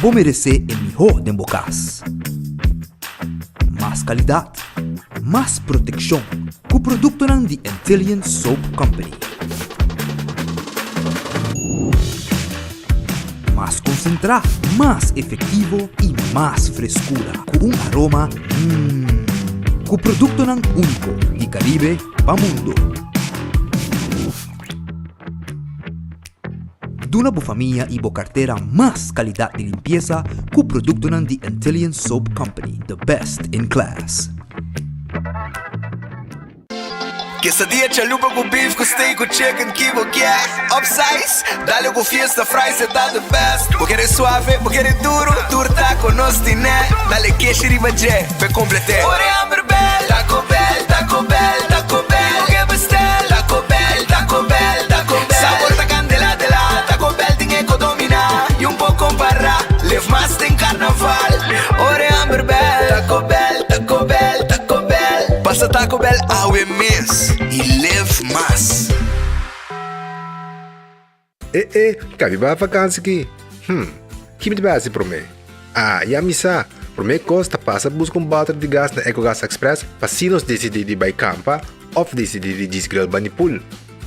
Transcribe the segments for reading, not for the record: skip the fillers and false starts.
Bo meresé e mihó den bo kas. Mas kalidat, mas protekshon ku produktonan di Antillian Soap Company. Mas konsentrá, mas efektivo i mas freskura ku un aroma mmm. Ku produktonan úniko di Karibe pa mundo. Duna bo famia i bo kartera mas kalidat di limpiesa ku produktonan di Antillian Soap Company, the best in class. Quesadilla chalupa ku beef ku steak ku chicken ki bo kier Upsize, dale ku fiesta fries e ta the best Bo kere suave, bo kere duro, tur taco nos tine Dale keshi riba dje, p'e complete Ora e hamber bel, Taco Bell, Taco Bell, Taco Bell Bo ke bestel, Taco Bell, Taco Bell, Taco Bell Sabor ta candela de la, Taco Bell tin e ko domina Y un por compara, live mas den carnaval Ora e hamber bel, Taco Bell, Taco Bell, Taco Bell Pasa Taco Bell awe mes y live mas. E e, ka mi bai vakansi ki? Hm, ki mi ta bai hasi promé? Ah, ya mi sa! Promé kos ta pasa buska un bòter di gas na Ecogas Express pa si nos disidí di bai kampa òf disidí di djis grill bani pool.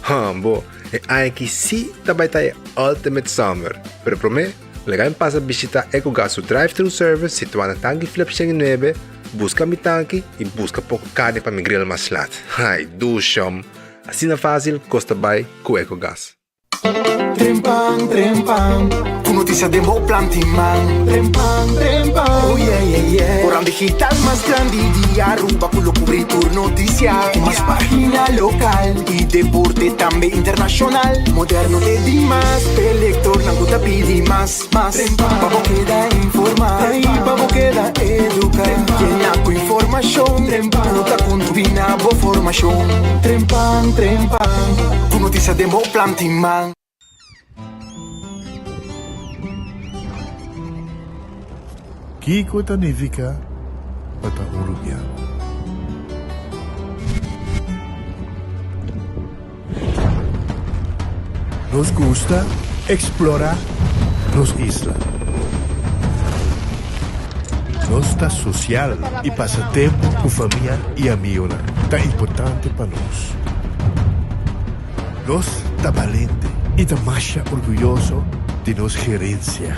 Hambo, e aña aki sí ta bai ta e ultimate summer! Pero promé, laga mi pasa bishitá Ecogas su drive-thru service situá na Tanki Flip 109, buska mi tanki i buska poko karni pa mi grill mas lat. Ai, dushom! Asina fásil kos ta bai ku Ecogas. Trempan, trempan, ku notisia den bo planti man. Trempan, trempan, oh yeah, yeah, yeah. Koran digital mas grandi di Aruba ku lo kubri tur notisia. Ku mas pagina lokal i deporte tambe internashonal. Moderno te dimas, p'e lektornan ku ta pidi mas, mas. Trempan, pa bo keda informa i pa bo keda eduka. Yena ku informashon ku ta kontribuí na bo formashon. Trempan, trempan. Ku notisia den bo planti man. Kiko ta nifiká pa ta un rubiano? Nos gusta eksplorá nos isla. Nos ta sosial i pasa tempu ku famia i amigonan ta importante pa nos. Nos ta balente i ta masha orguyoso di nos gerensia.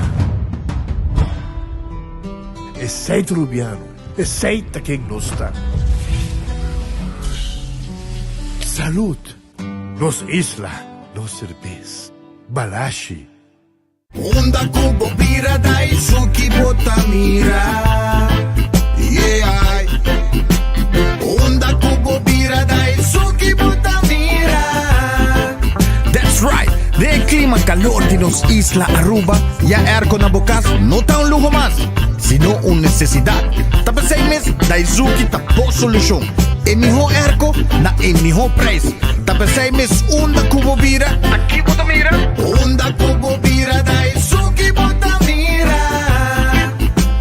Esei ta Rubiano, esei ta ken nos ta. Salud! Nos isla, nos serbes. Balashi. Unda ku bo bira Daisuki bo ta mira Yeah Unda ku bo bira Daisuki bo ta mira That's right! Den e klima kalor di nos isla Aruba, ya airco na bo kas no ta un luho mas, sino un nesesidat. Ta p'esei mes Daizuki ta bo solushon. E mihó airco na e mihó prijs. Ta p'esei mes unda ku bo bira, aki bo ta mira. Unda ku bo bira ta esun ki bo ta mira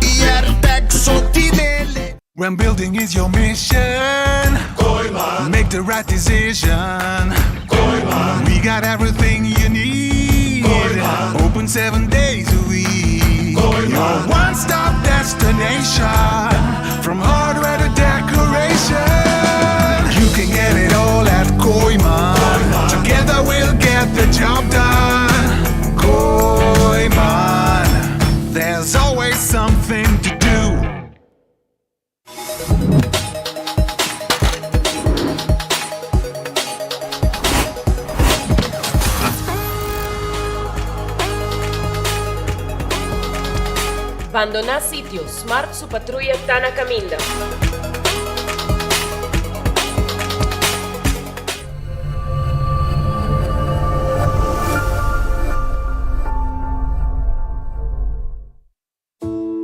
Airtag so tinele. When building is your mission Kooiman Make the right decision Kooiman We got everything you need Kooiman Open seven days a week Kooiman Your one-stop destination From hardware to decoration You can get it all at Kooiman Together we'll get the job done Kooiman There's always something to do Bandoná sitio, Smart su patruya ta na kaminda.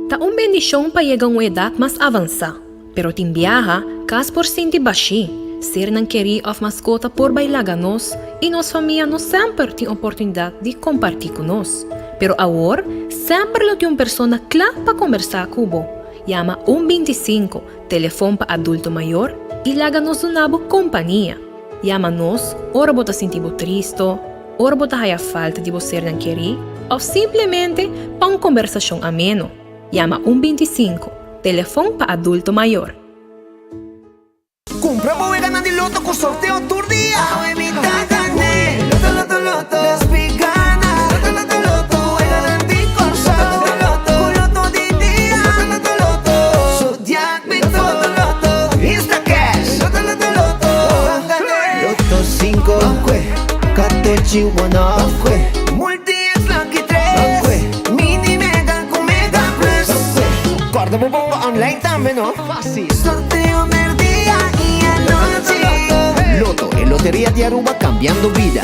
Ta un bendishon pa yega un edat mas avansá, pero tin biaha kas por sinti bashí, sernan kerí òf maskota por bai laga nos i nos famia no semper tin oportunidat di kompartí ku nos. Pero awor semper lo tin un persona kla pa kombersá ku bo. Yama un 25, telefon pa adulto mayor, i laga nos duna bo kompania. Yama nos ora bo ta sinti bo tristo, ora bo ta haya falta di bo sernan kerí. òf simplemente pa un kombersashon ameno. Yama un 25, telefon pa adulto mayor. Cumpra bo weganan di loto cu sorteo tur dia. Awe mi ta gane. Loto, loto, loto. Despi gana. Loto, loto, loto. Weganan di Corsou. Loto, loto, Cu loto di dia. Loto, loto, loto. Zodiac Loto, loto, loto. Instacash. Loto, loto, loto. Ban gane. Loto cinco. Ban Catochi one off. Multi X Lucky tres. Ban Mini Mega cu Mega Plus. Ban Corda bo bomba online tambe no. Fácil. Sorteo merdia y anochi. Lotto, e loteria di Aruba cambiando bida.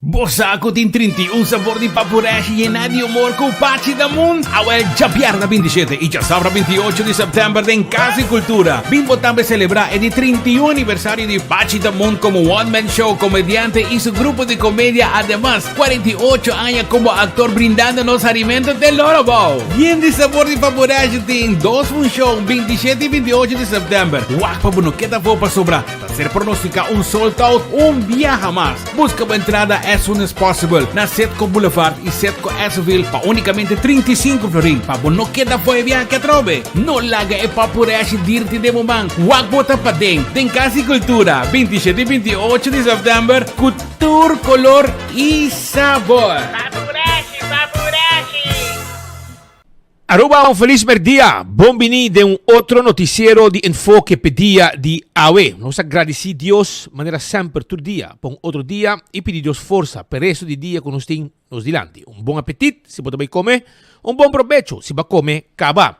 Bo sa ku tin 31 sabor di papureshi yená di humor ku Pachi Damun? Awel djabièrnè 27 i djasabra 28 di sèptèmber den Kas di Kultura. Bin bo tambe selebrá e di 31 aniversario di Pachi Damun komo one man show, komediante i su grupo di komedia. Ademas, 48 aña komo aktor brindando nos harimento te loro bou. Yen di sabor di Papureshi tin dos funshon, 27 i 28 di sèptèmber. Wak pa bo no keda afó pasobra ta ser pronostiká un sold out un biaha mas. Buska bo entrada as soon as possible na Setco Boulevard i Setco Esseville pa únikamente 35 florin pa bo no keda afó e biaha atrobe. No laga e papureshi dirti den bo man. Wak bo ta paden den Kas di Kultura 27 i 28 di sèptèmber ku tur kolor i sabor. Papureshi, papureshi! Aruba un felis merdia, bon bini den un otro noticiero di Enfoke p'e dia di awe. Nos ta gradici Dios manera semper tur dia pa un otro dia y pidi Dios forsa p'e resto di dia cu nos tin nos dilanti. Un bon apetit si bo ta bay come, un bon probecho si bo a come caba.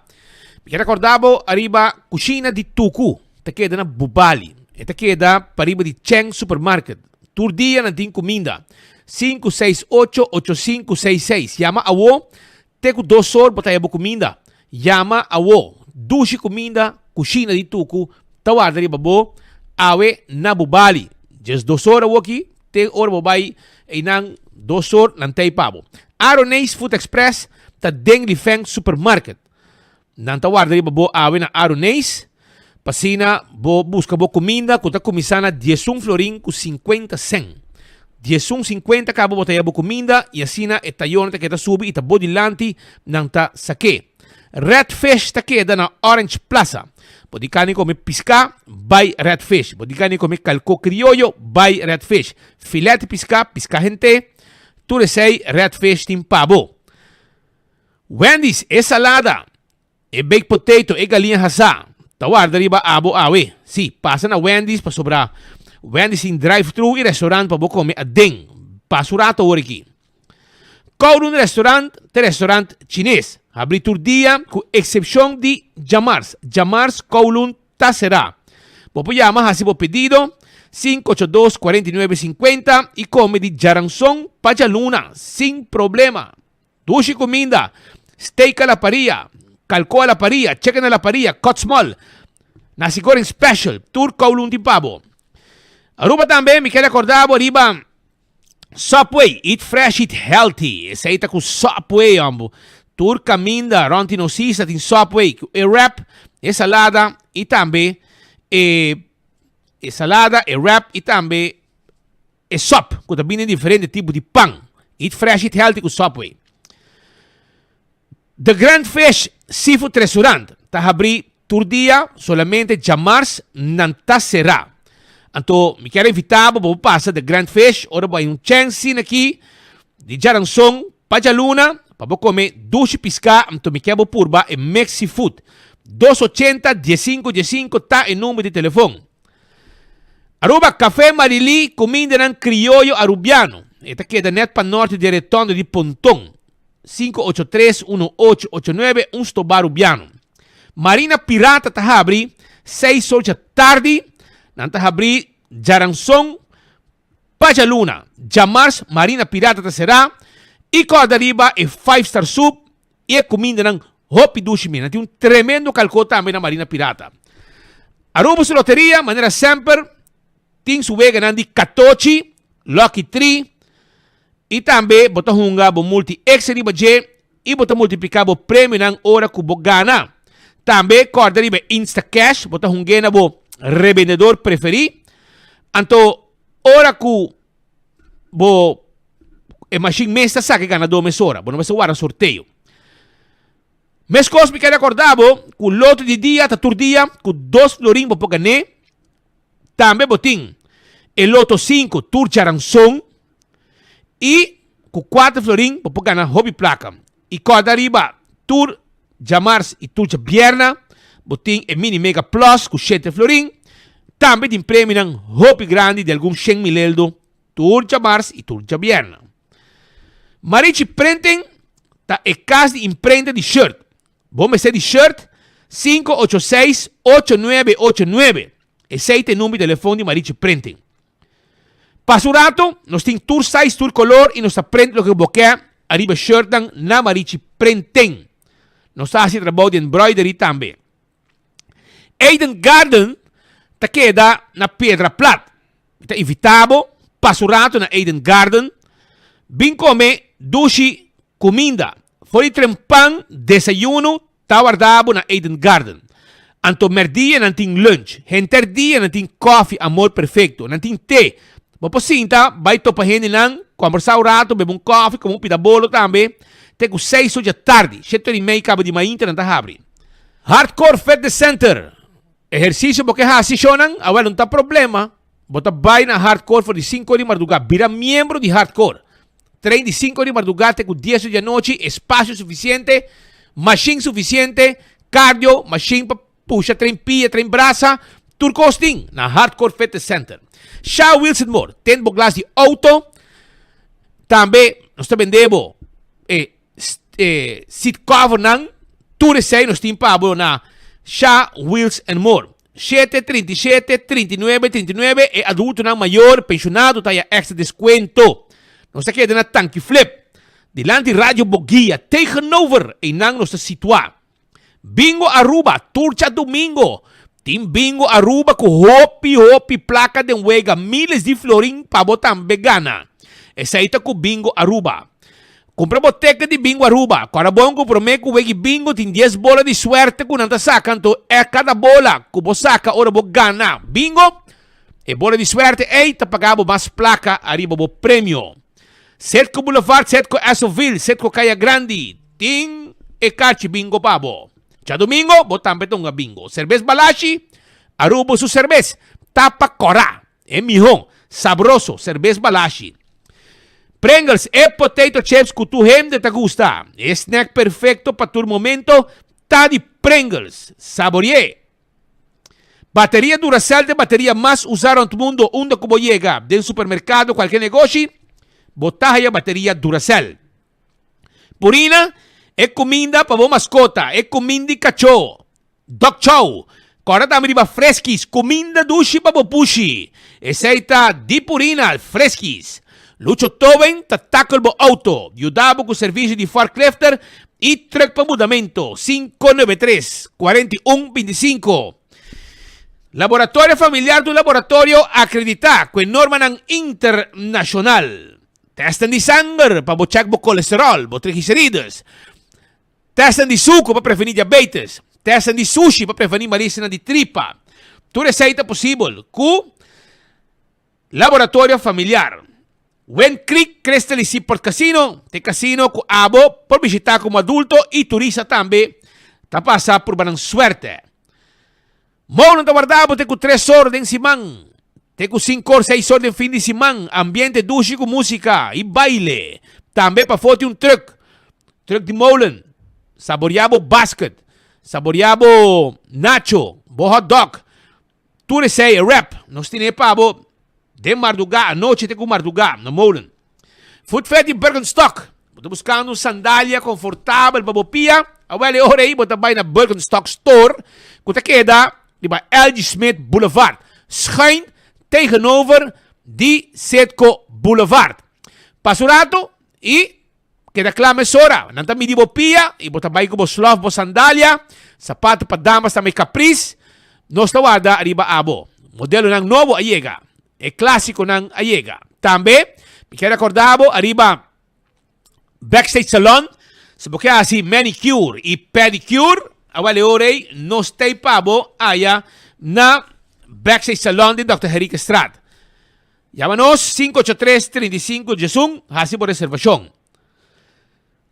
Mi kier recorda bo ariba Cushina di Tucu ta keda na Bubali. E ta keda pariba di Cheng Supermarket. Tur dia nan tin cuminda. 568 8566. Yama awo Te ku dos or bo ta haya bo kuminda. Yama awo. Dushi kuminda, kushina di tuku ta warda riba bo awe na bo bali. Djes dos or awoki te ora bo bai einan dos or nan ta ei pa bo. Aroneis Food Express ta den Lifeng Supermarket. Nan ta warda riba bo awe na Aroneis pa asina bo buska bo kuminda ku ta kuminsá na diesun florin ku sinkuenta sen. Diesun sinkuenta kaba bo ta haya bo kuminda i asina e tayonan ta keda subi i ta bo dilanti nan ta sak'é. Red Fish ta keda na Orange Plaza. Bo di kani kome piská, bai Red Fish. Bo di kani kome kalkó krioyo, bai Red Fish. Filet di piská, piská hent'é, tur esei Red Fish tin pa bo. Wendy's, e salada, e baked potato, e galiña hasá, ta warda riba abo awe. Sí, pasa na Wendy's pasobra Wendy's tin drive-thru i restaurant pa bo kome aden. Pasa un rato awor aki. Kowloon Restaurant ta e restaurant chines. Habri tur dia ku eksepshon di djamars. Djamars Kowloon ta será. Bo por yama hasi bo pedido 582 49 50 i kome di djaranson pa djaluna sin problema. Dushi kuminda, steak a la paria, kalko a la paria, chicken a la paria, cut small, nasi goreng special, tur Kowloon tin pa bo. Aruba tambe mi ker acorda bo riba Subway, eat fresh, eat healthy. Esey ta ku Subway hombo. Tur kaminda rond di nos isla tin Subway ku e wrap, e salada y tambe e e salada, e wrap y tambe E sop ku ta bini den diferente tipo di pan. Eat fresh, eat healthy ku Subway. The Grand Fish Seafood Restaurant ta habrí tur dia, solamente djamars nan ta será. Anto mi kier invitá bo pa bo pasa The Grand Fish ora bo hay un chèns aki di djaranson pa djaluna pa bo kome dushi piská. Anto mi kier bo purba e mix seafood. Dos ochenta diesinko diesinko ta e number di telefon. Aruba, Café Marilí, kumindanan krioyo arubiano. E ta keda nèt pa nòrte di e retondo di Ponton. 583 1889, un stobá arubiano. Marina Pirata ta habri seis or dja tardi. Nan ta habri djaranson pa djaluna. Djamars Marina Pirata ta será. I kòrda riba e Five Star Soup I e kumindanan hopi dushi mi. Nan tin un tremendo kalkó tambe na Marina Pirata. Aruba su loteria, manera semper, tin su weganan di katochi, lucky tree, i tambe bo ta hunga bo multi extra riba dje i bo ta multipliká bo premionan ora ku bo gana. Tambe kòrda riba e Instacash, bo ta hung'é na bo rebendedor preferí. Anto ora ku bo. E mashin mes ta saka e ganadó mesora. Bo no mester warda sorteo. Meskos mi kere akorda bo ku loto di dia ta tur dia ku dos florin bo por gané. Tambe bo tin e loto sinku tur djaranson i ku kuater florin bo por gana hopi plaka. I kòrda riba tur djamars i tur djabièrna bo tin e mini mega plus ku shete florin. Tambe tin premionan hopi grandi di algun shen mil eldo tur djamars i tur djabièrna. Marichi Printing ta e kas di imprenta di shirt. Bo mester di shirt? 586 8989. Esei ta e number di telefon di Marichi Printing. Pasa un rato, nos tin tur size, tur color y nos ta print loke bo ke ariba shirtnan na Marichi Printing. Nos ta haci trabou di embroidery tambe. Eden Garden ta keda na Piedra Plat. Mi ta invita bo pasa un rato na Eden Garden. Bin come dushi cuminda. For di trempan desayuno ta warda bo na Eden Garden. Anto merdia nan tin lunch. Henter dia nan tin koffie Amor Perfecto. Nan tin te. Bo por sinta bai topa hendenan, combersa un rato, bebe un koffie, come un pida bolo tambe. Te cu seis or dja tardi. Shete or y mei caba di mainta nan ta habri. Hardcore Fitness Center. Ehercicio bo ke haci shownan? Awel no ta problema. Bo ta bai na Hardcore for di cinco or di marduga. Bira miembro di Hardcore. Train di cinco or di marduga te cu dies or di anochi. Espacio suficiente, machine suficiente, cardio, machine pa pusha train pia, train brasa. Tur cos tin na Hardcore Fitness Center. Sha Wilson Moore, ten bo glas di auto. Tambe nos ta bende bo e e seat covernan. Tur esei nos tin pa bo na Sha Wheels and More. Shete, 37, 39, 39, e adultonan mayor, pensionado ta haya extra descuento. Nos ta keda na Tanki Flip, dilanti Radio Boguia, tegenover einan nos ta situa. Bingo Aruba, tur djadumingo tin Bingo Aruba cu hopi hopi placa den wega, miles di florin pa bo tambe gana. Esey ta cu Bingo Aruba. Cumpra bo ticket di Bingo Aruba. Cora bon cu prome cu wegi bingo tin dies bola di suerte cu nan ta saca anto e cada bola cu bo saca ora bo gana bingo e bola di suerte ey ta paga bo mas placa ariba bo premio. Setco Boulevard, Setco Essoville, Setco Caya Grandi tin e kachi bingo pa bo. Djadomingo bo tambe ta hunga bingo. Serbes Balashi, Aruba su serbes, tapa kora, e miho, sabroso, serbes Balashi. Pringles, e potato chips ku tur hende ta gusta. E snack perfecto pa tur momento ta di Pringles. Sabori'é! Bateria Duracell ta e bateria mas usa rond mundo unda ku bo yega den supermerkado kualke negoshi bo ta haya bateria Duracell. Purina e kuminda pa bo maskota e kuminda di kachó Dog Chow kòrda tambe riba Freskis kuminda dushi pa bo pushi esei ta di Purina Freskis. Lucho Towing ta tackle bo auto yuda bo ku servisio di forklifter I truck pa mudamento, 593, 41, 25. Laboratorio Familiar ta un laboratorio akreditá ku e normanan internashonal. Tèstnan di sanger pa bo chèk bo kolesteròl, bo triglicerides. Tèstnan di suku pa prevení diabetes. Tèstnan di sushi pa prevení malesianan di tripa. Tur esei ta posibel ku Laboratorio Familiar. Wind Creek Crystal y Seaport Casino ta e casino cu abo por bishita como adulto y turista tambe ta pasa purba nan suerte. Mounan ta warda bo te cu tres or den siman, te cu cinco or seis or den fin di siman, ambiente dushi cu musica y baile. Tambe pafo tin un truck, truck di molen, saboria bo basket, saboria bo nacho, bo hot dog, Tur esei e rap nos tine pa bo den mardugá, anochi te ku mardugá na Molen. Footfed di Birkenstock. Bo ta buskando un sandalia konfortabel pa bo pia? Awel e ora ei bo ta bai na Birkenstock Store ku ta keda riba LG Smith Boulevard, schuin tegenover di Citgo Boulevard. Pasa un rato i Keda kla mesora. Nan ta midi bo pia i bo ta bai ku bo slof, bo sandalia, sapato pa damas tambe kapris. Nos ta warda riba abo. Modelonan nobo a yega. E klasikonan a yega. Tambe mi kier rekorda bo ariba Backstage Salon. Si bo ke hasi manicure i pedicure, awel e ora ei nos ta ei pa bo aya na Backstage Salon den Dòkter Henriquezstraat. Yama nos 583 35 11, hasi bo reservashon.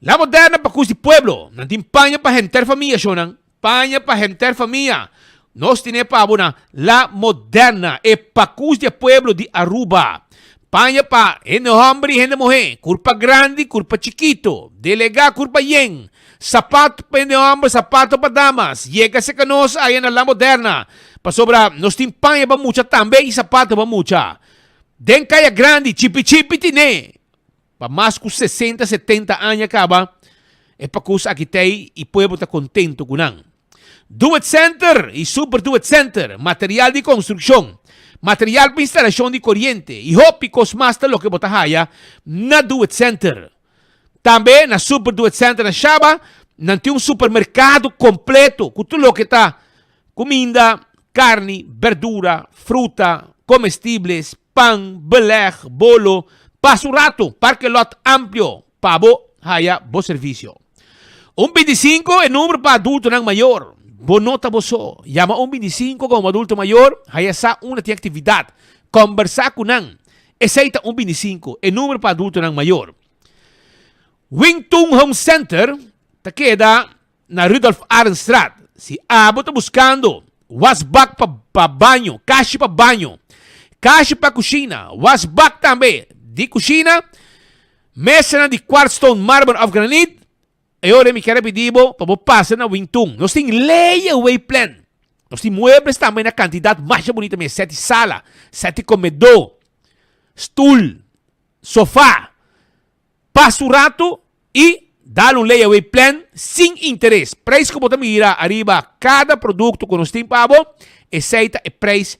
La Moderna pa kus di pueblo, nan tin paña pa henter famia shownan, paña pa henter famia. Nos tine pa bo na La Moderna, e pakus di e pueblo di Aruba. Paña pa hende homber y hende muhe, curpa grandi, curpa chikito, delega, curpa yen, sapato pa hende homber, sapato pa damas. Yega cerca nos aya na La Moderna, pasobra nos tin paña pa mucha tambe y sapato pa mucha. Den Caya Grandi, chipi chipi tine. Pa mas ku sesenta, setenta aña kaba e pakus aki t'ei i pueblo ta kontento ku nan. Do It Center i Super Do It Center, material di konstrukshon, material pa instalashon di koriente i hopi kos mas ta loke bo ta haya na Do It Center. Tambe na Super Do It Center na Shaba nan tin un supermerkado kompleto ku tur loke ta kuminda, karni, berdura, fruta, komestibles, Pan, beleg, bolo, pasa un rato, parke lot amplio pa bo haya bo servicio. Un 25 e numero pa adultonan mayor. Bo no ta bo so. Yama un 25 como adulto mayor, haya sa unda tin actividad. Combersa cu nan. Esey ta un 25, e numero pa adultonan mayor. Wingtun Home Center ta keda na Rudolf Arendstraat. Si abo ta buskando wasbak pa pa baño, kashi pa baño, kashi pa kushina, wasbak tambe di kushina, mesanan di kwartstone, marmer òf granit, e ora mi kier a pidi bo pa bo pasa na Wingtun. Nos tin layaway plan. Nos tin muebles tambe na kantidat masha bunita mes, sèt di sala, sèt di komedó, stul, sofa. Pasa un rato y dal un layaway plan sin interes. Prijs cu bo ta mira ariba cada producto cu nos tin pa bo, esey ta e prijs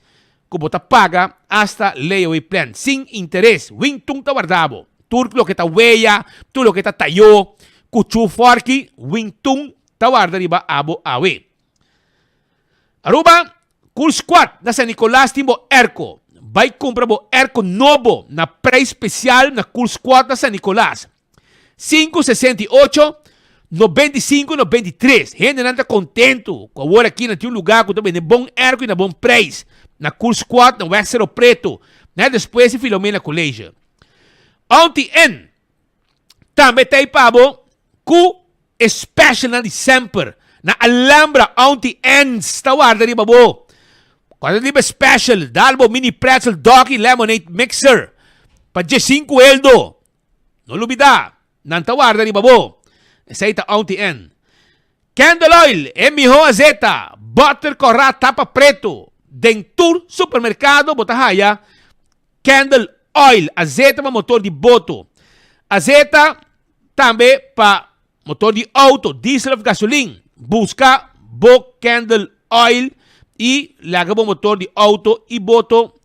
cu bo ta paga hasta layaway plan sin interes. Wingtun ta warda bo. Tur loke ta weya, tur loke ta tayo, cuchu, forki, Wingtun ta warda riba abo awe. Aruba, Cool Squad na San Nicolas tin bo airco. Bai cumpra bo airco nobo na prijs special na Cool Squad na San Nicolas. 568 95 93. Hendenan ta contento cu awor aki nan tin un lugar cu ta bende bon airco y na bon prijs. Na Cool Squad na Weg Cerro Preto, net despues di Filomena College. Auntie N tambe ta ei pa bo cu E specialnan di semper na Alhambra Auntie Anne's ta warda riba bo. Cuando riba e special, dal bo mini pretzel dog y lemonade mixer pa diesinku eldo. No lubida, nan ta warda riba bo. Esey ta Auntie Anne. Candle oil, e miho azeta, butter corra tapa preto. Den tur supermercado bo ta haya Candle oil, azeta pa motor di boto. Azeta tambe pa motor di auto, diesel of gasolin. Busca bo candle oil y laga bo motor di auto y boto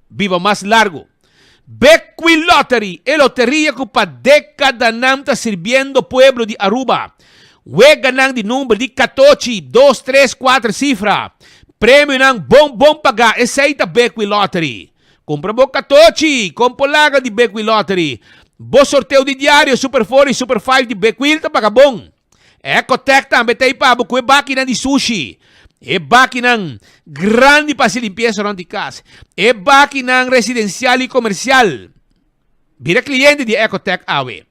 biba mas largo. Bequi Lottery, e loteria cu pa decadanan ta sirbiendo pueblo di Aruba. Weganan di number di katochi, dos, tres, kuater sifra. Premionan bon bon pagá, esei ta Bequi Lottery. Kumpra bo katochi, kon por laga di Bequi Lottery. Bo sorteo di diario Super 4 i Super 5 di Bequil ta paga bon. Ecotec tambe ta ei pa bo ku e bakinan di sushi. E bakinan grandi pa hasi limpiesa rònt di kas. E bakinan residensial i komersial. Bira kliente di Ecotec awe.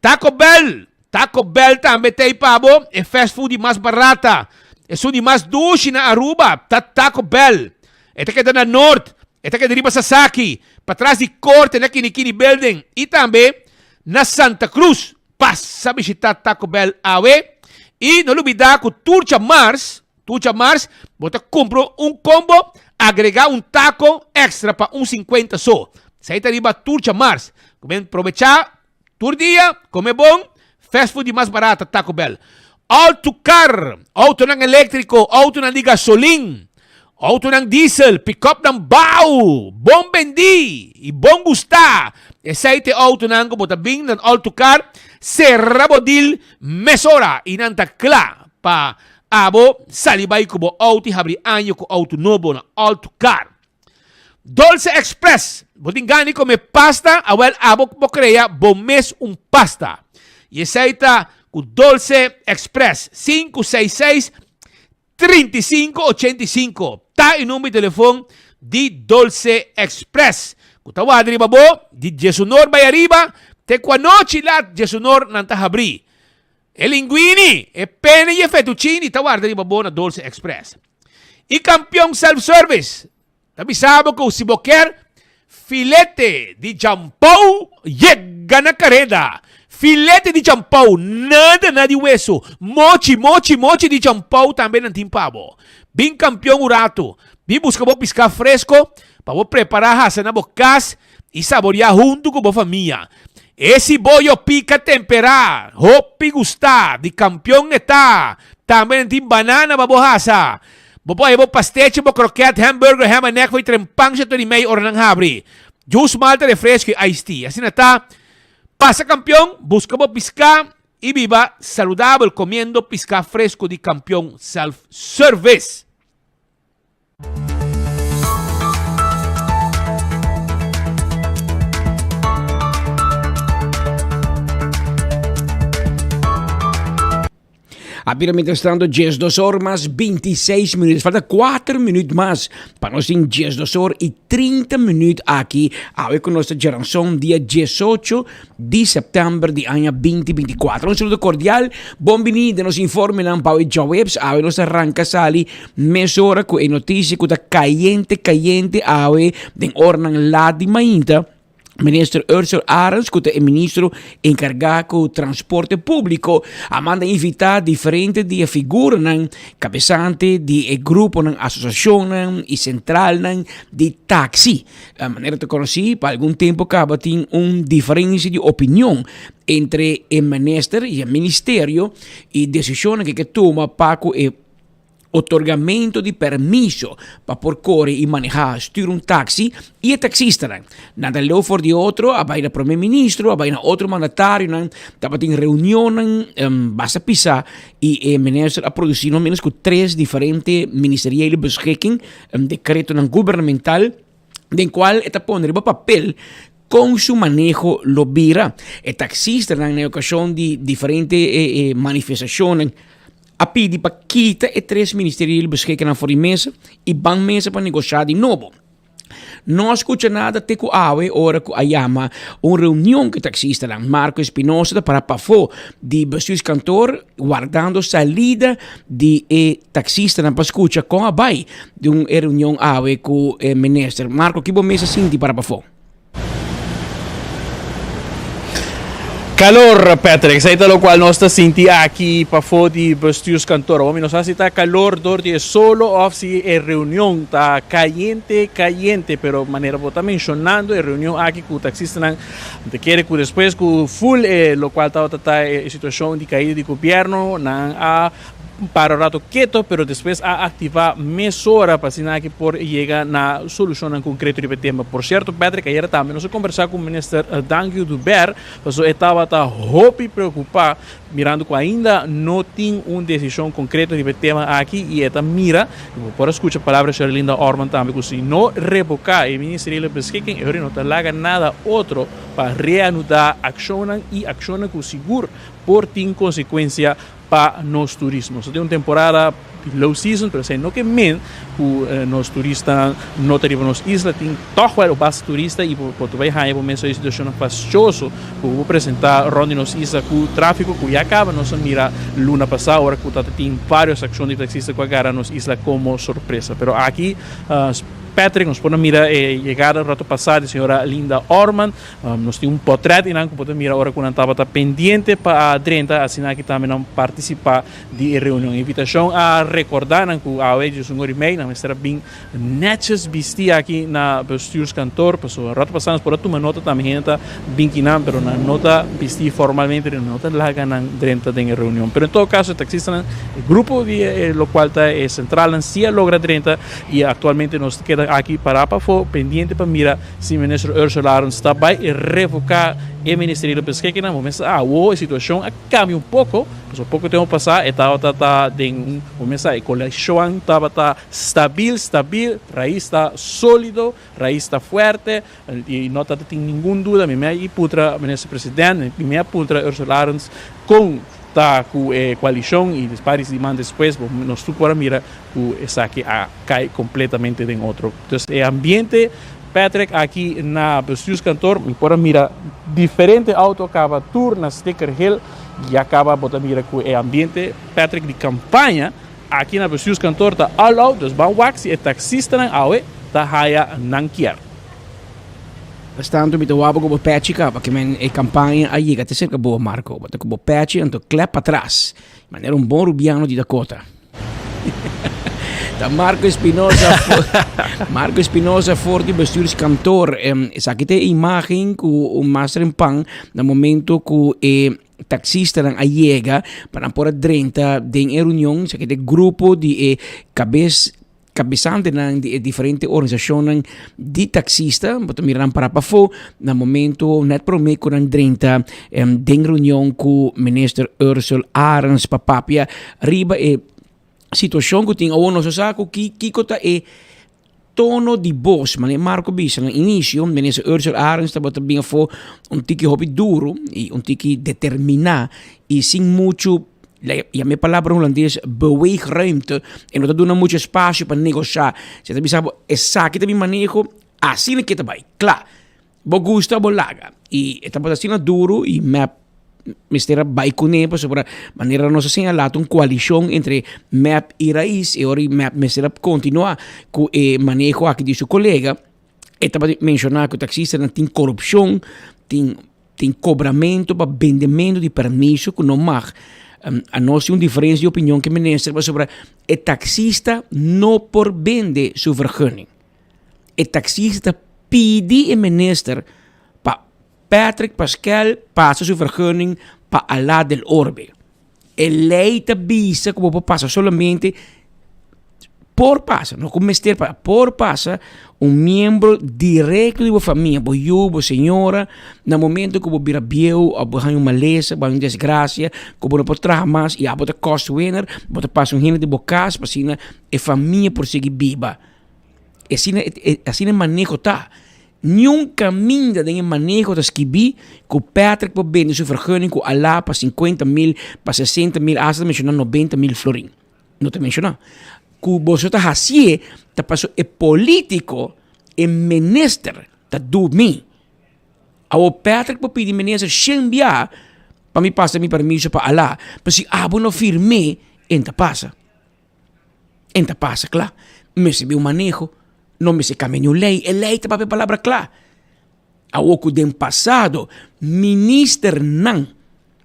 Taco Bell, Taco Bell tambe ta ei pa bo, e fast food di mas barata, esun di mas dushi na Aruba ta Taco Bell. E ta keda na Noord, e ta keda riba Sasaki, patras di Corte na Kinikini Building y tambe na Santa Cruz. Pasa bishita Taco Bell awe y no lubida cu tur djamars, tur djamars bo ta cumpra un combo, agrega un taco extra pa un 50 so. Esey ta riba tur djamars. Cu probecha Tur dia, come bon, fast food di mas barata, Taco Bell. Autocar, autonan electrico, autonan di gasolin, autonan diesel, pick-upnan bau, bon bendi y bon gusta. Esey ta e autonan cu bo ta bin nan Autocar, cera bo deal mesora y nan ta cla pa abo sali bay cu bo auto y habri aña cu auto nobo na Autocar. Dolce Express, bo tin gana di come pasta? Awel abo bo crea bo mes un pasta. Y esey ta cu Dolce Express, 566 35 85 ta e number di telefon. di Dolce Express ku ta wak riba bo di diesunor bai ariba te ku anochi lat diesunor nan ta habrí. E linguini, e pene i e fettuccini ta warda riba bo na Dolce Express. I Kampion Self Service ta bisa bo ku si bo kier filete di champou yega na kareda. Filete di champou, nada na di weso, mochi, mochi, mochi di champou tambe nan tin pa bo. Bin Kampion un ratu, bin buska bo piská fresko pa bo prepará hasa na bo kas i saboriá huntu ku bo famia. E siboyo pika temperá, hopi gustá, di kampion e ta. Tambe nan tin banana pa bo hasa. Bo por haña bo pastechi, bo kroket, hamburger, ham en egg for di trempan shete di mei ora nan habri. Juice malta, refresco i iced tea. Asina ta, pasa kampion, buska bo piská i biba saludabel komiendo piská fresco di Kampion Self Service. A bira mientrastanto 12 or mas 26 minuut. Falta 4 minuut mas pa nos tin 12 or y 30 minuut aki. Awe ku nos ta Geranson dia 18 di september di aña 2024. Un saludo cordial, bon bini den nos informenan pa awe djaweps. Awe nos ta ranka sali mesora ku e notisia ku ta kayente kayente awe den oranan laat di mainta. Minister Ursel Arends, ku ta e ministro enkargá ku transporte públiko, a manda invitá diferente di e figuranan kabesante di e gruponan, asosiashonnan i sentralnan di taksi. Manera ta konosí, pa algun tempu kaba tin un diferensia di opinion entre e minister i e ministerio i desishonnan ku ke tuma pa ku e otorgamento di permiso pa por kore i manehá, stür un taksi i e taksistanan. Nan ta leu for di otro, a bai na prome ministro, a bai na otro mandatarionan, tabatin reunionnan basta pisá i e minister a produsí no menos ku tres diferente ministeriële beschikking, dekretonan gubernamental, den kual e ta pone riba papel kon su maneho lo bira. E taksistanan na e okashon di diferente manifestashonnan a pidi pa kita e tres ministeriële beschikkingan for di mesa i ban mesa pa negoshá di nobo. No a skucha nada te ku awe ora ku a yama un reunion ku e taksistanan. Marco Espinosa ta para pafó di bestuurskantoor wardando salida di e taksistanan pa skucha kon a bai di un e reunion awe ku e minister. Marco, ki bo mes a sinti para pafó? Calor, Patrick, esei ta locual nos ta sinti aki pafó di bestuurskantoor. Awor mi no sa si ta calor dor di e solo of si e reunion ta cayente, cayente, pero manera bo ta mencionando e reunion aki cu taxistanan, mi ta kere cu despues cu full e locual tabata ta e situacion di caida di gobierno, nan a para un rato keto, pero despues a activa mesora pa asina aki por yega na solucionnan concreto riba e tema. Por cierto, Patrick, ayera tambe nos a conversa cu Minister Dangui Oduber, pasobra e tabata hopi preocupa mirando cu ainda no tin un decision concreto riba e tema aki y e ta mira, y bo por a scucha palabra di Sherlinda Orman tambe, cu si no revoca e Ministeriële Beschikking, e hori no ta laga nada otro pa reanuda accionnan y accionnan cu sigur por tin consecuencia pa nos turismo. Nos ta den un temporada di low season, pero esei no ke men ku nos turistanan no ta riba nos isla. Tin tòg wèl basta turista i bo ta bai haña bo mes e situashonnan fastioso ku bo presentá rònt di nos isla ku tráfiko ku ya kaba nos a mira luna pasá ora ku ta tin vários akshon di taksista ku a gara nos isla komo sorpresa. Pero aki Patrick nos por a mira e yegada un rato pasá di señora Linda Orman. Nos tin un potret di nan ku bo ta mira ora ku nan tabata pendiente pa a drenta, asina aki tambe nan partisipá di e reunion. E invitashon a rekordá nan ku awe djesun ora i mei nan mester a bin nètjes bistí aki na bestuurskantoor, pasobra rato pasá nos por a tuma nota tambe hende ta bin kinan pero nan no ta bistí formalmente i no ta laga nan drenta den e reunion. Pero en todo kaso e taksistanan, e grupo di e lokual ta e sentralnan si a logra drenta i aktualmente nos ta keda aki pará pafó pendiente pa mira Si Minister Ursula Arends ta bai revoká e Ministerio di Beschikkingnan, bo mester awo e situashon a kambia un poko, pasobra poko tempu pasá e tabata ta den un, bo mester sa e koalishon tabata stabil, stabil, rais ta sólido, rais ta fuerte i no tabata tin ningun duda. Mi mei a puntra Minister President, mi mei a puntra Ursula Arends kon. Ta ku e koalishon i par di siman despues bo nos tur por a mira ku esaki a kai kompletamente den otro. Dus e ambiente Patrick aki na bestuurskantoor mi por a mira diferente auto a kaba tur na sticker hel ya kaba bo ta mira ku e ambiente Patrick di kampaña aki na bestuurskantoor ta all out dus ban wak si e taksistanan awe ta haya nan kier. Bastante mi ta wak ku bo pechi kaba ke men e kampaña a yega te serka bo Marco. Bo ta ku bo pechi anto klep patras manera un bon rubiano di Dakota. Ta Marco Espinosa Marco Espinosa for di bestuurskantoor. Esaki ta e imagen ku un mas trempan na momento ku e taksistanan a yega pa nan por a drenta den e reunion. Esaki ta e grupo di e kabes Kabesantenan di e diferente organisashonnan di taksista bo ta mira nan para pafó na momento nèt promé ku nan drenta den reunion ku minister Ursell Arends pa papia riba e situashon ku tin awor. Nos no sa ku kiko ta e tono di bos, manera Marco bisa na inisio minister Ursell Arends tabata bin afó un tiki hopi duru i un tiki determiná i sin muchu Ya mi palabra hulandes beweegruimte e no ta duna mucho espacio pa negosha. Si ta bisa bo esaki ta mi maneho, asina ke ta bai. Kla. Bo gusta bo laga. I e tabata asina duro i mep mester a bai kuné pasobra manera nos a señalá ta un koalishon entre mep i Raiz e ora mep mester a kontinuá ku e maneho aki di su kolega. E tabata menshoná ku taksistanan tin korupshon, tin Tin cobramento pa bendemento di permiso cu no mag. Anos tin un diferencia di opinion cu e minister pasobra e taxista no por bende su vergunning. E taxista ta pidi e minister pa Patrick Paskel pasa su vergunning pa Alá del Orbe. E ley ta bisa cu bo por pasa solamente, por pasa, no cu mester pasa, por pasa un miembro directo di bo famia, bo yu, bo señora, na momento cu bo bira bieu of bo haña un malesa, bo haña un desgracia, cu bo no por traha mas y abo ta kostwinner, bo ta pasa un hende di bo cas pa asina e famia por sigui biba. Asina, asina e maneho ta. Niun kaminda den e maneho ta skibí ku Patrick por bende su vergunning ku Alá pa sinkuenta mil, pa sesenta mil, asta ta menshoná nobenta mil florin. No ta menshoná. Ku boso ta hasié ta paso e polítiko, e minister ta dumi. Awor Patrick por pidi minister shen bia pa mi pasa mi permiso pa Alá, pero si abo no firm'é, e no ta pasa. En ta pasa kla. Mester bin un maneho, no mester kambia niun lei. E lei ta papia palabra kla. Awor ku den pasado ministernan,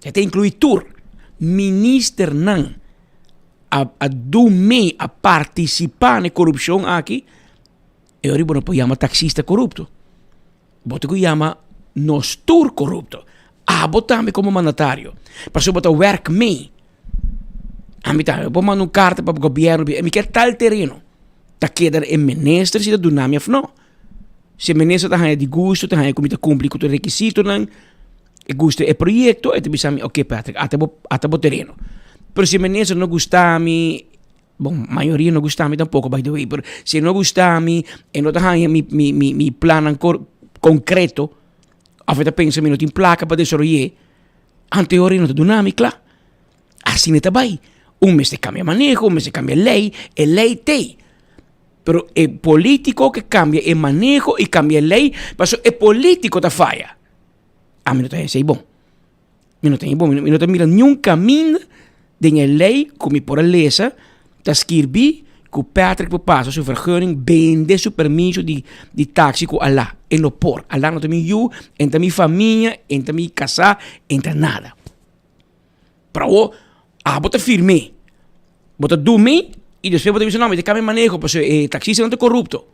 e ta inkluí tur, ministernan a a dum'é, a partisipá na e korupshon aki, e ora bo no por yama taksista korupto. Bo ta ku yama nos tur korupto. Abo tambe komo mandatario. Pasobra bo ta wèrk mee. Ami tambe por manda un karta pa gobièrnu bisa mi kier tal tereno. Ta keda e minister si ta duna mi òf no. Si e minister ta haña di gusto, ta haña ku mi ta kumpli ku tur rekisitonan, e gusta e proyekto, e ta bisa mi oke Patrick ata bo ata bo tereno. Pero si e minister no gusta mi, bon mayoria no gusta mi tampoko by the way, pero si e no gusta mi, e no ta haña mi mi mi mi plannan konkreto, òf e ta pensa mi no tin plaka pa desaroy'é, Anteor e no ta duna mi kla. Asina e ta bai. Un mester kambia maneho, un mester kambia lei, e lei t'ei. Pero e politiko ke kambia e maneho i kambia e lei, pasobra e politiko ta faya. Ami no ta hesei bon. Mi no ta hei bon. Mi no ta mira niun kaminda den e lei ku mi por a lesa ta skirbi ku Patrick por pasa su vergunning bende su permiso di di taxi ku Alá. E no por. Alá no ta mi yu, e no ta mi famia, e no ta mi kasá, e no ta nada. Pero awor abo ta firm'é, bo ta dum'é i despues bo ta bisa no mi ta kambia maneho pasobra e taxistanan ta korupto.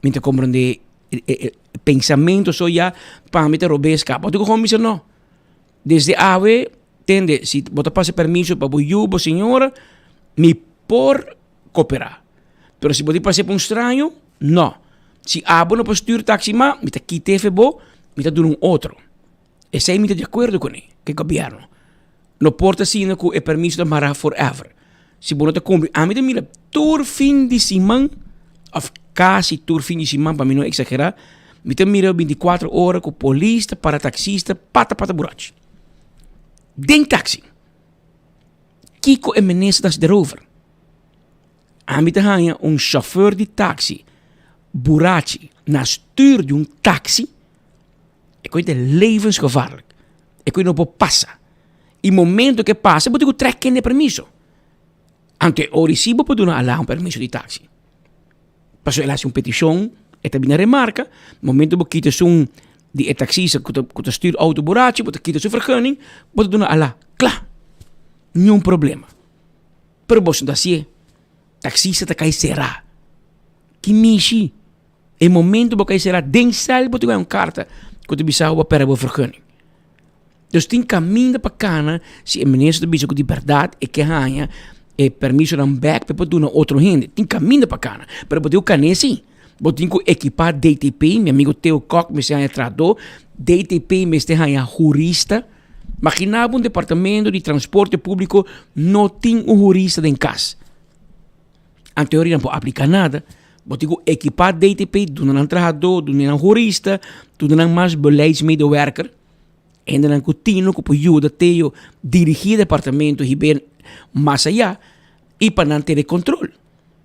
Mi ta komprendé e e pensamentu so ya pa mi ta robes kaba. Bo ta ku bisa no. Desde awe, tende, si bo ta pasa permiso pa bo yu, bo señora, mi por koperá. Pero si bo tin pas'é pa un straño, no. Si abo no por stür taksi mas, mi ta kit'é fe bo, mi ta duna un otro. Esei mi ta di akuerdo kuné, ku e gobièrnu. No por ta asina ku e permiso ta mará forever. Si bo no ta kumpli, ami ta mira tur fin di siman, òf kasi tur fin di siman pa mi no eksagerá, mi ta mira bintikuater ora ku polis ta para taksista pata pata burachi. Den taksi. Kiko e minister ta hasi derover? Ami ta haña un chauffeur di taxi burachi na stuur di un taxi, e koe ta levensgevaarlijk. E koe no por pasa. I momento ke pasa bo tin ku trek kende permiso. Anto e ora si bo por duna Ala un permiso di taxi. Pasobra el a hasi un petishon, e ta bini remarka, momento bo kita esun di e taxista ku ta ku ta stuur outo burachi, bo ta kita su vergunning, bo ta duna Ala, kla. Niun problema. Pero boso no ta hasié. Taxista ta kai será. Ki mishi? E momento bo kai será den sèl bo ta gana un karta ku ta bisa bo a pèrdè bo vergunning. Dus tin kaminda pa kana si e minister ta bisa ku di bèrdat e ke haña e permisonan bèk pa e por duna otro hende. Tin kaminda pa kana, pero bo tin ku kan'é si. Bo tin ku ekipá DTP, mi amigo Theo Kok mester haña trahadó, DTP mester haña hurista. Maginá bo un departamento di transporte públiko no tin un hurista den kas. Anto nan por apliká nada. Bo tin ku ekipá DTP, duna nan trahadó, duna nan hurista, duna nan mas beleidsmedewerker. Hendenan ku tino ku por yuda Theo dirigí e departamento hib'é mas ayá i pa nan tene kontrol.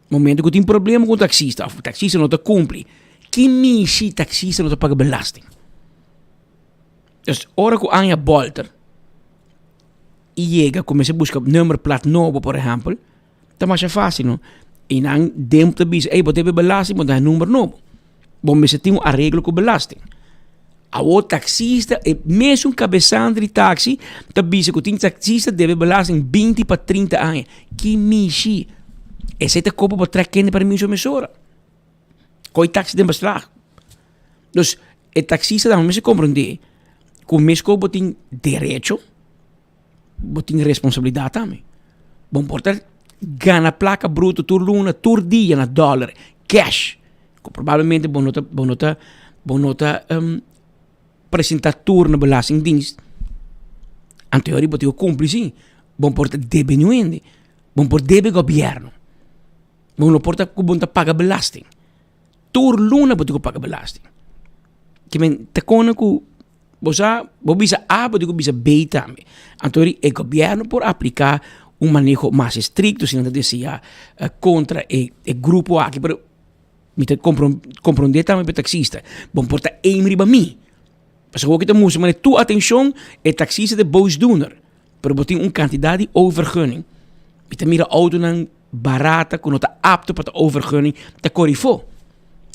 Momento ku tin problema ku un taksista òf taksista no ta kumpli, ki mishi taksista no ta paga belasting? Dus ora ku aña bòlter i yega kuminsá buska nummerplaat nobo por ehèmpel, Ta masha fácil no. I nan den ta bisa, ey bo debe belasting, bo ta number nobo. Bo mester tin un areglo ku belasting. Awor taxista, e mesun kabesante di taxi ta bisa ku tin taxista debe belasting binti pa trinta aña. Ki mishi! Esei ta kopa bo trek kende permiso mesora. Koi taxi den beslag. Dus e taxista tambe mester komprendé ku meskos bo tin derecho. Bo tin responsabilidat tambe. Bo por ta gana plaka bruto tur luna, tur dia na dòler, cash. Ku probablemente bo no ta, bo no ta, bo no ta presentá tur na belastingdienst. Anto bo tin ku kumpli si. Bo por ta debe niun hende. Bo por debe gobièrnu. Bo no por ta ku bo no ta paga belasting. Tur luna bo tin ku paga belasting. Ke men ta kone ku. Bo sa, bo bisa A, bo tin ku bisa B tambe. Anto ri e gobièrnu por apliká un maneho mas estrikto si nan ta deseá kontra e e grupo aki, pero mi ta komprondé tambe pa e taksista. Bo por ta aim riba mi. Pasobra awor ki ta mustra manera tur atenshon e taksista ta e boosdoener, pero bo tin un kantidat di overgunning. Mi ta mira outonan barata ku no ta apto pa ta overgunning ta kore afó.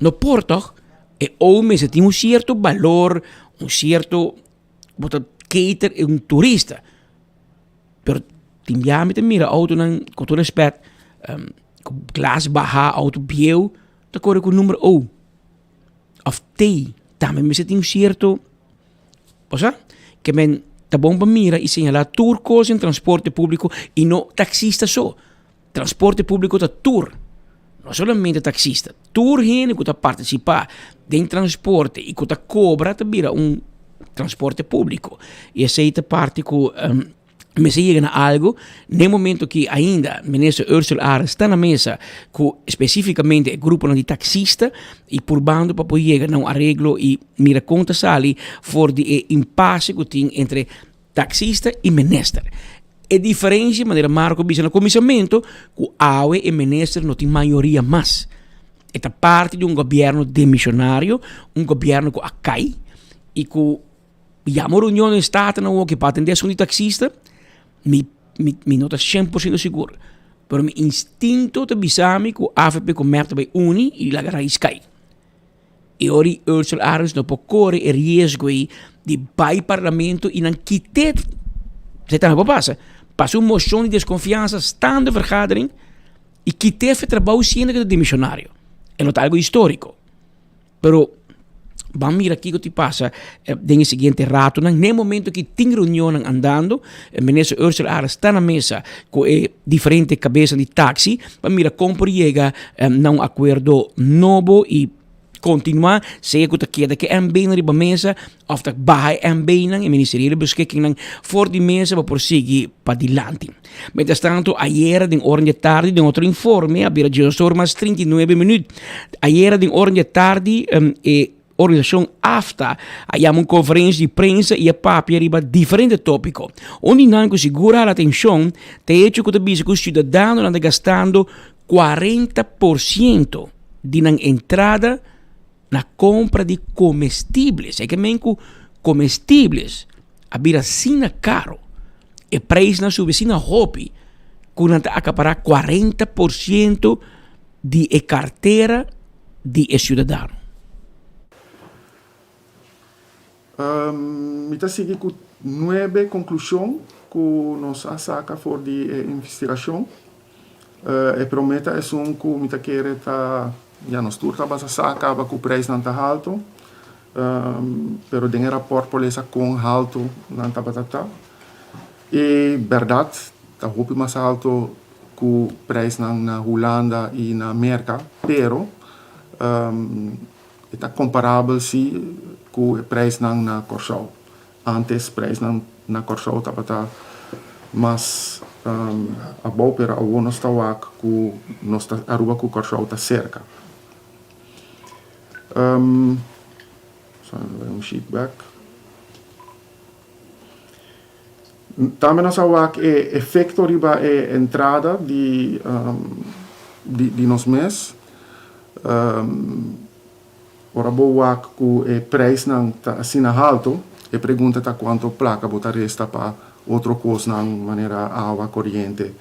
No por tòg? E ou mester tin un sierto balor, un sierto, bo ta cater e un turista. Pero tin bia mi ta mira autonan, ku tur respet, ku glas baha, auto bieu, ta kore ku number O of T. Tambe mester tin un sierto, bo sa, ke men ta bon pa mira i señala tur kos den transporte públiko i no taksista so. Transporte públiko ta tur, no solamente taksista. Tur hende ku ta partisipá den transporte i ku ta kobra ta bira un transporte públiko. I esei ta parti ku mester yega na algu. Na e momento ki ainda minister Ursell Arends ta na mesa ku spesífikamente e gruponan di taksista i purbando pa por yega na un areglo i mira kon ta sali for di e impase ku tin entre Taxista y minister. E diferencia, manera Marco a bisa na cuminsamentu, cu awe e minister no tin mayoria mas. E ta parti di un gobierno demisionario, un gobierno cu a cay y cu yama un reunion den Staten awo pa atende asunto di taxista, mi mi mi no ta cien por ciento sigur, pero mi instinto ta bisa mi cu avp cu mep ta bay uni y laga raiz cay. E ora di Ursel Arends no por kore e riesgo ei di bai parlamento i nan kit'é. Esei tambe por pasa. Pasa un moshon di deskonfiansa staande vergadering i kit'é for trabou siendo ku e ta demisionario. E no ta algu históriko. Pero ban mira kiko ti pasa den e siguiente ratonan. Na e momento ki tin reunionnan andando, minister Ursel Arends ta na mesa ku e diferente kabesa di taksi pa mira kon por yega na un akuerdo nobo i kontinuá sea ku ta keda ku e MB nan riba mesa òf ta baha e MB nan, e ministeriële beschikkingnan for di mesa pa por sigui padilanti. Mientrastanto ayera den ora di tardi den otro informe a bira diesdos or mas 39 minüt. Ayera den ora di tardi e. organisashon AFTA a yama un konferensia di prensa i a papia riba diferente tópiko. Un di nan ku sigur hala atenshon ta e hecho ku ta bisa ku siudadanonan ta gastando 40% di nan entrada na kompra di komestibles. E ke men ku komestibles a bira asina karo, e preisnan a subi asina hopi ku nan ta akapará 40% di e kartera di e siudadano. Mi ta sigui ku nuebe konklushon ku nos a saka for di e investigashon. E promé ta esun ku mi ta kere ta, ya nos tur tabata sa kaba ku preisnan ta haltu, pero den e rapòrt por lesa kon haltu nan tabata ta. E bèrdat ta hopi mas haltu ku preisnan na Hulanda i na Merka, pero E ta komparabel si ku e preisnan na Kòrsou. Ántes preisnan na Kòrsou tabata mas abou pero awor nos ta wak ku nos ta Aruba ku Kòrsou ta serka. Un sheet back. Tambe nos a wak e efekto riba e entrada di di nos mes. Ora bo wak ku e preisnan ta asina haltu, e pregunta ta kuantu plaka bo ta resta pa otro kosnan manera awa, koriente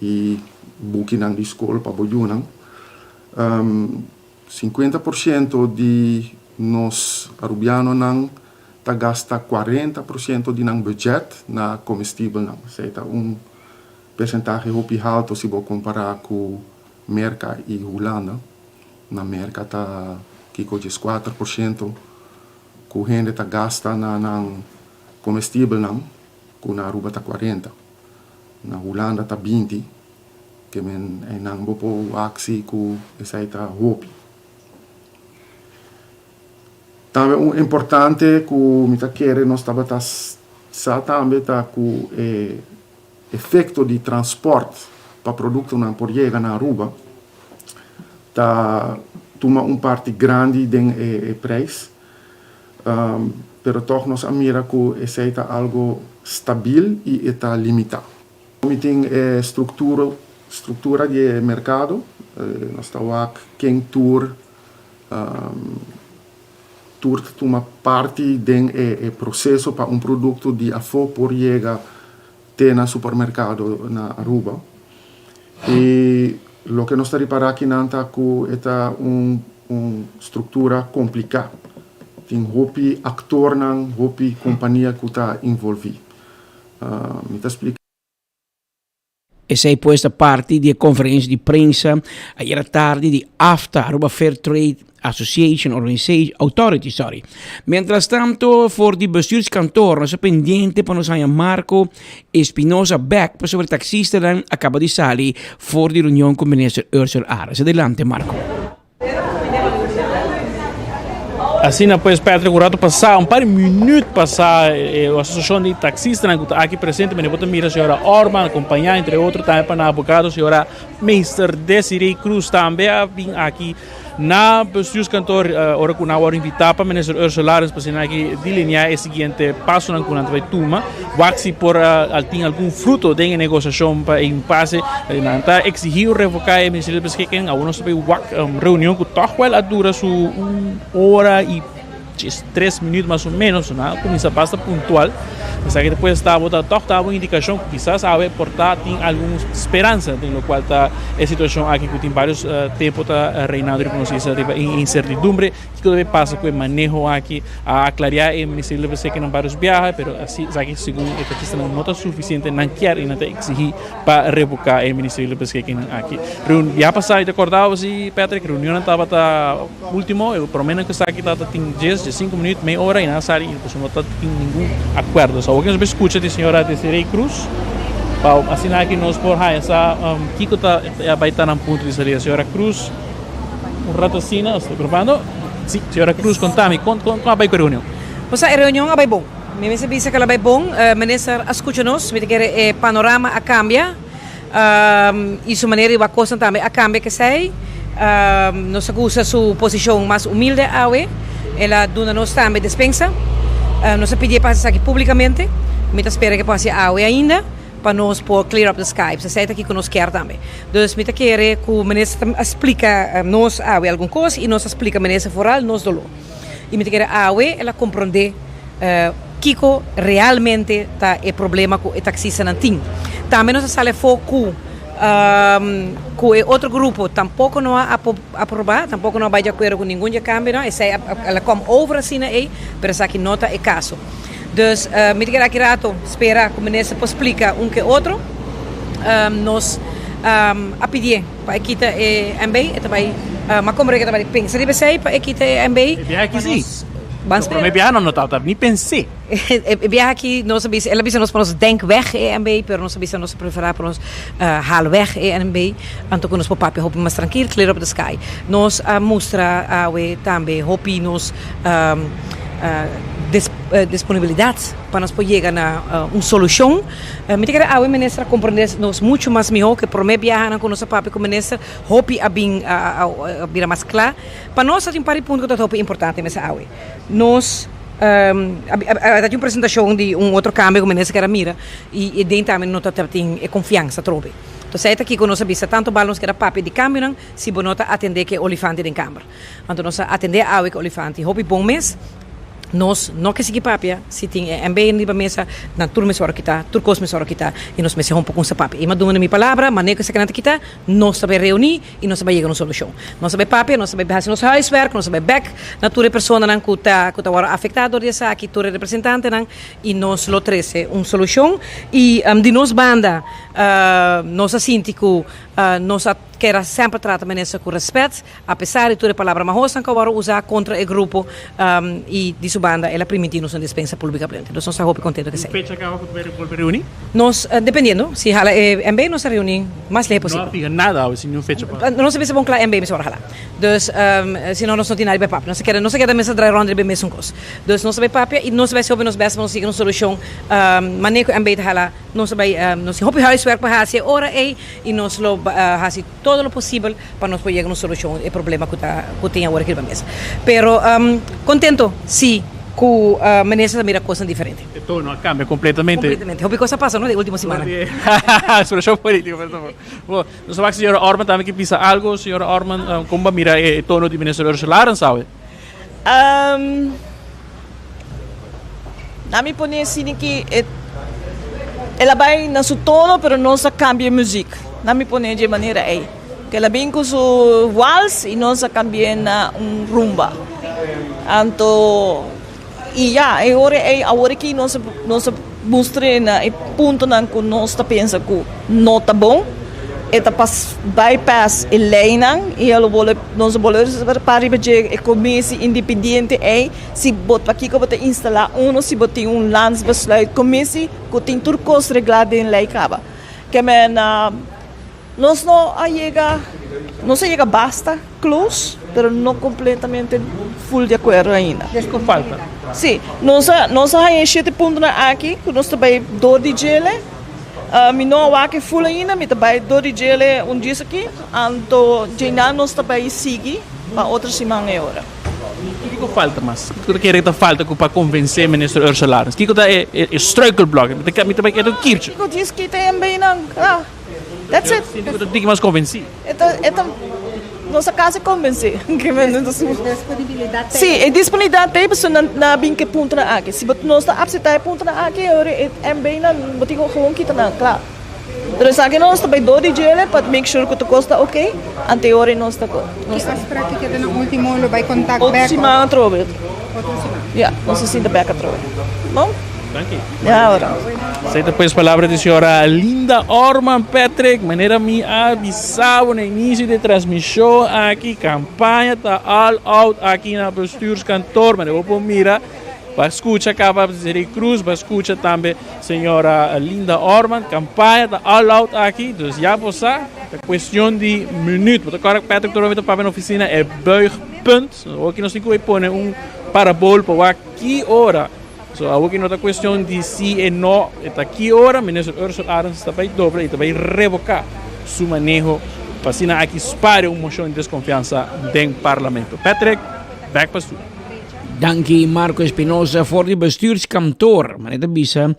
i bukinan di skol pa bo yunan. 50% di nos Arubianonan ta gasta 40% di nan budget na komestibelnan. Esei ta un persentahe hopi halto si bo kompará ku Merka i Hulanda. Na Merka ta kiko 14% ku hende ta gasta na nan komestibelnan, ku na Aruba ta 40. Na Hulanda ta 20. Ke men einan bo por wak si ku esei ta hopi. Tambe un importante ku mi ta kere nos tabata sa tambe ta ku e efekto di transport pa produktonan por yega na Aruba ta tuma un parti grandi den e preis. Pero tòg nos a mira ku esei ta algo stabil i e ta limitá. Mi tin e struktura struktura di e merkado, nos ta wak ken tur tur ta tuma parti den e proseso pa un produkto di afó por yega te na supermerkado na Aruba. I loke nos ta ripará akinan ta ku e ta un un struktura kompliká. Tin hopi aktornan, hopi kompania ku ta involví. Mi ta splika. Esei pues ta parti di e conferencia di prensa ayera tardi di AFTA, Aruba Fair Trade Association Organization, Authority, sorry. Mientras tanto, for di bestuurskantoor nos ta pendiente pa nos haña Marco Espinosa bek pasobra e taxistanan a caba di sali for di reunion cu Minister Ursell Arends. Adelante Marco. Asina pues Patrick un rato pasá, un par di minuut pasá e asosiashon di taksistanan ku ta aki presente mene bo ta mira señora Orman akompañá entre otro tambe pa nan abogado señora Meester Desiree Cruz tambe a bin aki na bestuurskantoor ora ku nan a wòrdu invitá pa Minister Ursula Arends pa asina aki delineá e siguiente pasonan ku nan ta bai tuma. Wak si por al tin algun fruto den e negosiashon pa e impase. Nan ta eksihí o revoká e Ministerio di Beschikking. Awor nos ta bay wak un reunion ku tòg wèl a dura su un ora i 3 minuut mas o ménos. Nan a kuminsá basta puntual. Esaki ta pues tabata tòg daba un indikashon ku kisas awe por ta tin algun speransa den lokual ta e situashon aki ku tin vários tempu ta reinando riba nos isla riba e insertidumbre. Kiko debe pasa ku e maneho aki? A aklariá e Ministerio di Beschikking nan vários biaha, pero asi esaki segun e taksistanan no ta sufisiente, nan kier i nan ta eksigí pa revoká e Ministerio di Beschikking nan aki. Reun biaha pasá i ta kòrda bo si Patrick, reunionnan tabata último, e promé nan ku esaki tabata tin djes, diesinku minüt, mei ora i nan a sali i pasobra no ta tin ningun akuerdo. So awor nos bai skucha di señora Desiree Cruz pa asina aki nos por haña sa kiko ta bai ta nan punto di salida. Señora Cruz. Un rato asina, nos ta grabando. Si, señora Cruz, contami, con, con, con a bai cu e reunion? Bo sa, e reunion a bai bon. Mi mester bisa cu el a bai bon. Minister a scucha nos, mi ta kere e panorama a cambia y su manera di wak cosnan tambe a cambia kesey. Nos a gusta su posicion mas humilde awe. El a duna nos tambe despensa. Nos a pidié pa hasi esaki públikamente. Mi ta spera ku e por hasi awe ainda pa nos por clear up the sky. Esei ta kiko nos kier tambe. Dus mi ta kere ku minister a splika nos awe algun kos i nos a splika minister foral nos doló. I mi ta kere awe el a komprondé kiko realmente ta e problema ku e taksistanan tin. Tambe nos a sali afó ku ku e otro grupo tampoko no a aproba, tampoko no a bai di akuerdo ku ningun di e kambionan. Esei a el a kom over asina ei, pero esaki no ta e kaso. Dus mi ta kere aki rato spera ku minister por splika un ke otro. Nos a pidié pa e kita e MB, e ta bai, m'a komprende ku e ta bai pensa riba esei pa e kita e MB. E biaha aki Pa si. nos ban spera. Prome biaha no no tabata ni pens'é. E biaha aki nos a bisa, el a bisa nos pa nos denk weg e MB, pero nos a bisa nos ta preferá pa nos haal weg e MB, anto ku nos por papia hopi mas trankil, clear up the sky. Nos a mustra awe tambe hopi nos disponibilidad pa nos por yega na un solucion. Mi ta kere awe minister a comprende nos mucho mas miho ke prome biahanan ku nos a papia ku minister, hopi a bin a bira mas kla. Pa nos ta tin un par di punto ku ta hopi importante mester awe. Nos a tin un presentacion di un otro cambio ku minister kier a mira y den tambe no ta tin e confiansa atrobe. Entonces ta kiko nos a bisa tanto bal nos kier a papia di cambionan si bo no ta atende ku e olifante den kamber. Anto nos a atendé awe ku olifanti hopi bon mes. Nos no ke sigui papia si tin e MB riba mesa, nan tur mes ora kita, tur kos mes ora kita i nos mester hompa kumsa papia. I mi a duna mi palabra, manera ku esaki nan ta kita, nos ta bai reuní i nos ta bai yega na un solushon. Nos ta bai papia, nos ta bai hasi nos huiswerk, nos ta bai bèk na tur e personanan ku ta ku ta wòrdu afektá dor di esaki, tur e representantenan i nos lo trese un solushon. I di nos banda nos a sinti ku nos a keda semper trata minister ku rèspèt. Apesar di tur e palabra mahosnan ku a wòrdu usá kontra e grupo i di su banda el a primintí nos un despensa públikamente. Dus nos ta hopi kontentu ku esei. Un fecha kaba ku ta bai bolbe reuní? Nos, dependiendo, si hala e MB nos ta reuní mas lihé posibel. No a fiha nada awe sin niun fecha pa. Nos a bisa bon kla MB mester wòrdu halá. Dus si no nos no tin nada di bai papia. Nos ta keda nos ta keda mester drai rònt riba e mesun kos. Dus nos ta bai papia i nos ta bai hasi hopi nos bèst pa nos yega un solushon manera ku MB ta hala. Nos ta bai nos tin hopi huiswerk pa hasi e ora ei i nos lo hasi todo lo posibel pa nos por yega na un solucion e problema cu ta cu tin awor aki riba mesa. Pero contento si cu minister ta mira cosnan diferente. E tono a cambia completamente. Completamente. Hopi cos a pasa no den ultimo simana. Expresion politico por favor. Bo, nos a wak señora Orman tambe ke bisa algo. Señora Orman, con bo a mira e tono di minister Ursula Arends awe? Na mi pone asina ki e el a bai na su tono pero nos a cambia e muziek. Na mi pone dje manera ei. Ke el a bin ku su wals i nos a cambi'e na un rumba. Anto i ya e ora ei awor aki nos a nos a mustr'e na e puntonan ku nos ta pensa ku no ta bon. E ta pas bypass e leynan y lo bole nos bole pa riba dje e commissie independiente ey si bo pakico bo ta instala uno si bo tin un landsbesluit commissie cu tin tur cos regla den ley caba ke men nos no a yega nos a yega basta close pero no completamente full di acuerdo ainda. Kico falta? Si nos a nos a haya e shete puntonan aki cu nos ta bay door di djele. Mi no a wak e full ainda, mi ta bai dor di djele un dies aki, anto djeinan nos ta bai sigui pa otro siman e ora. Kiko falta mas? Kiko ta kere ta falta ku pa konvensé Minister Ursula Arends? Kiko ta e struikelblok? Mi ta bai kere un kirtje. Kiko djis kita e MB-nan? Kla. That's it. Sinti ku ta tiki mas konvensí. E ta, e ta, nos a kasi konvensé. Disponibilidat Sí, e disponibilidat t'ei pasobra nan nan a bin ku e puntonan aki. Si bo nos ta apseptá e puntonan aki, e ora e MB-nan bo tin ku gewoon kita nan, kla. Pero esaki nos ta bai dor di djele pa make sure ku tur kos ta oke, anto e ora nos ta ku. Ki afsprak ke keda na ultimo lo bai kontak Otro bek? siman atrobe. Otro siman. Ya, nos ta sinta bek atrobe. Bon? Danki. Ya ora. Esei ta pues palabra di señora Linda Orman Patrick. Manera mi a bisa bo na inicio di e transmision aki, campaña ta all out aki na bestuurskantoor. Manera bo por mira, bo a scucha caba Jerry Cruz, bo a scucha tambe señora Linda Orman. Campaña ta all out aki, dus ya bo sa, ta cuestion di minuut. Bo ta corda Patrick tur ora mi ta papia na oficina e buigpunt. Awor nos tin cu pone un parabool pa wak ki ora. So awor ki no ta cuestion di si e no, e ta ki ora Minister Ursell Arends ta bay dobla y ta bay revoca su maneho pa asina aki spare un mocion di desconfiansa den Parlamento. Patrick, back pa studio. Danki Marco Espinosa for di bestuurskantoor. Maar ta bisa,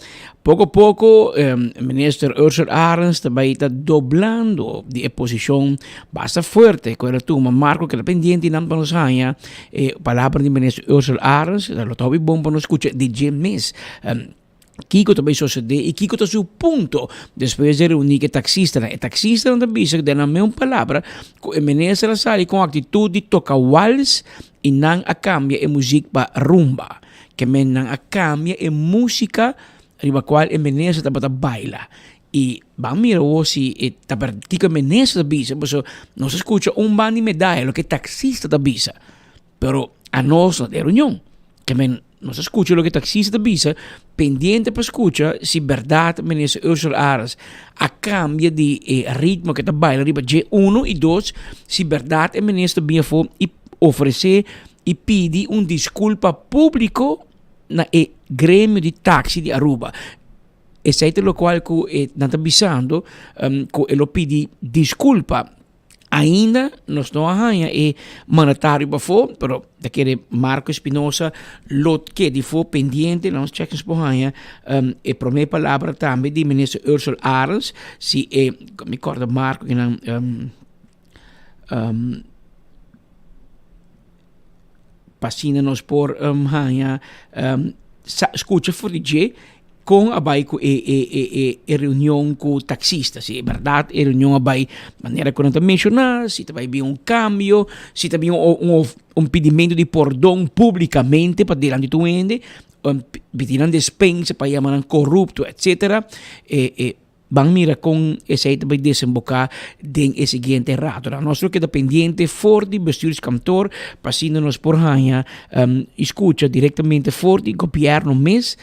poco poco minister Ursula Arends ta bay ta doblando di e posicion basta fuerte cu el a tuma. Marco keda pendiente nan pa nos haya e palabra di minister Ursula Arends. Lo ta hopi bon pa nos scucha di dje mes. Kiko ta bay sosode y kiko ta su punto despues di reuni cu e taxistanan. E taxistanan ta bisa den nan meun palabra cu e minister a sali con actitud di toca wals y nan a cambia e muziek pa rumba. Ke men nan a cambia e musica riba cual e minister tabata baila. Y ban mira awor si e ta ber kiko e minister ta bisa pasobra nos a scucha un ban di medaya loke e taxista ta bisa. Pero anos no den reunion. Ke men nos a skucha loke taxista ta bisa, pendiente pa skucha si bèrdat Minister Ursula Arends a kambia di e ritmo ke ta baila riba dje uno i dos, si bèrdat e minister bin afó i ofresé i pidi un diskulpa públiko na e gremio di taxi di Aruba. Esei ta lokual ku e nan ta bisando ku e lo pidi diskulpa. Ainda nos no a haña e mandatario pafó, pero ta kere Marco Espinosa lo keda afó pendiente. Nos check nos por haña e promé palabra tambe di minister Ursula Arends, si e, mi kòrda Marco kinan pa asina nos por haña sa skucha for di dje kon a bai ku e e e e e reunion ku taksista si e bèrdat e reunion a bai manera ku nan ta menshoná si ta bai bin un kambio si ta bin un un pidimentu di pordon públikamente pa dilanti tur hende pidi nan despensa pa yama nan korupto etsetera e e. Ban mira kon esei ta bai desemboká den e siguiente ratonan. Nos lo keda pendiente for di bestuurskantoor pa asina nos por haña i skucha direktamente for di gobièrnu mes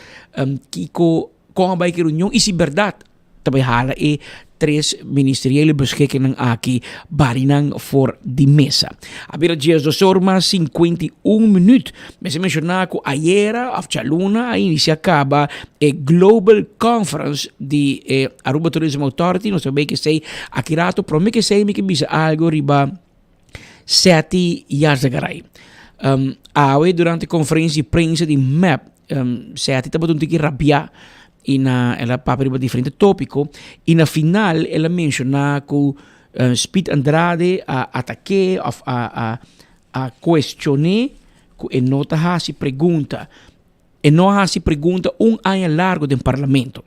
kiko kon a bai ku e reunion i si bèrdat ta bai hala e tres ministeriële beschikkingnan aki barinan for di mesa. A bira diesdos or mas 51 minuut. Mester menshoná ku ayera òf djaluna a inisiá kaba e Global Conference di e Aruba Tourism Authority. Nos ta bay kesey aki rato. Prome kesey mi ke bisa algo riba Setty Yarzagaray. Um, awe durante conferencia di prensa di MEP, um, Setty tabata un tiki rabiá y na el a papia riba diferente tópico y na final el a menciona ku uh, Speed Andrade a ataké of a, a, a cuestioné ku e no ta hasi pregunta. E no a hasi pregunta un aña largo den parlamento.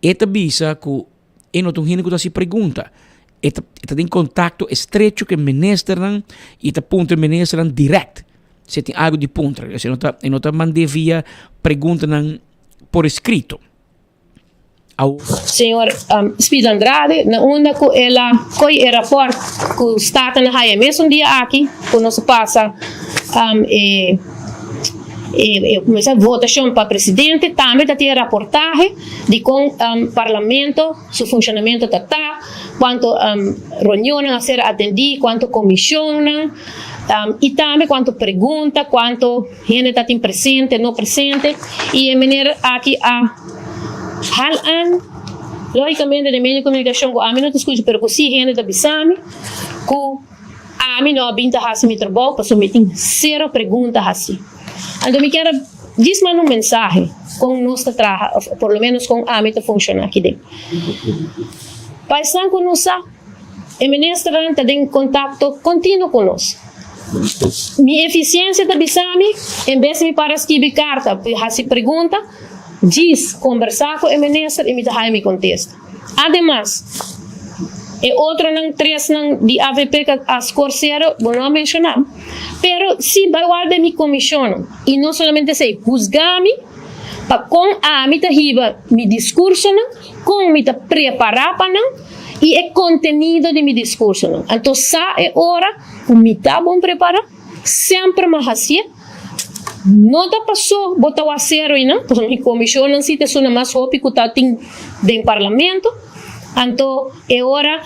E ta bisa ku e no ta un hende ku ta hasi pregunta. E ta, e ta den kontakto estrecho ku e ministernan i ta puntra e ministernan dirèkt si e tin algu di puntra. E no ta, e no ta mand'é via preguntanan por eskrito. Señor Speed Andrade, na unda cu el a coy e rapport cu Staten a haya mesun dia aki cu nos a pasa e e votacion pa presidente, tambe ta tin e raportahe di con Parlamento su funcionamento ta ta, cuanto reunionnan a ser atendi, cuanto comisionnan y tambe cuanto pregunta, cuanto. Hende ta tin presente, no presente, y e meneer aki a hal an, logicamente den medio di comunicacion cu ami no ta scucha, pero cu si hende ta bisa mi cu ami no a bin ta haci mi trabou pasobra mi tin cero pregunta haci. Anto mi kier a djis manda un mensahe con nos ta traha of por lo menos con ami ta funciona aki den. Pa esnan cu no sa, e ministernan ta den contacto continuo cu nos. Mi eficiencia ta bisa mi, en bes di mi para skibi carta pa haci pregunta, djis combersa cu e minister y mi ta haya mi contesta. Ademas, e otronan tresnan di avp cu a score cero, bo no a menciona, pero si bay wak den mi comisionnan y no solamente esey, huzga mi pa con ami ta hiba mi discursonan, con mi ta prepara pa nan y e contenido di mi discursonan. Anto sa e ora Ku mi ta bon prepará, semper mi a hasié. No ta pasó bo ta wak einan, pasobra mi komishonnan si ta esuna mas hopi ku ta tin den parlamento. Anto e ora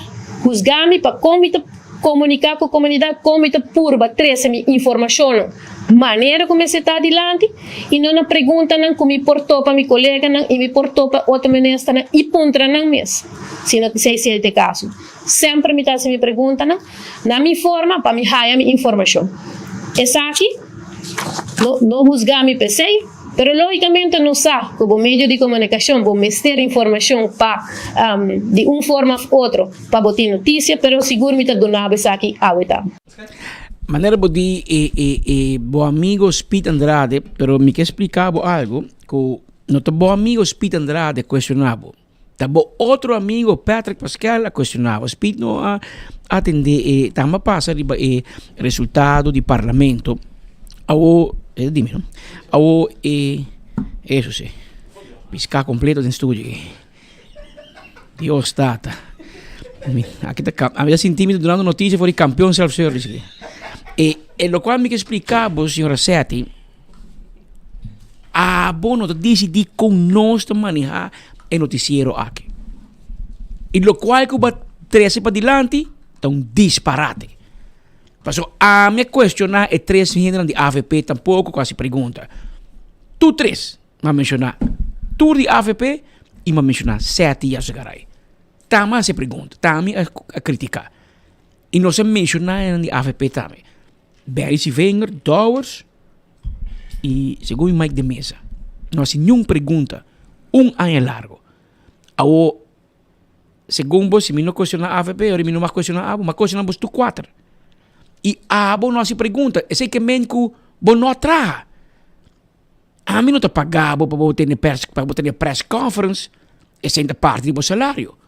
husgá mi pa kon mi ta komuniká ku komunidat, kon mi ta purba trese mi informashonnan manera ku mester ta dilanti i no na preguntanan ku mi por topa mi koleganan i mi por topa otro ministernan i puntra nan mes, si no si esei ta e kaso. Semper mi ta hasi mi preguntanan na mi forma pa mi haya mi informashon. Esaki. No no husga mi p'esei, pero logicamente nos sa cu bo medio di comunicacion bo mester informacion pa di un forma of otro pa bo tin noticia, pero sigur mi ta duna bo esaki awe ta. Manera bo di e e e bo amigo Speed Andrade, pero mi ke splica bo algo cu no ta bo amigo Speed Andrade cuestiona bo. Ta bo otro amigo Patrick Pascal a cuestiona bo. Speed no a atende e tamba a pasa riba e resultado di parlamento. Awo, e dime no. Awo e eso si. Pisca completo den studio aki. Dios tata. Mi aki ta kam ami ta sinti mi ta dunando noticia for di campeon self service aki. E e locual mi ke splica bo señora Setty. Abo no ta disidí kon nos ta manehá e notisiero aki. I lokual ku bo a trese padilanti ta un disparate. Pasobra ami a kuestioná e tres hendenan di avp tampoko ku hasi pregunta. Tur tres mi a menshoná. Tur di avp i mi a menshoná Setty Yarzagaray. Tambe a hasi pregunta, tambe a kritiká. I nos a menshoná e nan di avp tambe. Barry Sivenger, Dowers y segun Mike de Meza. No haci niun pregunta un aña largo. Awo segun bo si mi no cuestiona avp ora mi no mas cuestiona abo, mi a cuestiona bos tur cuater. Y abo no haci pregunta, esey ke men cu bo no a traha. Ami no ta paga bo pa bo tene pers pa bo tene press conference, esey ta parti di bo salario.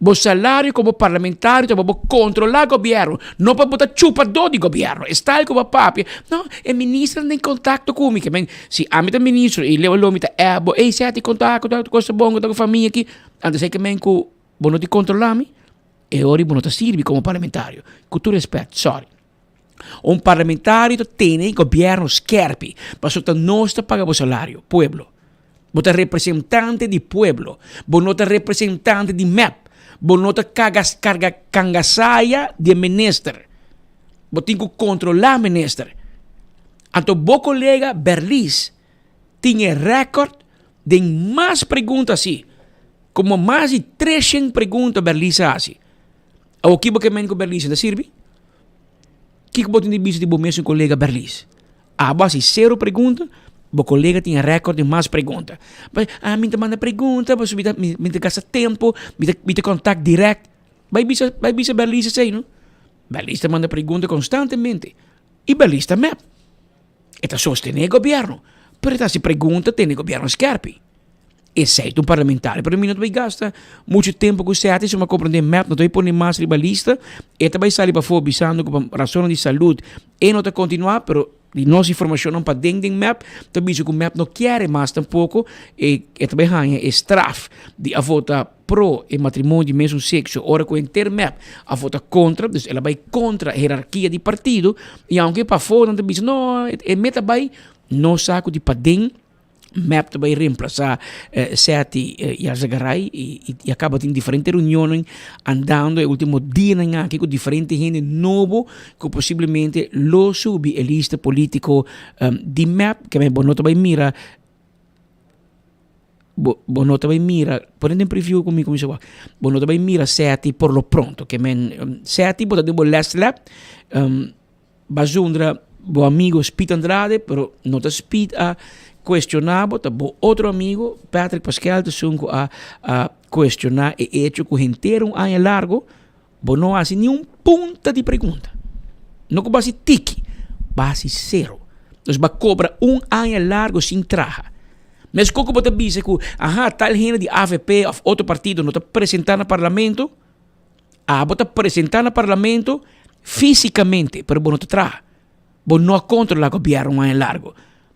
Bo salario como parlamentario ta pa bo controla gobierno, no pa bo ta chupador di gobierno. E style cu bo a papia, no, e minister anda in contacto cu mi, ke men, si ami ta ministro y leo lo mi ta app bo, ey Setty con ta, con ta, cos ta bon, con ta cu famia aki, anto esey ke men cu bo no tin controla mi, e ora bo no ta sirbi como parlamentario. Cu tur respet, sorry. Un parlamentario ta tene gobierno skerpi, pasobra ta nos ta paga bo salario, pueblo. Bo ta representante di pueblo. Bo no ta representante di mep. Bo no ta kaga karga kangasaya di e minister. Bo tin ku kontrolá minister. Anto bo kolega Berlis tin e rèkòrt den mas pregunta asi. Komo mas di treshen pregunta Berlis a hasi. Awor ki bo ke men ku Berlis ta sirbi? Kiko bo tin di bisa di bo mesun kolega Berlis? Abo hasi sero pregunta, bo kolega tin rèkòrt di mas pregunta. Bai, ah, mi ta manda pregunta, pasobra mi ta, mi, mi ta gasta tempu, mi ta, mi ta kontakt dirèkt. Bai bisa, bai bisa Berlis esei no. Berlis ta manda pregunta konstantemente i Berlis ta mep. E ta sostené gobièrnu, pero e ta hasi pregunta tene gobièrnu skèrpi. Esei ta un parlamentario, pero mi no ta bai gasta muchu tempu ku sèt esei, mi a komprendé mep no ta bai pone mas riba lista, e ta bai sali pafó bisando ku pa rasonnan di salud e no ta kontinuá, pero di nos informashonnan paden den mep ta bisa ku mep no kier e mas tampoko, e e ta bai haña e straf di a vota pro e matrimonio di mesun sekso ora ku henter mep a vota kontra, dus el a bai kontra herarkia di partido, i aunke pafó nan ta bisa no e meta bai no sa ku di paden. Mep ta bai reemplasa Setty Yarzagaray y y a caba tin diferente reunionnan andando e ultimo dianan aki cu diferente hende nobo cu posiblemente lo subi e lista politico di mep ke bo no ta bai mira bo bo no ta bai mira pone den preview cu mi cuminsa wak bo no ta bai mira Setty por lo pronto ke men Setty bo ta den bo les lap. Ba zundra bo amigo Speed Andrade, pero no ta Speed a cuestiona bo, ta bo otro amigo Patrick Pascal ta esun cu a a cuestiona e hecho cu henter un aña largo bo no haci ni un punta di pregunta. No cu bo haci tiki, bo haci cero. Nos bo a cobra un aña largo sin traha. Mesco cu bo ta bisa cu aha tal hende di avp of otro partido no ta presenta na parlamento, Abo ta presenta na parlamento fisicamente, pero bo no ta traha. Bo no a controla gobierno un aña largo.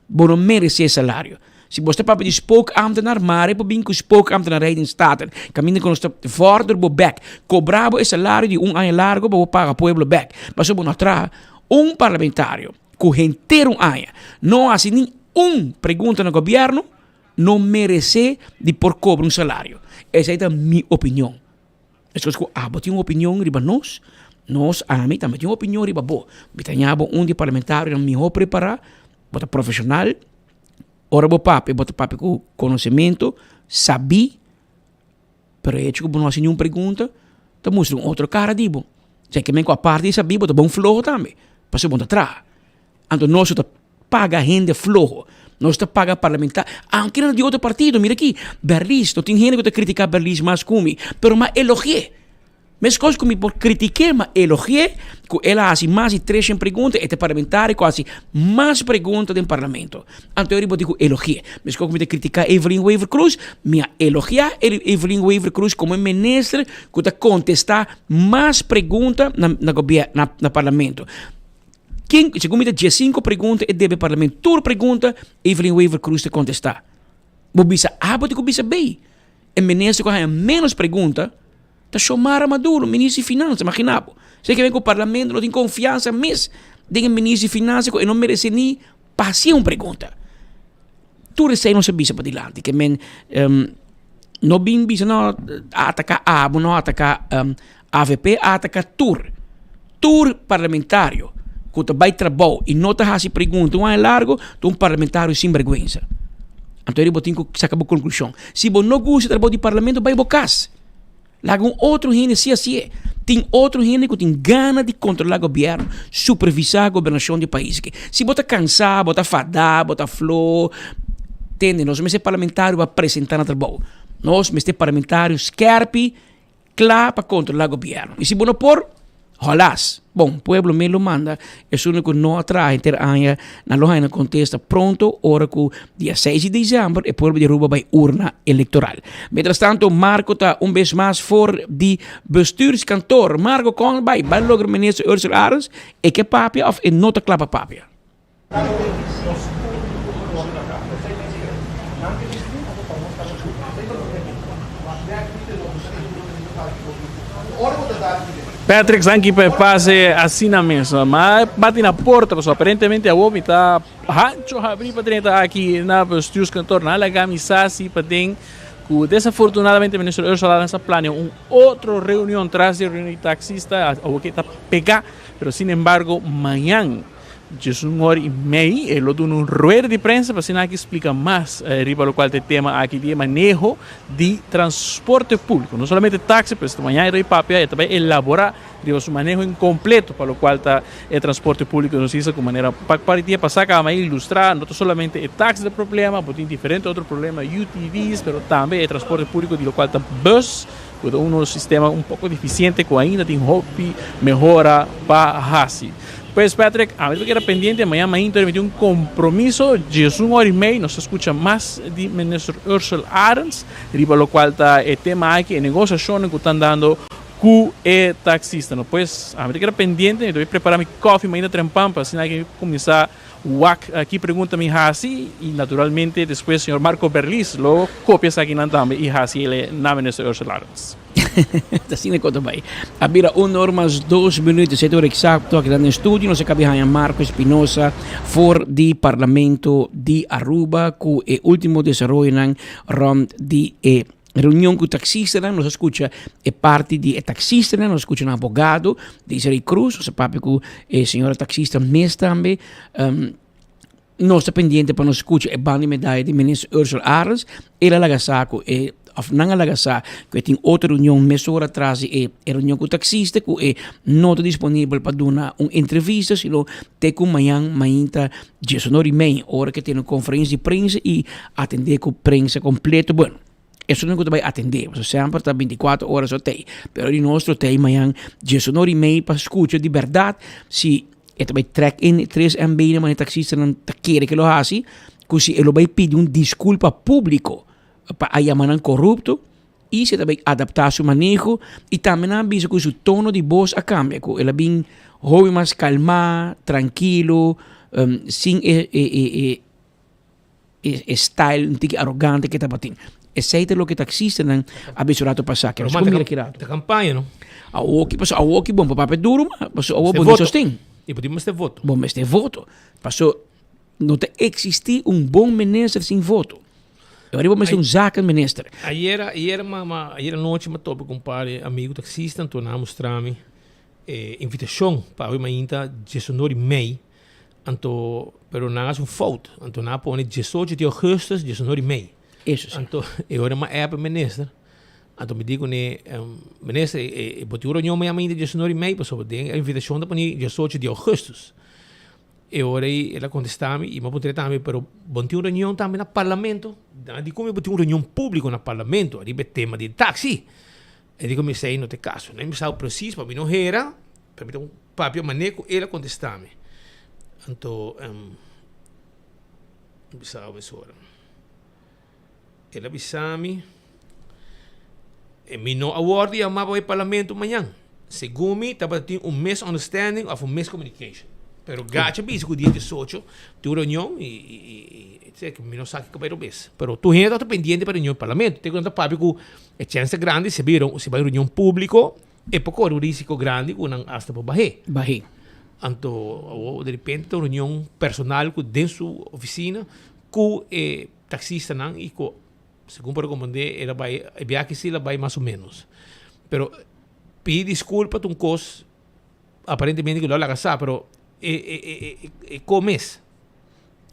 Bo no merece e salario. Si bo ta papia di spookambtenaar, mare por bin cu spookambtenaar den Staten. Caminda cu nos ta vorder bo bek. Cobra bo e salario di un aña largo pa bo paga pueblo bek. Pasobra bo no a traha. Un parlamentario cu henter un aña no haci ni un pregunta na gobierno, no merece di por cobra un salario. Esey ta mi opinion. Meskos ku abo tin un opinion riba nos, nos, ami, tambe tin un opinion riba bo. Mi ta ña bo un di e parlamentarionan mihó prepará, bo ta profeshonal, ora bo papia bo ta papia ku konosementu, sabí, pero e hecho ku bo no hasi niun pregunta ta mustra un otro kara di bo. Esei ke men ku aparte di sabí bo ta bon floho tambe, pasobra bo no ta traha. Anto nos ta. paga hende floho. Nos ta paga parlamentar, aunke nan ta di otro partido, mira aki, Berlis, no tin hende ku ta kritika Berlis mas ku mi, pero m'a elogi'é. Meskos ku mi por kritik'é, m'a elogi'é ku el a hasi mas di treshen pregunta, e ta e parlamentario ku a hasi mas pregunta den parlamento. Anto riba di ku elogi'é. Meskos ku mi ta kritiká Evelyn Wever-Croes, mi a elogiá Evelyn Wever-Croes komo e minister ku ta kontestá mas pregunta na na gobier na na parlamento. Ken, segun mi ta diesinko pregunta e debe parlamento. Tur pregunta Evelyn Wever-Croes ta kontestá. Bo bisa A, bo tin ku bisa B. E minister ku a haña ménos pregunta ta Xiomara Maduro, minister di Finansa. Imagina bo. Esei ke men ku parlamento no tin konfiansa mes den e minister di Finansa ku e no merese ni pa hasi un pregunta. Tur esei nos a bisa padilanti ke men no bin bisa no a ataka abo no a ataka avp a ataka tur. Tur parlamentario ku ta bai trabou i no ta hasi pregunta un aña largo ta un parlamentario sinberguensa. Anto bo tin ku saka bo konklushon. Si bo no gusta trabou di parlamento bai bo kas. Laga un otro hende si hasié. Tin otro hende ku tin gana di kontrolá gobièrnu, supervisá gobernashon di pais aki. Si bo ta kansá, bo ta fadá, bo ta flo, tende, nos mester parlamentario pa presentá na trabou. Nos mester parlamentario skèrpi, kla pa kontrolá gobièrnu. I si bo no por, Holas! Bon, pueblo mes lo manda esun ku no a traha henter aña, nan lo haña nan kontesta pronto ora ku dia seis di desèmber e pueblo di Aruba bai urna elektoral. Mientras tanto Marco ta un bes mas for di bestuurskantoor. Marco, kon bai? Bai logra minister Ursula Arends e ke papia òf e no ta kla pa papia? Patrick danki pa e pase asina mes. Ma bati na porta pasobra aparentemente awor mi ta hancho habri pa drenta aki na bestuurskantoor. Nan a laga mi sa si paden ku desafortunadamente minister Ursula Arends a planea un otro reunion tras di reunion di taxista awor ke ta pega pero sin embargo mañan Djes un ora i mei e lo duna un rueda di prensa pa asina aki splika mas riba lokual ta e tema aki di e maneho di transporte públiko. No solamente taksi, pero esta mañana e ta bai papia, e ta bai elaborá riba su maneho inkompleto pa lokual ta e transporte públiko. Nos bisa ku manera pa par di dia pasá kaba a ilustrá no ta solamente e taksi ta problema, bo tin diferente otro problema, UTV's, pero tambe e transporte públiko di lokual ta bus, ku ta un sistema un poko difisiente ku ainda tin hopi mehora pa hasi. Pues Patrick, ami ta keda pendiente, mañana mainta mi tin un compromiso, diesun ora y mei nos ta scucha mas di Minister Ursell Arends riba locual ta e tema aki, e negociacionnan cu ta andando cu e taxistanan. Pues ami ta keda pendiente, mi ta bay prepara mi koffie mainta trempan pa asina aki mi cuminsa wak ki pregunta mi haci y naturalmente despues señor Marco Berlis lo copia esakinan tambe y haci el na Minister Ursell Arends. Ta asina ku ta bai. A bira un or mas dos minuut, sete ora eksakto aki den studio. Nos a kabi haña Marco Espinosa for di Parlamento di Aruba ku e ultimo desaroyonan rond di e reunion ku taksistanan. Nos a skucha e parti di e taksistanan, nos a skucha nan abogado Desiree Cruz, nos a papia ku e señora taksista mes tambe. Nos ta pendiente pa nos skucha e banda di medaya di Minister Ursula Arends. El a laga sa ku e, òf nan a laga sa ku e tin otro reunion mesora tras di e reunion ku taksista ku e no ta disponibel pa duna un entrevista sino te ku mañan mainta diesunor i mei ora ke tene un konferensia di prensa i atendé ku prensa kompleto. Bueno, esun ku ta bai atendé pasobra semper ta binti kuater ora so tei pero di nos lo tei mañan diesunor i mei pa skucha di bèrdat si E ta bai trek in e tres MB na manera taxistanan ta kere ke lo hasi, ku si e lo bai pidi un diskulpa públiko pa a yama nan korupto i si e ta bai adaptá su maneho i tambe nan a bisa ku su tono di bos a kambia, ku el a bin hopi mas kalmá, trankilo, sin e e e. E style un tiki arogante ke tabatin. Esei ta loke taxistanan a bisa un rato pasá. Kero Pero mira ki rato. Ta campaña, no? Awoki, paso awoki bon pa papia duro, ma paso awo bo no sosten. I bo tin mester voto. Bo mester voto. Paso no ta existi un bon minister sin voto. E ora bo mester un zakenminister. Ayera, ayera ma, ma, ayera nochi mi a topa ku un par di amigo taxista, anto nan a mustra mi e invitashon pa awe mainta diesunor i mei. Anto, pero nan haci un fout. Anto nan a pone diesocho di augustus, diesunor i mei. Eso si. Anto, e ora mi a app e minister. Anto mi di cune, minister, e bo tin un reunion mañana mainta diesunor i mei, pasobra den e invitacion ta pone diesocho di augustus. E ora ei el a kontestá mi i mi a puntr'é tambe, pero bo no tin un reunion tambe na parlamento? Nan a di ku mi bo tin un reunion públiko na parlamento ariba e tema di taxi. E di ku mi esei no ta e kaso. Nan mi sa presis pa mi no hera, pa mi ta papia manera ku el a kontestá mi. Anto mi bisa mesora. El a bisa mi, E mi no a wòrdu yamá pa bai parlamento mañan. Segun mi tabata tin un misunderstanding òf un miscommunication. Pero Gachi a bisa ku dia diesocho tin un reunion i i i mi no sa kiko bai robes. Pero tur hende tabata pendiente pa e reunion di parlamento. Te ku nan ta papia ku e chèns ta grandi si bai si bai reunion públiko e por kore un risiko grandi ku nan asta por bah'é. Bah'é. Anto awor derepente ta un reunion personal ku den su ofisina ku e taxistanan y cu segun por recomende el a bay e biahe si el a bay mas o menos pero pidi disculpa ta un cos aparentemente cu lo a laga sa pero e e e e co mes.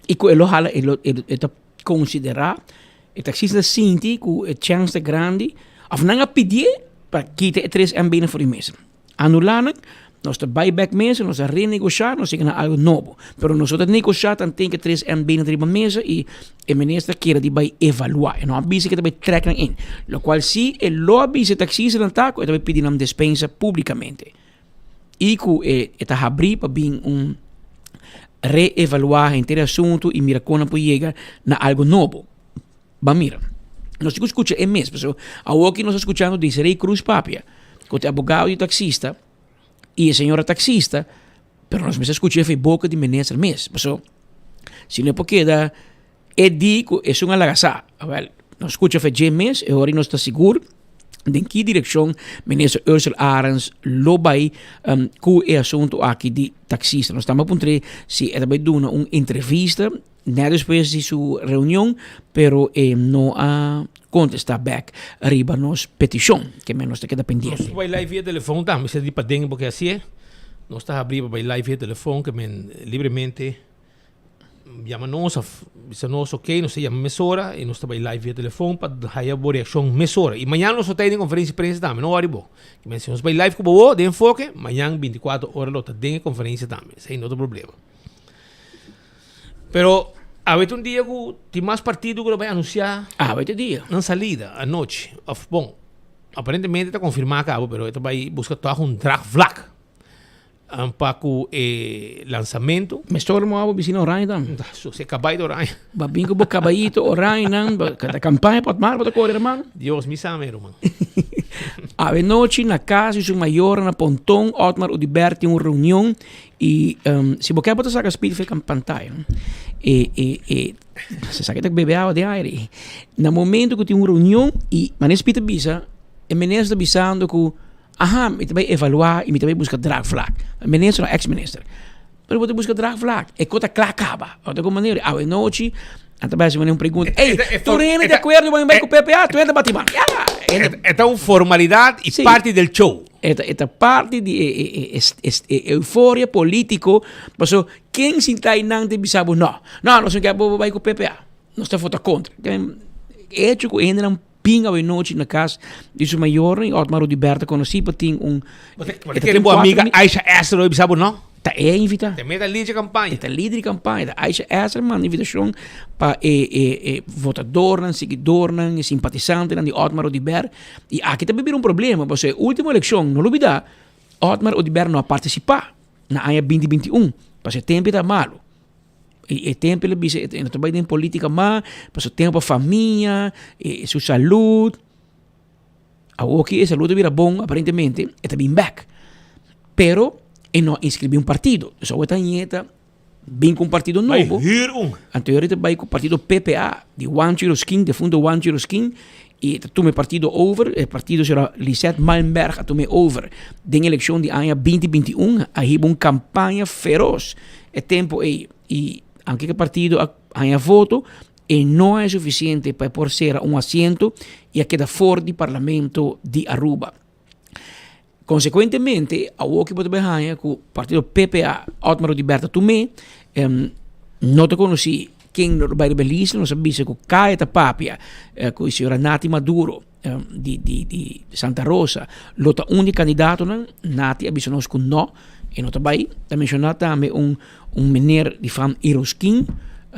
Y cu e lo hala e lo e ta considera e taxista ta sinti cu e chance ta grandi of nan a pidie pa kita e tres MB nan for di mesa. Anulá nan, nos ta bai bek mesa, nos ta renegoshá, nos yega na algu nobo. Pero nos no ta negoshá tanten ku e tres MB nan ta riba mesa i e minister kere di bai evaluá. E no a bisa ku e ta bai trèk nan in. Lokual si e lo a bisa e taksistanan ta ku e ta bai pidi nan despensa públikamente. I ku e ta habrí pa bin un reevaluá henter e asuntu i mira kon nan por yega na algu nobo. Ban mira. Nos tin ku skucha e mes, pasobra awoki nos ta skuchando Desiree Cruz papia, ku ta e abogado di taksista i e señora taksista, pero nos mester skucha efe boka di minister mes, pasobra si no e por keda e di ku esun a laga sa. Awel, nos skucha efe dje mes, e ora nos ta sigur den ki direkshon minister Ursell Arends lo bai ku e asuntu aki di taksista. Nos tambe a puntr'é si e ta bai duna un entrevista. Net despues di su reunion, pero e no a contesta bek riba nos peticion, ke men nos ta keda pendiente. Nos ta bai live via telefon tambe, si ta di paden bo ke hacié, nos ta habri pa bai live via telefon, ke men libremente yama nos of bisa nos ok, nos ta yama mesora y nos ta bai live via telefon pa haya bo reaccion mesora. Y mañana nos lo ta den conferencia di prensa tambe, no worry bo. Ke men si nos bai live ku bo den enfoke, mañan binticuatro ora lo ta den e conferencia tambe, esei no ta problema. Pero awe ta un dia ku tin mas partido ku lo bai anunsiá. Awe ta e dia. Nan salida anochi. Of bon, aparentemente ta konfirmá kaba, pero e ta bai buska tòg un draagvlak pa ku e lansamentu. Mestor mo abo bisina oranje dan. So se kabai di oranje. Ba bin ku bo kabaito oranje nan, ba ta kampaña pa otmar bo ta kore hermano. Dios mi sa mi ruman. Awe nochi na kas di su mayor na Ponton, Otmar Oduber tin un reunion I si bo ke bo ta saka speed for e pantaya. E e e se saka ta bebe awa den aire. Na momento ku tin un reunion i manera speed ta bisa e minister ta bisando ku aha mi ta bai evaluá i mi ta bai buska draagvlak. E minister no ex minister. Pero bo ta buska draagvlak e kos ta kla kaba. Ota ku manera awe nochi nan ta bai hasi un pregunta ey tur hende di akuerdo bo bai ku PPA tur hende ta bati man. Ya! E ta un formalidat i parti del show. E ta, e ta parti di e, e, e, e, e euforia politico, paso ken sinta einan te bisa bo no, no, nos no ke bo bai ku PPA, nos ta vota kontra. E hecho ku hendenan bin awe nochi na kas di su mayornan i Otmar Oduber ta konosí pa tin un. Bo ta kere bo amiga Aisha Esther lo bisa bo no? Ta e a invita. Ta meta lider di kampaña. E ta lider di kampaña. Ta Aisha Esther manda invitashon pa e, e, e votadornan, siguidornan, e simpatisantenan di Otmar Oduber. I aki ta bira un problema, pasobra e ultimo elekshon, no lubida, Otmar Oduber no a partisipá na aña binti binti un, pasobra e tempu e ta malu. I e tempu el a bisa e no ta bai den politika mas, pasobra tempu pa famia, e su salud. Awoki e salud a bira bon aparentemente, e ta bin bèk. Pero e no a inskribí un partido, dus awo e ta ñeta. Bin ku un partido nobo. Bai huur un. Anto ahorita bai ku partido PPA di Juancho Roskin, defunto Juancho Roskin, i ta tuma e partido over. E partido sera Lisette Malmberg a tuma e over. Den elekshon di aña binti binti un a hiba un kampaña feros e tempu ei. I anke ku e partido a haña voto, e no a e sufisiente pa e por sera un asiento i a keda for di parlamento di Aruba. Konsekuentemente, awor ki bo ta bai haña ku partido PPA, Otmar Oduber ta tum'é, no ta konosí ken lo bai riba e lista, nos a bisa ku Kaya ta papia ku e señora Nati Maduro. di di di Santa Rosa lo ta un di kandidatonan. Nati a bisa nos ku no, e no ta bai. Ta menshoná tambe un un meneer di fam Iroskin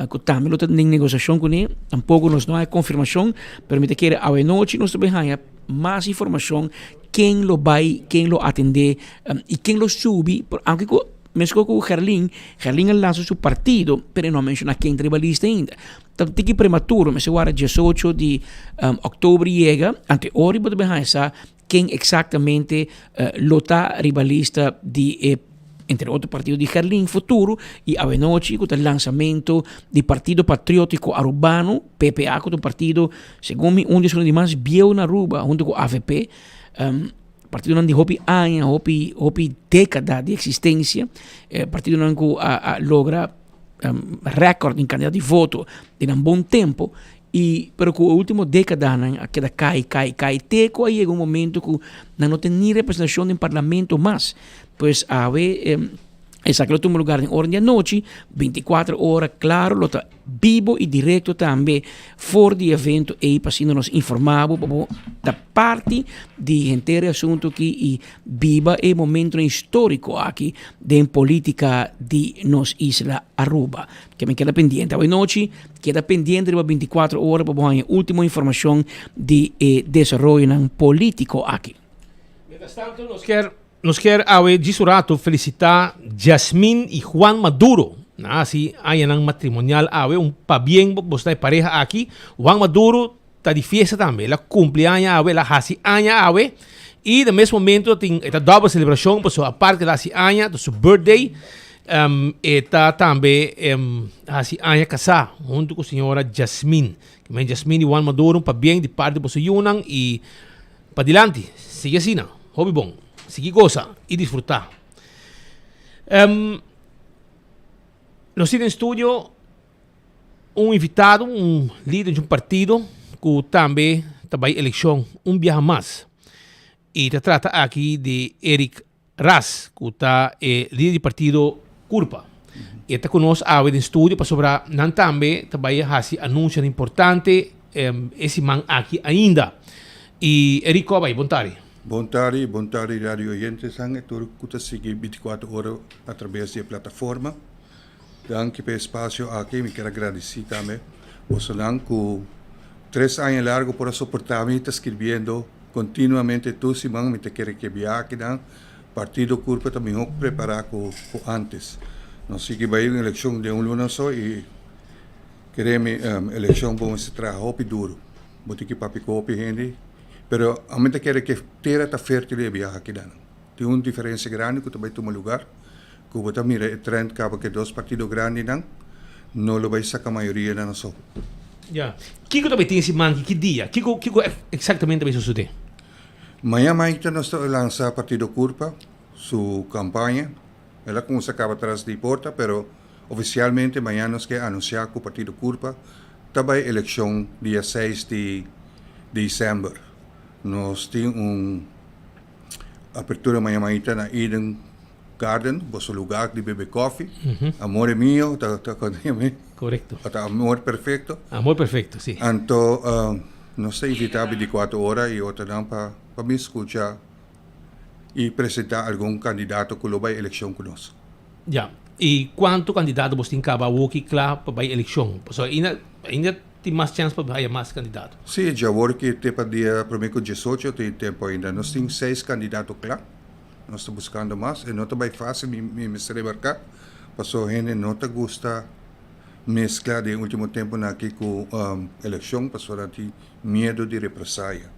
ku tambe lo ta den negosiashon kuné. Tampoko nos no haña konfirmashon, pero mi ta kere awenochi nos ta bai haña mas informashon ken lo bai, ken lo atendé i ken lo subi, aunke ku meskos ku Gerlin, Gerlin a lansa su partido, pero e no a menshoná ken ta riba lista ainda. Ta un tiki prematuro, mester wara diesocho di òktober yega, anto e ora bo ta bin haña sa ken eksaktamente lo ta riba lista di e entre otro partido di Gerlin Futuro i awenochi ku ta lansamentu di Partido Patriótiko Arubano, PPA, ku ta un partido segun mi un di esun di mas bieu na Aruba huntu ku avp, partidonan di hopi aña, hopi hopi dékada di eksistensia, partidonan ku a logra rèkòrt den kantidat di voto den nan bon tempu i pero ku e ultimo dékadanan a keda kai kai kai te ku a yega un momento ku nan no tin ni representashon den parlamento mas. Pues awe esaki lo tuma lugar den ora di anochi, bintikuater ora klaro lo ta bibo i direkto tambe for di evento ei pa asina nos informa bo pa bo ta parti di henter e asuntu aki i biba e momentonan historico aki den politica di nos isla Aruba. Ke men keda pendiente awe nochi, keda pendiente riba 24 ora pa bo haña ultimo informacion di e desaroyonan politico aki. Mientras tanto nos kier nos kier awe djis un rato felicita Jasmine y Juan Maduro na hasi añanan matrimonial awe un pabien bo ta e pareha aki Juan Maduro ta di fiesta tambe. El a cumpli aña awe, el a haci aña awe. Y na mes momento tin, e ta dobbel celebracion, pasobra aparte el a haci aña, ta su birthday, um, e ta tambe um, haci aña casá hunto cu señora Jasmine. Men Jasmine y Juan Maduro, pabien di parti boso yunan y padilanti, sigui asina, hopi bon. Sigui goza y disfruta. Um, nos tin den studio Un invitado, un lider di un partido ku tambe ta bai elekshon un biaha mas. I ta trata aki di Eric Ras, ku ta e lider di partido Curpa. E ta ku nos awe den studio pasobra nan tambe ta bai hasi anunsionan importante e siman aki ainda. I Eric kò bai? Bon tardi. Bon tardi, bon tardi radio oyentesan e tur ku ta sigui bintikuater ora atrabes di e plataforma. Danki pa e espacio aki. Mi kier a gradici tambe bosonan cu tres aña largo por a soporta mi ta skirbiendo continuamente tur siman. Mi ta kere ke bia akinan Partido Curpa ta miho prepara cu antes. Nos sigui bay un eleccion den un luna so y kere mi eleccion bo mester traha hopi duro. Bo tin ki papia cu hopi hende pero ami ta kere ke tera ta fertil e biaha akinan. Tin un diferencia grandi cu ta bay tuma lugar. Ku bo ta mira e trend kaba ku e dos partido grandinan no lo bai saka mayoria nan so. Ya. Kiko ta bai tin e siman ki? Ki dia? Kiko kiko eksaktamente ta bai sosodé? Maña maita nos ta lansa Partido Curpa su kampaña. El a kumsa kaba tras di porta pero ofisialmente maña nos ke anunsiá ku Partido Curpa ta bai elekshon dia seis di desèmber. Nos tin un apertura maña maita na Eden Garden, boso lugar di bebe koffie. Amore mio, ta ta mi. Correcto. Ta amor perfecto. Amor perfecto, si. Anto nos ta invita binticuatro ora y otronan pa pa bin scucha y presenta algun candidato cu lo bay eleccion cu nos. Ya. Y cuanto candidato bos tin caba awoki cla pa bay eleccion? Pasobra ainda ainda tin mas chance pa haya mas candidato. Si, djawoor ki te pa dia prome cu diesocho tin tempo ainda. Nos tin seis candidato cla. Nos ta buskando mas. E no ta bai fásil, mi mi mester remarká, pasobra hende no ta gusta meskla den último tempunan aki ku elekshon pasobra nan tin miedu di represaya.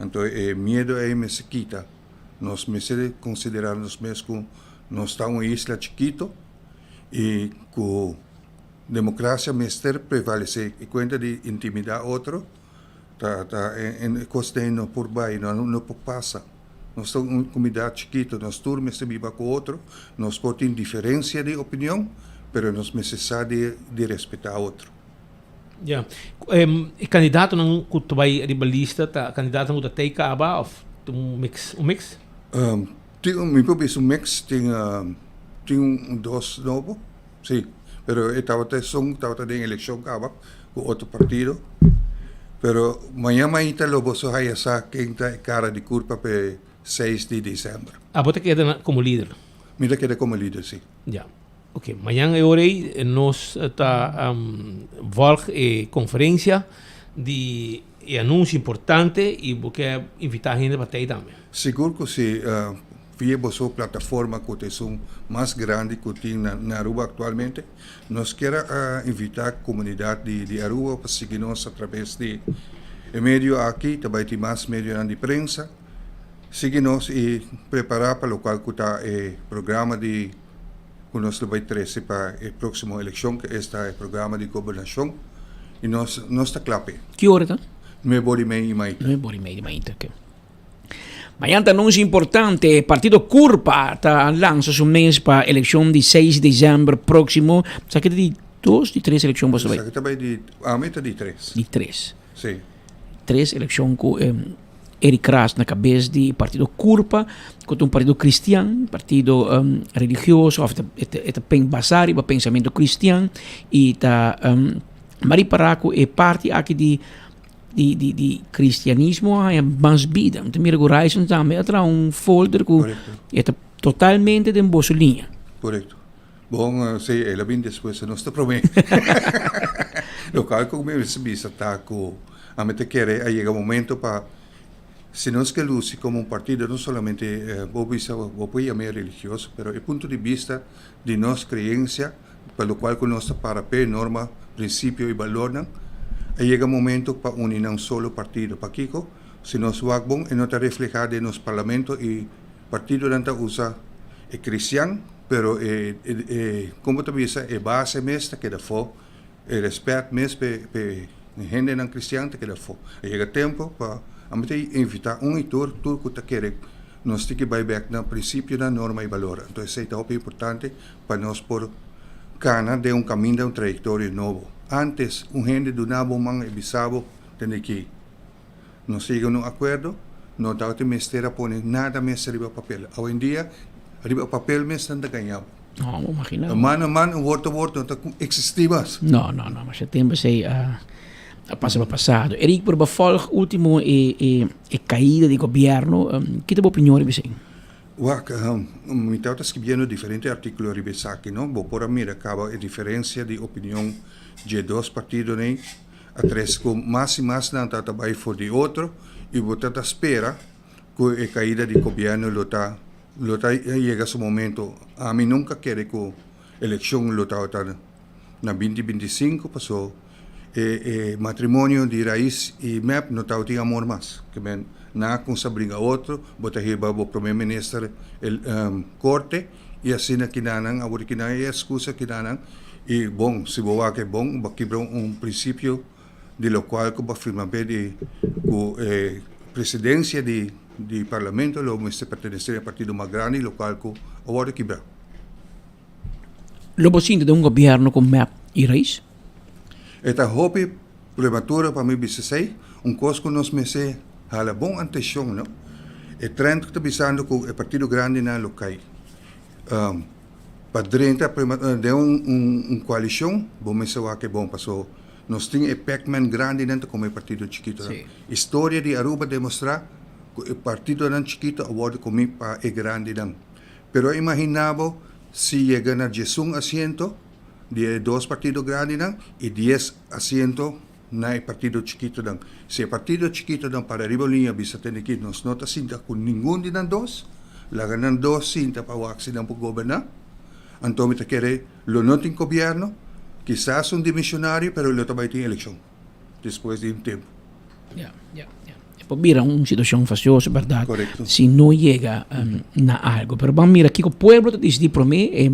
Anto e miedu ei mester kita. Nos mester konsiderá nos mes ku nos ta un isla chikitu i ku demokrasia mester prevalesé. E kuenta di intimidá otro ta ta e kos ei no por bai, no por pasa. Nos ta un comunidad chikito, nos tur mester biba cu otro, nos por tin diferencia di opinion, pero nos mester sa di di respeta otro. Ya. E candidatonan cu ta bay riba lista ta candidatonan cu ta tey caba of ta un mix, un mix? Tin un, mi por bisa un mix, tin tin un dos nobo, si, pero e tabata esun tabata den eleccion caba cu otro partido. Pero mañan mainta lo boso haya sa ken ta e cara di curpa p'e seis di december. Abo ta keda na como lider? Mi ta keda como lider, si. Ya. Ok, mañan e ora ei nos ta volg e conferencia di e anuncio importante y bo ke invita hende pa tei tambe. Sigur cu si. Via boso plataforma cu ta esun mas grandi cu tin na Aruba actualmente, nos kier a invita comunidad di Aruba pa sigui nos a traves di e medio aki, ta bay tin mas medionan di prensa, sigui nos y prepara pa locual cu ta e programa di cu nos lo bay trece pa e proximo eleccion, cu esta e programa di gobernacion y nos nos ta cla p'e. Ki ora ta? Nuebe ora y media di mainta. Nuebe ora y media di mainta, oke. Mañan ta anuncio importante, partido Curpa ta lansa su mes pa eleccion di seis di december proximo. Esaki ta di dos, di tres eleccion boso ta bay? Esaki ta bay di, ami ta di tres. Di tres. Si. Tres eleccion cu Eric Ras na cabes di partido Curpa, cu ta un partido cristian, partido religioso, of e ta basa riba pensamento cristian y ta maripara cu e parti aki di di di di cristianismo a haña mas bida. Mi ta mira ku Ryson tambe a traha un folder ku e ta totalmente den boso liña. Korekto. Bon, si, el a bin despues, nos ta promé. Lokual ku mi mester bisa ta ku ami ta kere a yega momento pa si nos ke lusi komo un partido no solamente bo bisa bo por yam'é religioso pero e punto di bista di nos creencia pa locual cu nos ta para p'e norma, principio y balornan, a yega momento pa uni na un solo partido. Pakico? Si nos wak bon e no ta refleha den nos parlamento y partidonan ta usa e cristian, pero e, e, como ta bisa, e base mes ta keda afo, e respet mes p'e, p'e hendenan cristian ta keda afo. A yega tempo pa ami ta invita un y tur, tur cu ta kere nos tin ki bay bek na principionan, norma y balor. Anto esey ta hopi importante pa nos por cana den un caminda, un trayectoria nobo. Antes un hende duna bo man y bisa bo tende ki nos yega na un acuerdo, no tabatin mester a pone nada mes riba papel. Awendia riba papel mes nan ta gaña bo. No, bo imagina bo. Man a man, woord a woord no ta existi mas. No, no, no, masha tempo esey a pasa pa pasado. Eric, por bo volg ultimo e e e caida di gobierno, ki ta bo opinion riba esey? Wak, mi tabata skibiendo diferente artíkulo riba esaki, no? Bo por a mira kaba e diferensia di opinion dje dos partidonan a trese ku mas i mas nan tabata bai for di otro i bo ta ta spera ku e kaida di gobièrnu lo ta lo ta yega su momento. Ami nunka kere ku elekshon lo tabata na binti 25 paso e e matrimonio di Raiz y mep no tabatin amor mas. Ke men nan a kumsa bringa otro, bo ta hiba bo prome minister el korte y asina kinanan awor kinan e excusa kinanan y bon si bo wak e bon bo a kibra un principio di locual ku bo a firma be di ku e presidencia di di parlamento lo mester pertenece na e partido mas grandi locual ku a worde kibra. Lo bo sinti den un gobierno cu mep y Raiz? E ta hopi prematuro pa mi bisa esey. Un cos cu nos mester hala bon atencion no, e trend cu ta bisando cu e partido grandinan lo cay. Pa drenta den un coalicion bo mester wak e bon paso nos tin e pacman grandinan ta come e partido chikitonan. Historia di Aruba demostra cu e partidonan chikito a wordo comi pa e grandinan. Pero imagina bo si yega na diesun asiento di e dos partido grandinan y dies asiento na e partido chikitonan. Si e partido chikitonan para riba un liña bisa tene ki nos no ta sinta cu ningun di nan dos, laga nan dos sinta pa wak si nan por goberna, anto mi ta kere lo no tin gobierno, kisas un dimisionario pero lo ta bay tin eleccion despues di un tempo. Ya, ya, ya. E por bira un situacion fastioso, berdad? Correcto. Si no yega um, na algo. Pero ban mira kiko pueblo ta decidí promé, e,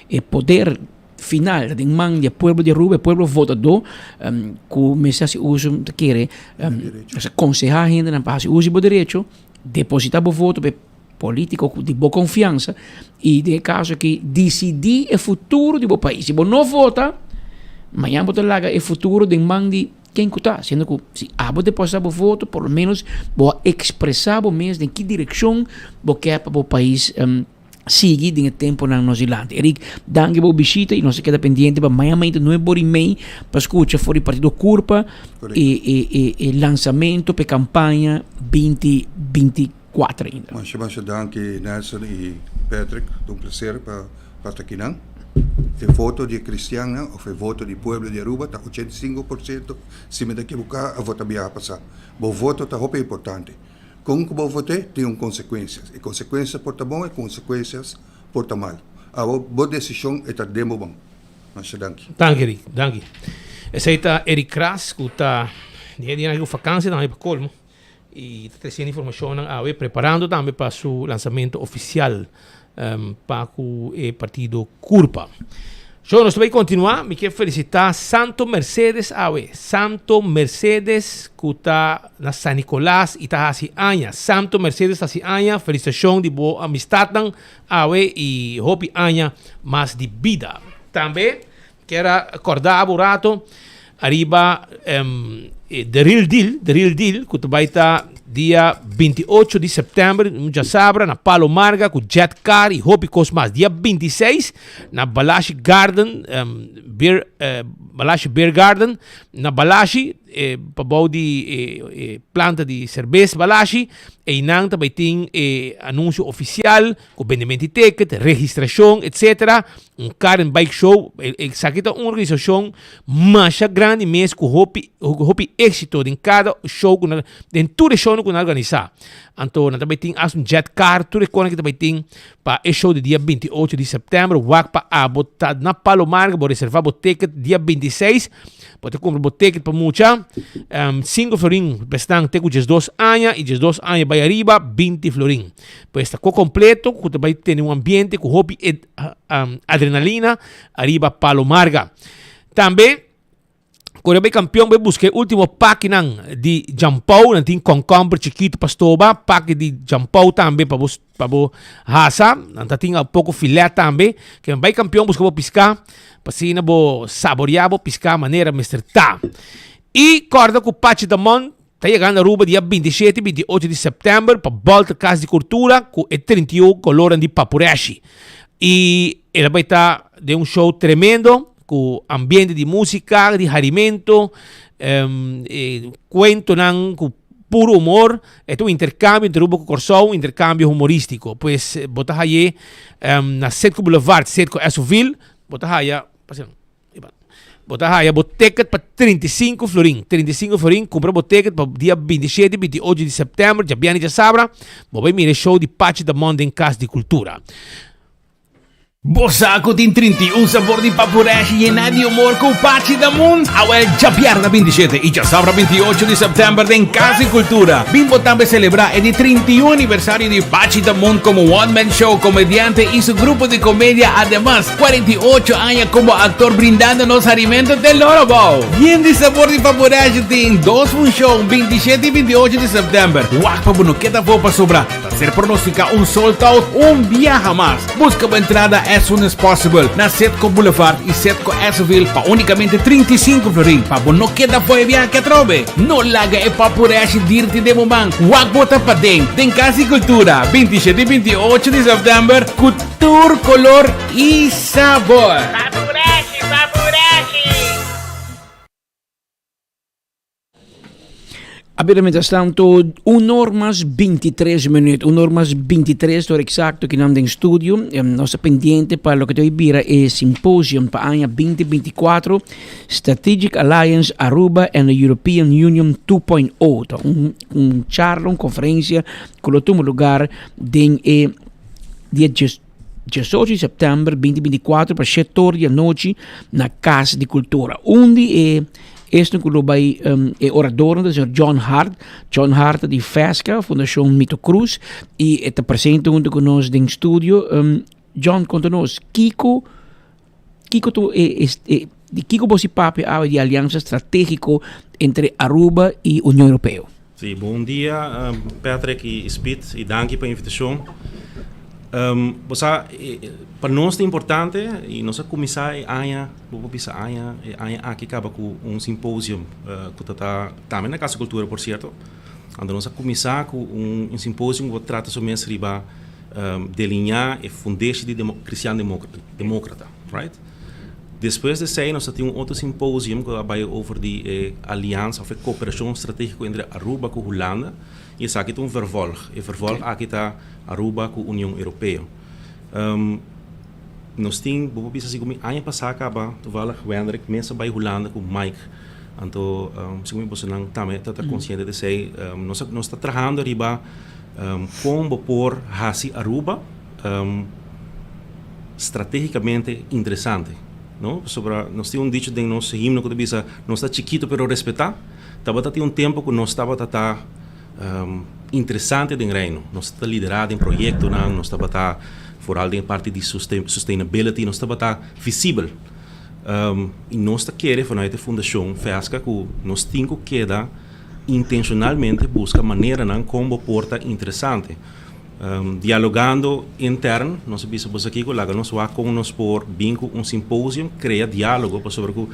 e poder final den man di e pueblo di Aruba, e pueblo votadó, um, ku mester hasi uso, ta kere, um, konsehá hendenan pa hasi uso di bo derecho, depositá bo voto pa e político ku di bo konfiansa, i den e kaso aki disidí e futuro di bo pais. Si bo no vota, mañan bo ta laga e futuro den man di Ken ku ta, siendo ku si abo depositá bo voto, por lo menos bo a ekspresá bo mes den ki direkshon bo ke pa bo pais. sigui den e temponan nos dilanti. Eric, danki pa bo bishita y nos ta keda pendiente pa mañana mainta nuebe ora y mei pa scucha for di Partido Curpa e e e e lansamento pa e campaña binti 24 ainda. Masha masha danki Nelson y Patrick, ta un placer pa pa ta akinan. E voto di e cristiannan of e voto di pueblo di Aruba ta 85% si mi ta ekiboca a vota biaha pasa. Bo voto ta hopi importante. Kon ku bo vot'é tin un konsekuensias. E konsekuensias por ta bon, e konsekuensias por ta mal. Awor bo desishon e ta den bo man. Masha danki. Danki Eric, danki. Esei ta Eric Kras ku ta den e dianan aki ku fakansia tambe pa kolmo i ta tresiendo informashonnan awe preparando tambe pa su lansamentu ofisial pa ku e partido Curpa. So nos ta bay continua, mi kier felicita Santo Mercedes awe, Santo Mercedes cu ta na San Nicolas y ta haci aña, Santo Mercedes ta haci aña, felicitacion di bo amistadnan awe y hopi aña mas di bida. Tambe kier a corda bo un rato ariba The Real Deal, The Real Deal, ku ta bai ta dia 28 di sèptèmber, un djasabra na Palo Marga ku jet car i hopi kos mas. Dia 26 na Balashi Garden, Beer, Balashi Beer Garden, na Balashi, pa bou di e planta di serbes Balashi, einan ta bai tin e anunsio ofisial ku bendemento di ticket, registrashon, etcetera. Un car and bike show, esaki ta un organisacion masha grandi mes cu hopi hopi exito den cada show cu nan den tur e shownan cu nan organisa. Anto nan ta bay tin as un jet car tur e cosnan ki ta bay tin pa e show di dia 28 di september. Wak pa abo ta na Palo Marga bo reserva bo ticket dia 26 Bo ta kumpra bo ticket pa mucha, 5 florin pa esnan te ku 12 aña i 12 aña bai ariba 20 florin. Pues ta ko kompleto ku ta bai tene un ambiente ku hopi adrenalina ariba Palo Marga. Tambe kore bai kampion bai buska e ultimo pakinan di jampou, nan tin konkomber chikitu pa stoba, paki di jampou tambe pa bo Pa bo hasa, nan ta tin poko filet tambe. Ke bai kampion buska bo piská, pa asina bo saboreá bo piská manera mester ta. I kòrda ku Pachi Damon ta yegando Aruba dia 27 i 28 di sèptèmber pa bòlta Kas di Kultura ku e 31 kolornan di Papureshi. I el a bai ta den un show tremendo ku ambiente di músika, di harimentu, kuentonan ku puro humor. E ta un intercambio entre Aruba cu Corsou, un intercambio humoristico. Pues bo ta haye na Citgo Boulevard, Citgo Esoville, bo ta haya, pasa bo ta haya bo ticket pa 35 florin. 35 florin, cumpra bo ticket pa dia 27, 28 di september, djabièrnè djasabra, bo bay mira e show di Pachi Damon den Cas di Cultura. Bo sa ku tin 31 sabor di papureshi yená di humor ku Pachi Damunt? Awel djabièrnè 27 i djasabra 28 di sèptèmber den Kas di Kultura. Bin bo tambe selebrá e di 31 aniversario di Pachi Damunt komo one man show, komediante i su grupo di komedia. Ademas, 48 aña komo aktor brindando nos harimentu te loro bou. Yen di sabor di papureshi tin dos funshon, 27 i 28 di sèptèmber. Wak pa bo no keda afó pasobra ta ser pronostiká un sold out un biaha mas. Busca bo entrada as soon as possible na Setco Boulevard y Setco Esseville pa unicamente 35 florin pa bo no keda for e viahe atrobe. No laga e papureshi dirti den bo man. Wak bo ta paden den Cas di Cultura 27 y 28 di september cu tur color y sabor. Papureshi, papureshi! A bira mientras tanto un or mas 23 minuut, un or mas 23 ora exacto ki nan den studio. Nos ta pendiente pa loke ta bira e symposium pa aña 2024 Strategic Alliance Aruba and the European Union 2.0. Ta un, un charla, un conferencia ku lo tuma lugar den e dia 18 di september 2024 pa 7 or di anochi na Cas di Cultura. Un di e Esnan ku lo bai e oradornan ta señor John Hart. John Hart ta di FESCA, Fundashon Mito Cruz, i e ta presente huntu ku nos den studio. John, konta nos, kiko kiko ta e e di kiko bo si papia awe di aliansa strategiko entre Aruba i Union Europeo? Sí, bon dia Patrick i Speed i danki pa e invitashon. Bo sa pa nos ta importante i nos a kuminsá e aña, bo por bisa aña, e aña aki kaba ku un symposium ku ta ta tambe na Kas di Kultura por sierto. Anto nos a kuminsá ku un symposium ku ta trata su mes riba. Delineá e fundeshi di Cristian Demókrata, right? Despues di esei nos a tin un otro symposium ku a bai over di e aliansa òf e kooperashon stratégiko entre Aruba ku Hulanda i esaki ta un vervolg. E vervolg aki ta Aruba ku Union Europeo. Nos tin, bo por bisa si ku mi aña pasá kaba toevallig Wendrick mes a bai Hulanda ku Mike. Anto segun mi bosonan tambe ta konsiente di esei. Nos nos ta trahando riba Kon bo por hasi Aruba strategicamente interesante, no? Pasobra nos tin un dicho den nos himno cu ta bisa nos ta chikito pero respeta. Tabata tin un tempo cu nos tabata ta interesante den Reino. Nos ta lidera den proyectonan, nos tabata vooral den e parti di sustainability, nos tabata visibel. Y nos ta kere vanuit e fundacion FESCA cu nos tin cu keda intencionalmente busca maneranan con bo por ta interesante. Dialogando intern, nos a bisa boso aki cu laga nos wak con nos por bin cu un symposium, crea dialogo pasobra cu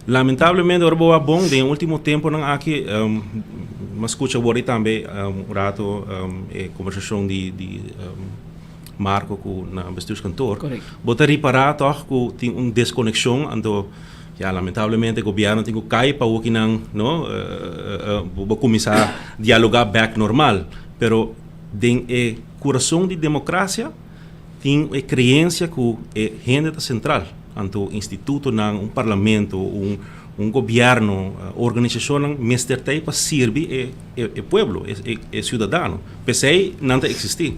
lamentablemente ora bo wak bon den e ultimo temponan aki, mi a scucha awor y tambe un rato e conversacion di Marco cu na bestuurskantoor, bo ta ripara toch cu tin un desconexion anto Ya, lamentablemente gobierno tin cu cay pa wokinan, no, bo cuminsa dialoga bek normal. Pero den e curason di democracia tin e creencia cu e hende ta central. Anto institutonan, un parlamento, un un gobierno, organisacionnan mester ta ey pa sirbi e e pueblo, e e ciudadano. P'esey nan ta existi.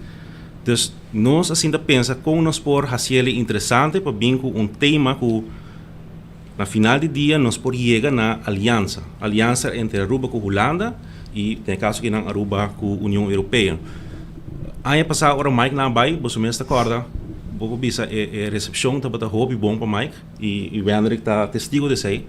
Dus nos a sinta pensa con nos por haciele interesante pa bin cu un tema cu Na final di dia nos por yega na aliansa, aliansa entre Aruba ku Hulanda i den e kaso aki nan Aruba ku Union Europeo. Aña pasá ora Mike nan a bai, boso mes ta kòrda, bo por bisa e e resepshon tabata hopi bon pa Mike i i Wendrick ta testigo di esei.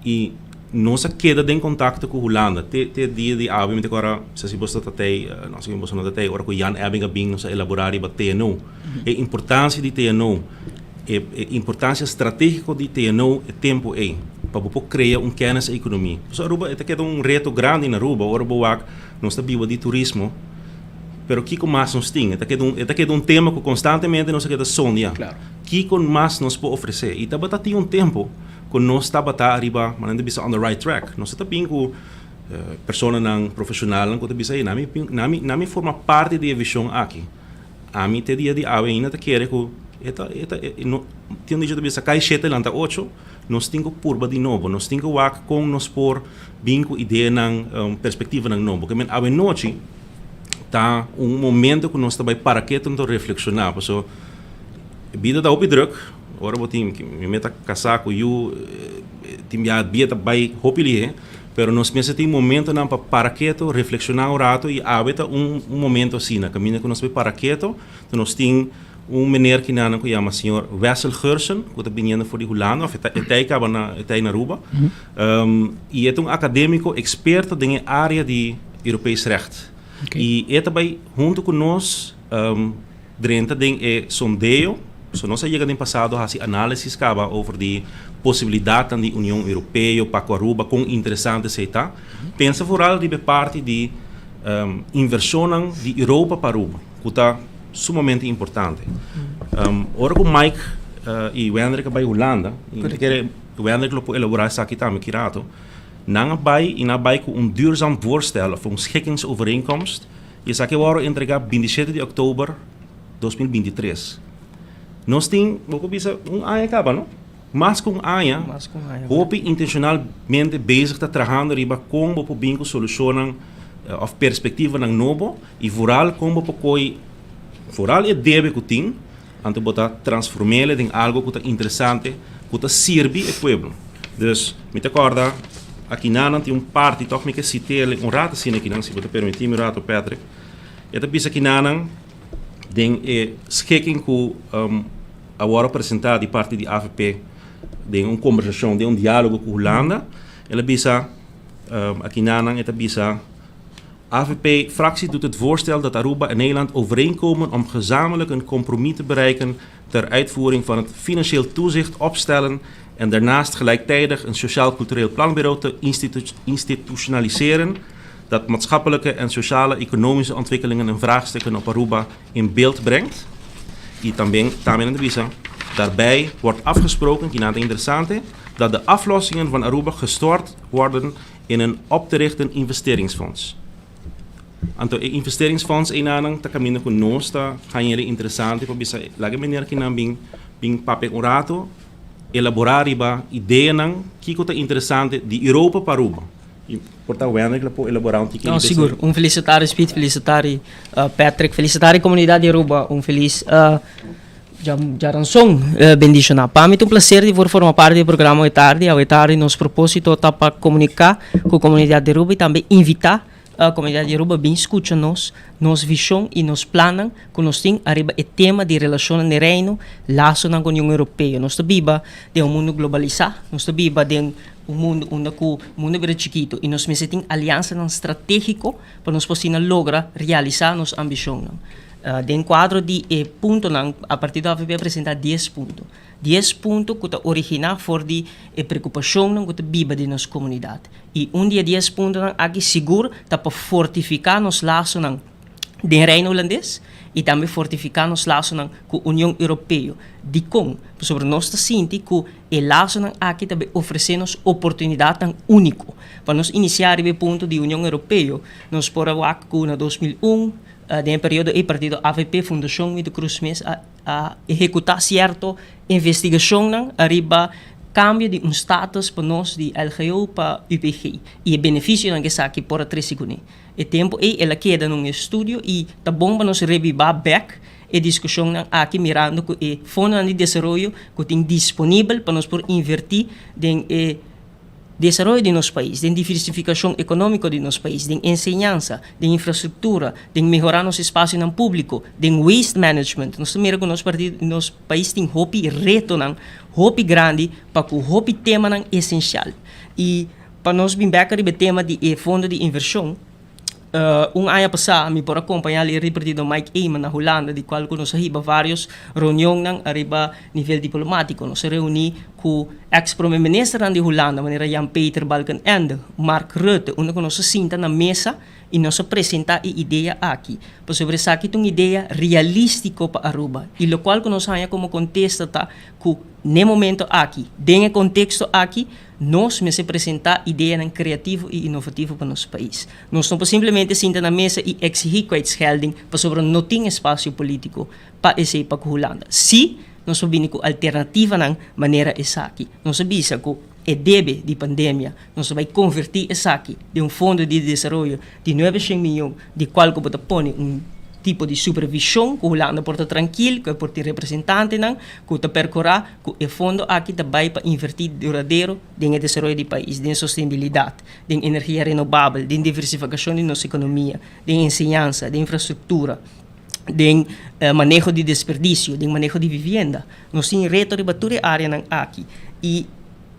I nos a keda den kontakto ku Hulanda te te dia di awe mi ta kòrda, sa si boso ta tei, no si boso no ta tei, ora ku Jan Ebbing a bin nos a elaborá riba TNO, e importansia di TNO. E importancia strategico di TNO e tempo ey pa bo por crea un kennis economie. Pasobra Aruba e ta keda un reto grandi na Aruba ora bo wak nos ta biba di turismo pero kico mas nos tin? E ta keda un e ta keda un tema cu constantemente nos a keda sondia. Kico mas nos por ofrece? Y tabata tin un tempo cu nos tabata ariba manera ta bisa on the right track. Nos ta bin cu personanan profesionalnan cu ta bisa ey nami nami nami forma parti di e vision aki. Ami te dia di awe ainda ta kere ku e ta e ta e no tin un dicho ta bisa kai shete lanta ocho, nos tin ku purba di nobo, nos tin ku wak kon nos por bin ku ideanan, perspektivanan nobo. Ke men awe nochi ta un momento ku nos ta bai para ketu anto reflekshoná paso bida ta hopi druk, ora bo tin mi meta kasá ku yu tin bia bia ta bai hopi lihé. Pero nos mester tin momentonan pa para keto, reflekshoná un rato i awe ta un un momento asina, kaminda ku nos por para keto. Enton nos tin un meneer kinanan ku yama señor Wessel Gersen ku ta biniendo for di Hulanda òf e ta e ta ei kaba na e ta ei na Aruba. I e ta un akadémiko eksperto den e área di Europees recht. I e ta bai huntu ku nos Drenta den e sondeo, so nos a yega den pasado hasi análisis kaba over di posibilidatnan di Union Europeo pa ku Aruba, kon interesante esei ta. Pensa vooral riba e parti di invershonnan di Europa pa Aruba, ku ta sumamente importante. Ora ku Mike i Wendrick a bai Hulanda, i mi ta kere Wendrick lo por elaborá esaki tambe ki rato, nan a bai i nan a bai ku un duurzaam voorstel òf un schikkingsovereenkomst I esaki a wòrdu entregá 27 di òktober 2023. Nos tin, bo por bisa, un aña kaba, no? Mas ku un aña, Mas ku un aña, hopi intenshonalmente bezig ta trahando riba kon bo por bin ku solushonnan òf perspektivanan nobo i vooral kon bo por koi vooral e debe ku tin, anto bo ta transform'el den algo ku ta interesante, ku ta sirbi e pueblo. Dus, mi ta kòrda akinanan tin un parti tòg mi ke sit'el un rato asina akinan, si bo ta permití mi un rato Patrick. E ta bisa akinanan den e schikking ku a wòrdu presentá di parti di avp den un kombersashon, den un diálogo ku Hulanda, el a bisa akinanan e ta bisa, AVP-fractie doet het voorstel dat Aruba en Nederland overeenkomen om gezamenlijk een compromis te bereiken ter uitvoering van het financieel toezicht opstellen en daarnaast gelijktijdig een sociaal-cultureel planbureau te institutionaliseren. Dat maatschappelijke en sociale economische ontwikkelingen en vraagstukken op Aruba in beeld brengt. Y tambe tambe nan ta bisa, daarbij wordt afgesproken, kinan ta interesante, dat de aflossingen van Aruba gestort worden in een op te richten investeringsfonds. Anto e investeringsfonds einanan ta caminda cu nos ta haña interesante pa bisa laga meneer kinan bin bin papia un rato, elabora riba ideanan kico ta interesante di Europa pa Aruba. Y por ta Wendrick lo por elabora un tiki No, sigur. Un felicitari Speed, felicitari Patrick, felicitari comunidad di Aruba. Un feliz djaranson bendiciona. Pa mi ta un placer di por forma parti di e programa awe tardi. Awe tardi nos proposito ta pa comunica cu comunidad di Aruba y tambe invita Comunidad di Aruba bin scucha nos, nos vision y nos plannan cu nos tin ariba e tema di relacionnan den Reino, lasonan cu Union Europeo. Nos ta biba den un mundo globalisa, nos ta biba den un mundo unda cu mundo a bira chikito y nos mester tin aliansanan strategico pa nos por asina logra realisa nos ambicionnan. Den cuadro di e puntonan, a partido avp a presenta dies punto. Dies punto ku ta originá for di e preokupashonnan ku ta biba den nos komunidat. I un di e dies puntonan aki sigur ta pa fortifiká nos lasonan den Reino Hulandes i tambe fortifiká nos lasonan ku Union Europeo. Dikon? Pasobra nos ta sinti ku e lasonan aki ta bai ofresé nos oportunidatnan úniko. Pa nos inisiá riba e punto di Union Europeo, nos por a wak ku na 2001, den e periodo ei partido avp, Fundashon Mito Cruz mes a a ehekutá sierto investigashonnan ariba kambio di un status pa nos di LGO pa UPG i e benefisionan ku esaki por a trese kuné. E tempu ei el a keda na un estudio i ta bon pa nos rebibá bèk e diskushonnan aki mirando ku e fondonan di desaroyo ku tin disponibel pa nos por invertí den e Desaroyo di nos pais, den diversifikashon ekonómiko di nos pais, den enseñansa, den infrastruktura, den mehorá nos espasionan públiko, den waste management. Nos ta mira ku nos partido, nos pais tin hopi retonan hopi grandi pa ku hopi temanan esensial. I pa nos bin bèk riba e tema di e fondo di invershon, Un aña pasá mi por a kompañá lider di partido Mike Eman na Hulanda di kual ku nos a hiba vários reunionnan ariba nivel diplomátiko. Nos a reuní ku eks prome ministernan di Hulanda manera Jan Peter Balkenende, Mark Rutte unda ku nos a sinta na mesa i nos a presentá e idea aki. Pasobra esaki ta un idea realístiko pa Aruba i lokual ku nos haña komo kontesta ta ku n'e momento aki, den e konteksto aki, Nos mester presentá ideanan kreativo i inovativo pa nos pais. Nos no por simplemente sinta na mesa i eksigí kwijtschelding pasobra no tin espasio polítiko pa esei pa ku Hulanda. Sí, nos por bini ku alternativanan manera esaki. Nos a bisa ku e debe di pandemia nos ta bai konvertí esaki den un fondo di desaroyo di nuebeshen miyon di kual ku bo ta pone un tipo di supervishon ku Hulanda por ta trankil, ku e por tin representantenan ku ta perkurá ku e fondo aki ta bai pa invertí duradero den e desaroyo di pais, den sostenibilidat, den energia renobabel, den diversifikashon di nos ekonomia, den enseñansa, den infrastruktura, den maneho di desperdisio, den maneho di vivienda. Nos tin reto riba tur e áreanan aki i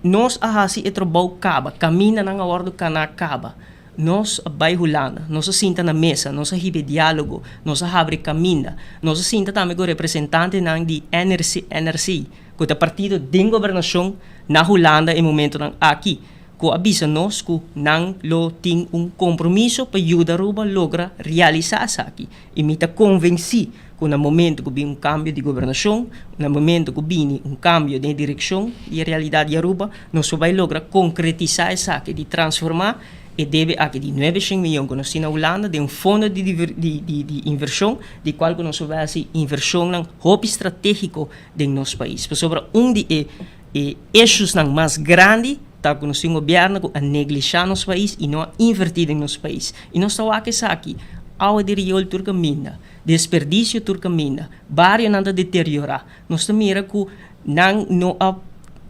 nos a hasi e trabou kaba, kamindanan a wòrdu kaná kaba. Nos a bai Hulanda, nos a sinta na mesa, nos a hiba e diálogo, nos a habri kaminda. Nos a sinta tambe ku representantenan di NRC, NRC, ku ta partido den gobernashon na Hulanda e momentonan aki, ku a bisa nos ku nan lo tin un kompromiso pa yuda Aruba logra realisá esaki. I mi ta konvensí ku na momento ku bin un kambio di gobernashon, na momento ku bini un kambio den e direkshon di e realidat di Aruba, nos por bai logra konkretisá esaki di transformá e debe aki di nuebeshen miyon ku nos tin na Hulanda den un fondo di di invershon di kual ku nos por bai hasi invershonnan hopi stratégiko den nos pais. Pasobra un di e e issuesnan mas grandi ta ku nos tin un gobièrnu ku a neglishá nos pais i no a invertí den nos pais. I nos ta wak esaki, awa di riol tur kaminda, desperdisio tur kaminda, barionan ta deteriorá. Nos ta mira ku nan no a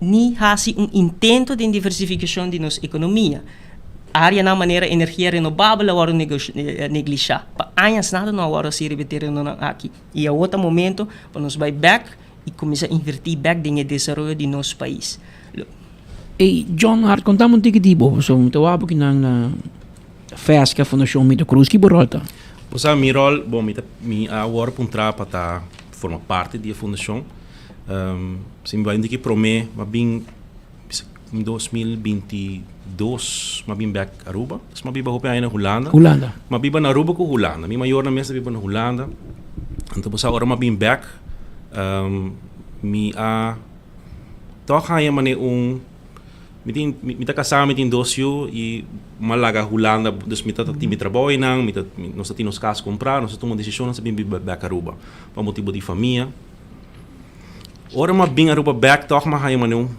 ni hasi un intento den diversifikashon di nos ekonomia. Áreanan manera energia renobabel a wòrdu neglishá. Pa añas nada no a wòrdu hasi riba e terenonan aki. I awor ta momento pa nos bai bèk i kuminsá invertí bèk den e desaroyo di nos pais. Lo. Ey, John Hart, konta mi un tiki di bo, pasobra mi ta wak bo kinan na Fesca, Fundashon Mito Cruz, ki bo ròl ta? Bo sa, mi ròl, bon, mi ta, mi a wòrdu puntrá pa ta forma parti di e fundashon. Si mi bai un tiki promé, mi a bin bisa. 2022 m'a bin bek Aruba. Dus m'a biba hopi aña na Hulanda. Hulanda. M'a biba na Aruba ku Hulanda. Mi mayornan mes ta biba na Hulanda. Anto bo sa ora m'a bin bek mi a tòg haña manera un mi tin mi ta kasá mi tin dos yu i m'a laga Hulanda dus mi ta tin mi trabou einan mi ta nos ta tin nos kas kumprá nos a tuma desishon nos a bin biba bek Aruba pa motibu di famia. Ora m'a bin Aruba bek tòg m'a haña manera un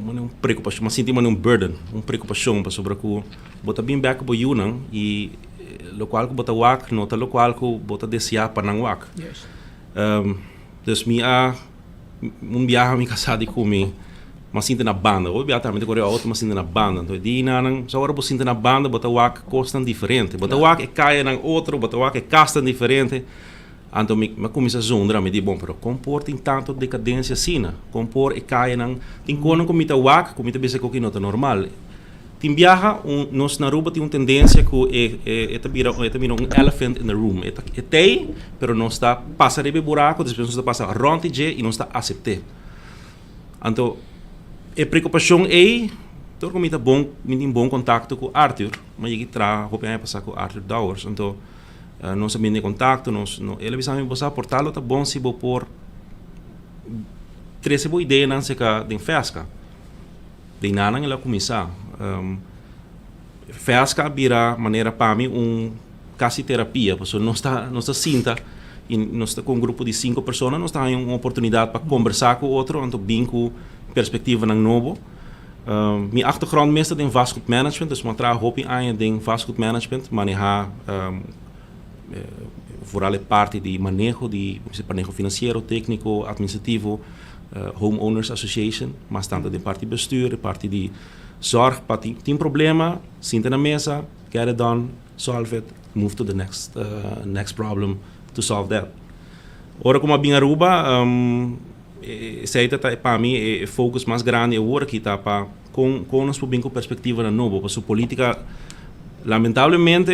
manera un preokupashon m'a sinti manera un burden un preokupashon pasobra ku bo ta bin bek ku bo yunan i lokual ku bo ta wak no ta lokual ku bo ta deseá pa nan wak. Dus mi a un biaha mi kasá di ku mi m'a sinti na banda hopi biaha tambe mi ta kore outo m'a sinti na banda anto e dianan so ora bo sinti na banda bo ta wak kosnan diferente bo ta wak e kayanan otro bo ta wak e kasnan diferente. Anto mi a kuminsá zundra, mi di, Bon, pero kon por tin tantu dekadensia asina? Kon por e kayanan tin konan ku mi ta wak ku mi ta bisa ku no ta normal? Tin biaha un nos na Aruba tin un tendensia ku e e ta bira e ta bira un elephant in the room. E ta e t'ei, pero nos ta pasa riba e buraku, despues nos ta pasa rònt di dje i nos ta asept'é. Anto e preokupashon ei, tur ku mi ta bon mi tin bon kontakto ku Arthur, mi a yega traha hopi aña pasá ku Arthur Dowers, anto Nos a bini den contacto, nos no, el a bisa mi, bo sa por tal lo ta bon si bo por trece bo ideanan cerca den Fesca. Den nanan el a cuminsa. Fesca a bira manera pa mi un casi terapia, pasobra nos ta nos ta sinta y nos ta cu un grupo di cinco persona, nos ta haña un oportunidad pa combersa cu otro, anto bin cu perspectivanan nobo. Mi achtergrond mes ta den vastgoed management, dus mi a traha hopi aña den vastgoed management, maneha vooral e parti di maneho di maneho financiero, tecnico, administrativo, Home Owners Association, mas tanto den parti bestuur, e parti di zorg pa tin problema, sinta na mesa, get it done, solve it, move to the next next problem to solve that. Ora cu mi a bin Aruba, Esei ta ta pa mi e focus mas grandi awor aki ta pa con con nos por bin cu perspectivanan nobo pasobra politica lamentablemente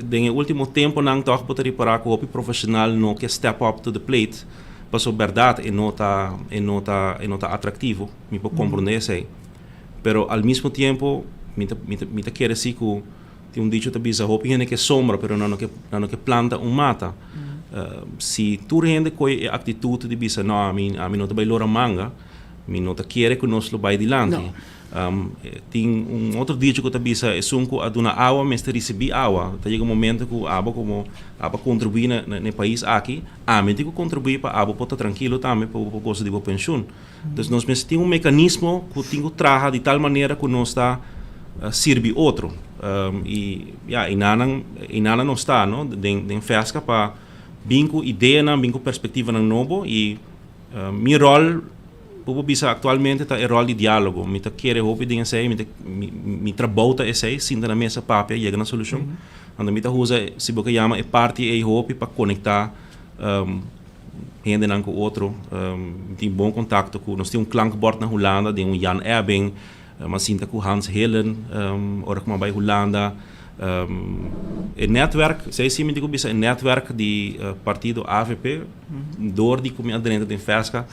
den e ultimo temponan toch bo ta ripara cu hopi profesional no ke step up to the plate pasobra berdad e no ta e no ta e no ta atractivo mi por comprende esei pero al mismo tiempo mi ta mi ta mi ta kere si cu Tin un dicho ta bisa hopi hende ke sombra pero nan no ke nan no ke planta un mata. Si tur hende koe e aktitut di bisa no ami ami no ta bai lora manga, mi no ta kere ku nos lo bai dilanti. Tin un otro dicho ku ta bisa esun ku a duna awa mester risibí awa. Ta yega un momento ku abo komo abo a kontribuí na na e pais aki, ami tin ku kontribuí pa abo por ta trankilo tambe pa bo por gosa di bo penshun. Dus nos mester tin un mekanismo ku tin ku traha di tal manera ku nos ta sirbi otro. I ya, einanan, einanan nos ta, no, den den Fesca pa bin ku ideanan, bin ku perspektivanan nobo i mi ròl bo por bisa aktualmente ta e ròl di diálogo. Mi ta kere hopi den esei, mi ta mi mi trabou ta esei, sinta na mesa papia, yega na solushon. Anto mi ta usa si bo ke yama e parti ei hopi pa konektá hendenan ku otro. Mi tin bon kontakto ku, nos tin un klankbord na Hulanda den un Jan Ebbing, mi a sinta ku Hans Hillen ora ku mi a bai Hulanda. E netwerk, esei si mi tin ku bisa, e netwerk di partido avp, dor di ku mi a drenta den Fesca,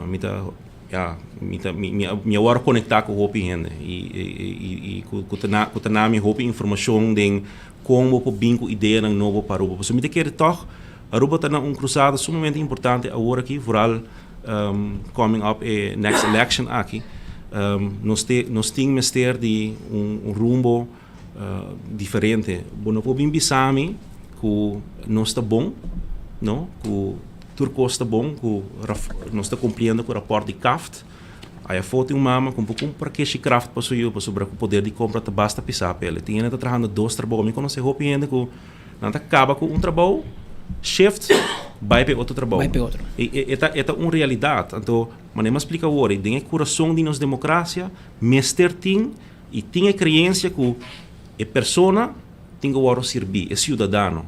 mi ta, ya, mi ta, mi mi a wòrdu konektá ku hopi hende i ku ta ku ta na mi hopi informashon den kon bo por bin ku ideanan nobo pa Aruba. Pasobra mi ta kere tòg Aruba ta na un cruzada sumamente importante awor aki, vooral coming up e next election aki. Nos te nos tin mester di un rumbo diferente. Bo no por bin bisa mi cu nos ta bon, no, cu tur cos ta bon, cu nos ta cumpliendo cu rapport di CAFT. Aya afó tin un mama cu un por cumpra keshi kraft pa su yu pasobra cu poder di compra ta basta pisa pa el. Tin hende ta trahando dos trabou. Mi conoce hopi hende cu Nan ta kaba ku un trabou, shift, bai pa e otro trabou. Bai pa e otro. E, e ta, e ta un realidat. Anto, manera mi a splika awor, den e kurason di nos demokrasia mester tin i tin e kreensia ku e persona tin ku wòrdu sirbí, e siudadano.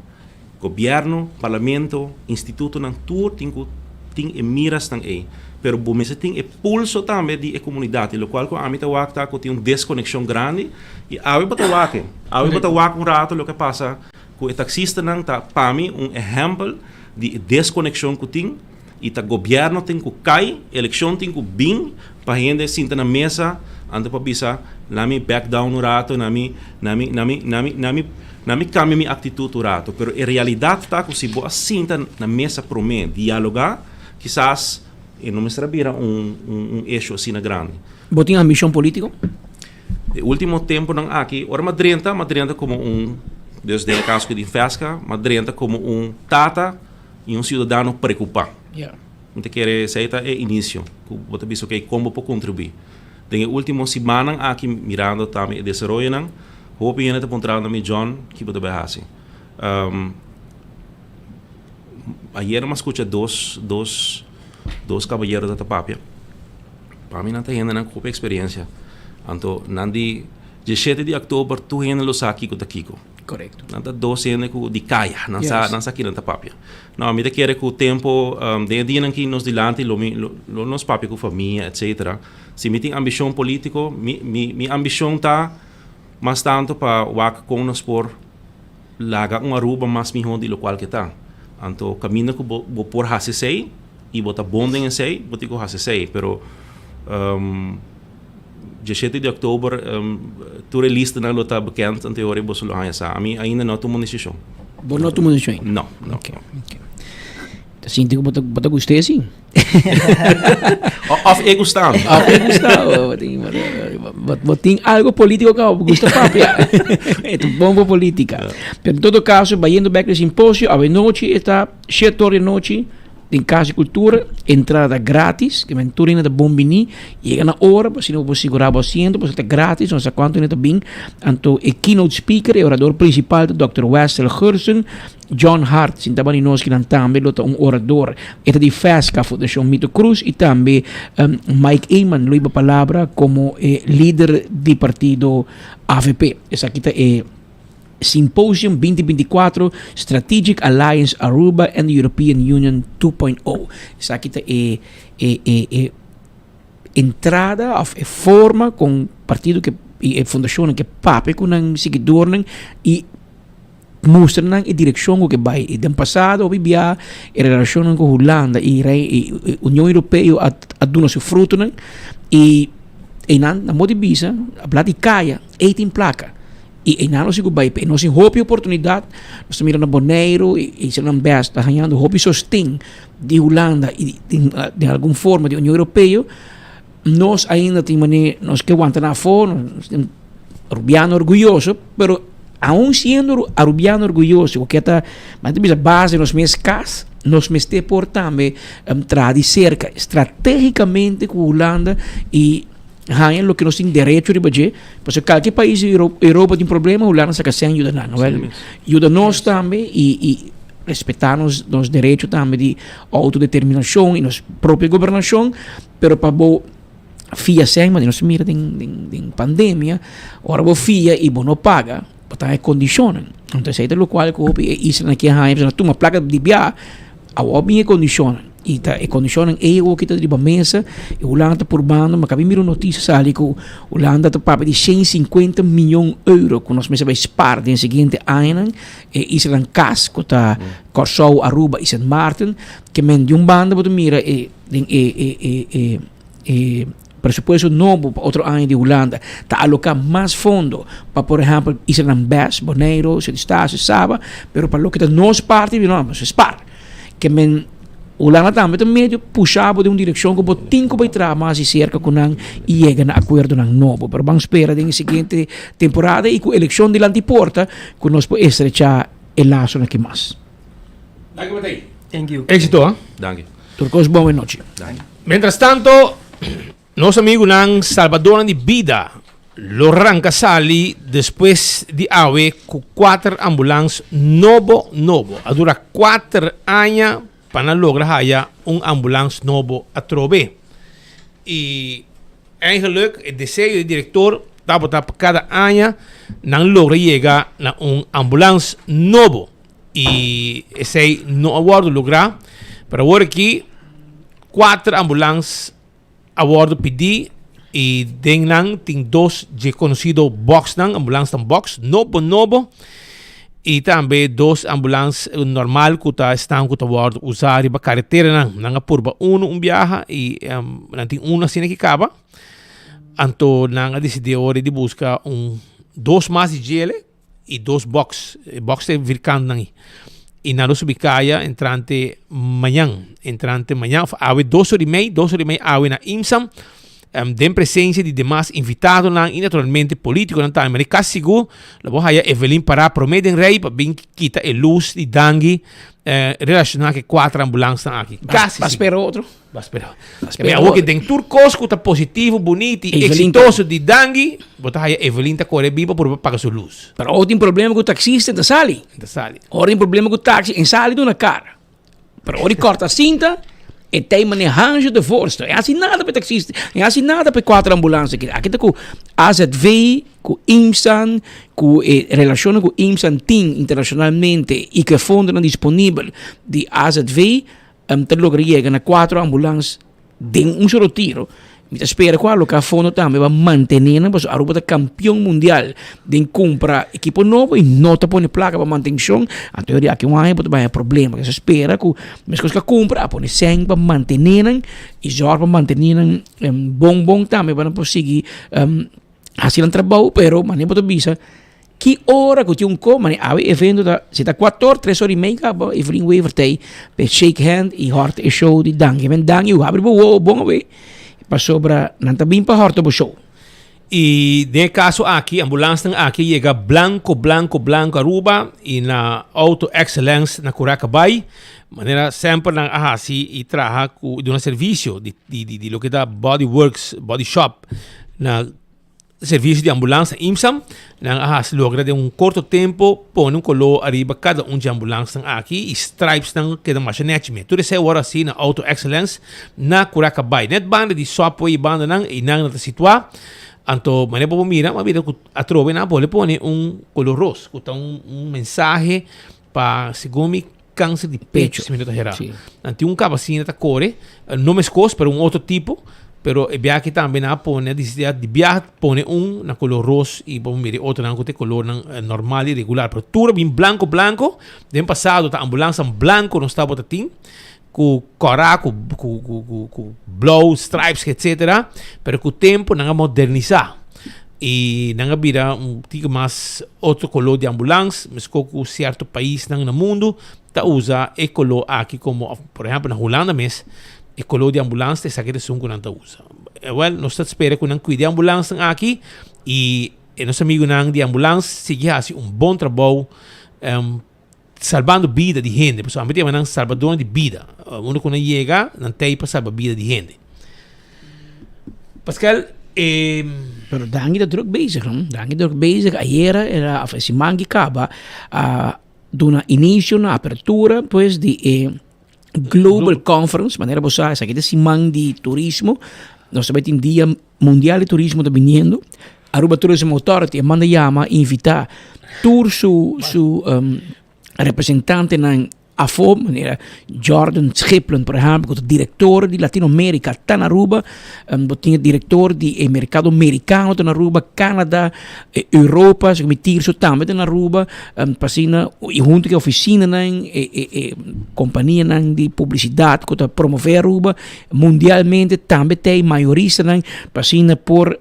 Gobièrnu, parlamento, institutonan tur tin ku tin e mirasnan ei. Pero bo mester tin e pulso tambe di e komunidat i lokual ku ami ta wak ta ku tin un deskonekshon grandi i awe bo ta wak e. Awe bo ta wak un rato loke a pasa ku e taksistanan ta pa mi un ehèmpel di e deskonekshon ku tin. Y ta gobierno tin cu cay, eleccion tin cu bin pa hende sinta na mesa anto pa bisa na mi back down un rato, na mi, na mi, na mi, na mi, na mi, na mi cambia mi actitud un rato. Pero e realidad ta cu si bo a sinta na mesa prome dialoga, kisas e no mester a bira un, un, un issue asina grandi. Bo tin ambicion politico? E ultimo temponan aki, ora m'a drenta, m'a drenta como un, dus den e caso cu di Fesca, m'a drenta como un tata y un ciudadano preocupa. Mi ta kere esey ta e inicio, cu bo ta bisa ok, con bo por contribui. Den e ultimo simannan aki, mirando tambe e desaroyonan, hopi hende ta puntrando mi, John, ki bo ta bay haci? Ayer mi a scucha dos, dos, dos caballero ta ta papia. Pa mi nan ta hendenan cu hopi experiencia. Anto nan di diesshete di october tur hende lo sa kico ta kico. Correcto. Nan ta dos hende cu di caya, nan sa, nan sa kinan ta papia. No, mi ta kere cu tempo, den e dianan ki nos dilanti lo mi, lo, lo nos papia cu famia, etcetera. Si mi tin ambicion politico, mi, mi, mi ambicion ta mas tanto pa wak con nos por laga un Aruba mas miho di locual ke ta. Anto caminda cu bo, bo por haci esey y bo ta bon den esey, bo tin cu haci esey. Pero diesshete di october tur e listanan lo ta bekend, anto e ora boso lo haña sa. Ami ainda no a tuma un decision. Bo no a tuma un decision ainda? No, no. Ok, ok. Ta sinti cu bo ta, bo ta gusta esi? Of e gusta mi. Of e gusta bo. Bo tin algo politico ka bo gusta papia. E ta bon pa politica. Pero en todo caso, bayendo bek na e simposio, awenochi e ta shete ora di nochi den Cas di Cultura, entrada ta gratis, ke men tur hende ta bon bini, yega na ora pa asina bo por sigura bo asiento, pasobra ta gratis, no sa cuanto hende ta bin. Anto e keynote speaker, e orador principal ta Dòkter Wessel Gerson. John Hart, sinta bani nos kinan tambe lo ta un orador. E ta di FESCA, Fundacion Mito Cruz, y tambe Mike Eman lo hiba palabra como e lider di partido avp. Esaki ta e Symposium 2024 Strategic Alliance Aruba and the European Union 2.0. Esaki ta e e e e entrada of e forma con partido ke y e fundacionnan ke papia cu nan siguidornan y Mustra nan e direkshon ku ke bai. I den pasado hopi bia e relashonnan ku Hulanda i rei i Union Europeo a a duna su frutonan i einan nan por di bisa a bla di kaya ei tin plaka i einan nos tin ku bai p'e. Nos tin hopi oportunidat, nos ta mira na Boneiru i esnan bes ta hañando hopi sosten di Hulanda i den algun forma di Union Europeo. Nos ainda tin manera nos ke wanta nan afó, nos tin Arubiano orguyoso, pero aun siendo Arubiano orguyoso ku ke ta nan ta bisa base nos mes kas, nos mester por tambe traha di serka strategicamente ku Hulanda i haña loke nos tin derecho riba dje, pasobra kalke pais di Europa tin problema Hulanda saka sèn yuda nan, wèl yuda nos tambe i respetá nos nos derecho tambe di outodeterminashon i nos propio gobernashon. Pero pa bo fia sèn, manera nos mira den den den pandemia, ora bo fia i bo no paga, bo ta haña kondishonnan. Anto esei ta lokual ku hopi e islanan aki a haña, pasobra nan tuma plaka di bia, awor bin e kondishonnan. I ta e kondishonnan ei awor ki ta riba mesa, i Hulanda ta purbando, mi a kaba di mira un notisia sali ku Hulanda ta papia di shen sinkuenta mion euro ku nos mester bai spar den e siguiente añanan, e islanan kas ku ta Kòrsou, Aruba i Sint Maarten, ke men di un banda bo ta mira e. Den e e e e e presupuesto nobo pa otro aña di Hulanda ta aloká mas fondo pa por ehèmpel islanan bes, Boneiru, Sint Eustatius, Saba, pero pa loke ta nos parti di nos spar. Ke men Hulanda tambe ta medio pusha bo den un direkshon ku bo tin ku bai traha mas di serka ku nan i yega na akuerdonan nobo. Pero ban spera den e siguiente temporada i ku elekshon dilanti porta ku nos por estrechá e lasonan aki mas. Danki Matei. Thank you. Éxito, ha? Danki. Tur kos bon e nochi. Danki. Mientras tanto, nos amigunan salbadornan di bida lo ranka sali despues di awe ku kuater ambulans nobo nobo. A dura kuater aña pa nan logra haya un ambulans nobo atrobe. I Eigenlijk e deseo di director tabata pa cada aña nan logra yega na un ambulans nobo y esey no a wordo logra, pero awor aki cuater ambulans a wordo pidi y den nan tin dos dje conocido boxnan, ambulansnan box nobo nobo. Y tambe dos ambulans normal cu ta esnan cu ta wordo usa riba careteranan. Nan a purba uno un biaha y nan tin uno asina ki caba. Anto nan a dicidi ora di busca un dos mas di djele y dos box. E box ta e vierkant nan ahi. Y nan lo subi caya entrante mañan. Entrante mañan of awe dos ora y mei, dos ora y mei awe na IMSAM. Den presencia di demas invitadonan y naturalmente politiconan tambe. Mane casi sigur lo bo haya Evelyn pará prome den rey pa bin kita e luz di dangui relaciona cu e cuater ambulansnan aki. Casi Ba sigur. spera otro. Ba spera. Ba spera Mi awor otro. ke den tur cos cu ta positivo, bunito y Evelyn ta- exitoso di dangui, bo ta haya Evelyn ta core biba por paga su luz. Pero ora tin problema cu taxista, e ta sali. E ta sali. Ora tin problema cu taxi, e sali duna cara. Pero ora di corta cinta, e ta mane Hansje de voorste. E hasi nada pa e taxista, e hasi nada pa e cuatro ambulance aki. Aki ta cu AZV, cu IMSAN, cu e relacionnan cu IMSAN tin internacionalmente y cu e fondonan disponibel di AZV, ta logra yega na cuatro ambulance Den un solo tiro, mi ta spera cu aloca fondo tambe pa mantene nan, pasobra Aruba ta campeon mundial den cumpra ekipo nobo y no ta pone placa pa mantencion, anto di aki un aña bo ta bay problema. Nos ta spera cu mescos cu a cumpra a pone cen pa mantene nan y zorg pa mantene nan bon bon tambe pa nan por sigui haci nan trabao, pero manera bo ta bisa Ki ora ku tin un ko, mane awe evento ta, si ta kuator, tres ora i mei kaba, Evelyn Wever ta ei pa e shake hand i hòrta e show di Danki. Men Danki, u habri bo wowo bon awe, pasobra nan ta bin pa hòrta bo show. I den e kaso aki, ambulansnan aki a yega blanko, blanko, blanko Aruba i na Auto Excellence na Curacabai. Manera semper nan a hasi i traha ku duna servisio di di di loke ta Body Works, Body Shop na Servicio di ambulans na IMSAM, nan a haci logra den un corto tempo pone un color ariba cada un dje ambulansnan aki y stripesnan keda masha nechi me. Tur esey a worde haci na Auto Excellence na Curacabay. Net banda di Subway y bandanan eynan nan ta situa. Anto manera bo por mira, bo a mira cu atrobe nan a bolbe pone un color roos cu ta un un mensahe pa segun mi cancer di pecho, si mi no ta hera. Nan tin un cabacina ta core, no mescos pero un otro tipo, pero e biaha tambe nan a pone, a dicidi di biaha pone un na color roos y bo mira e otronan cu ta e colornan normal y regular. Pero tur a bin blanco blanco, den pasado ta ambulansnan blanco nos tabata tin, cu cora, cu cu cu cu blauw, stripes, etcetera, pero cu tempo nan a modernisa y nan a bira un tiki mas otro color di ambulans, mesco cu cierto paisnan na mundo ta usa e color aki como, por ehempel na Hulanda mes e color di ambulans ta esaki ta esun cu nan ta usa. Well, nos ta spera cu nan cuida e ambulansnan aki y e nos amigunan di ambulans sigui haci un bon trabou. Salbando bida di hende, pasobra ami ta yama nan salbadornan di bida. Unda ku nan yega, nan ta ei pa salba bida di hende. Pascal, e. Pero Dangui ta druk bezig, no? Dangui druk bezig. Ayera era, of e siman ki kaba, a duna inicio na apertura pues di e Global Conference. Manera bo sa, esaki ta e siman di turismo. Nos ta bai tin dia mundial di turismo ta biniendo. Aruba Tourism Authority a manda yama invita tur su su um, representantenan afo, manera Jordan Schiplen, por ehempel, ku ta direktor di Latinoamerica ta na Aruba, um, bo tin e direktor di e merkado merikano ta na Aruba, Canada, e Europa, si ku mi tirso tambe ta na Aruba, um, pa asina, i hunto ku e ofisinanan, e e e kompanianan di publisidat ku ta promove Aruba, Mundialmente tambe ta e mayoristanan pa asina por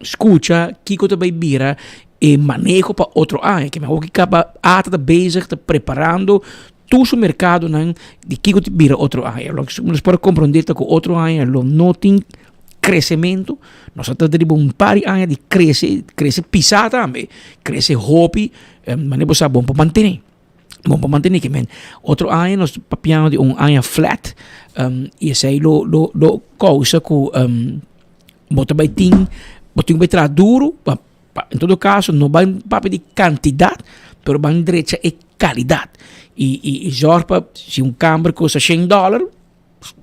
skucha kiko ta bai bira e maneho pa otro aña. Ke mehor ki kaba ata ta bezig ta preparando tur su merkadonan di kiko ta bira otro aña. Loke nos por a komprondé ta ku otro aña lo no tin kresementu. Nos a trata riba un par di aña di krese, krese pisá tambe, krese hopi, manera bo sa bon por mantené. Bon pa mantené ke men. Otro aña nos papiando di un aña flat um, y esei lo, lo, lo causa ku um, bo ta bai tin, bo tin ku bai traha duro, pa, pa, en todo caso no ban papia di cantidad, pero ban drecha e calidad. Y, y, y zorg pa si un camber kosta shen dollar,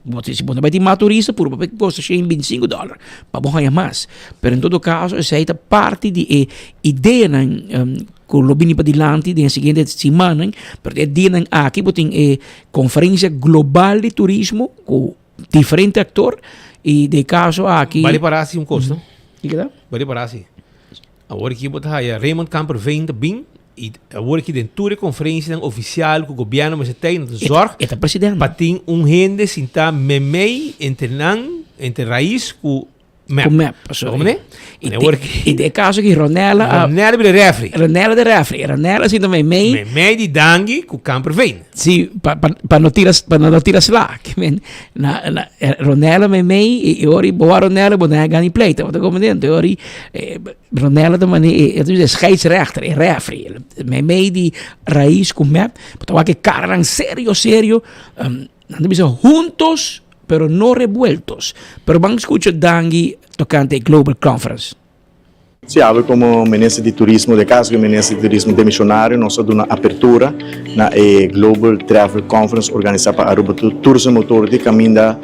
Bo si bo no bai tin mas turista puru papia kosta shen bintisinko dòler pa bo haña mas. Pero en todo kaso esei ta parti di e ideanan ku lo bini padilanti den e siguiente simannan. Pero den e dianan aki bo tin e konferensia global di turismo ku diferente aktor i den e kaso aki. Bali para hasi un kos no? Kiko ta? Bali para hasi. Awor aki bo ta haya Raymond Kamperveen ta bin. I awor aki den tur e konferensianan ofisial ku gobièrnu mester tei, nan ta zòrg E ta presidente. pa tin un hende sintá meimei entre nan, entre Raiz ku mep. Ku mep, pasobra. Bo komprendé? I En awor te, i den e kaso aki Ronella a. Ronella bira refri. Ronella de refri. Ronella sinta meimei. Meimei di Dangui ku Kamperveen. Si, pa, pa, pa no tira, pa no tira sla. Ke men, na, na, Ronella meimei i, i ora i bo a Ronella bo no a gana i pleito. Bo ta komprendé? Anto ora i Ronella ta mane e, e ta scheidsrechter, e refri. Meimei di Raiz ku mep, bo ta wak e karanan serio, serio. Um, nan ta bisa juntos pero no revueltos. Pero ban skucha Dangui tokante e Global Conference. Si awe komo Minister di Turismo, den kaso ku e Minister di Turismo demisionario, nos a duna apertura na e Global Travel Conference organisá pa Aruba Tourism Authority kaminda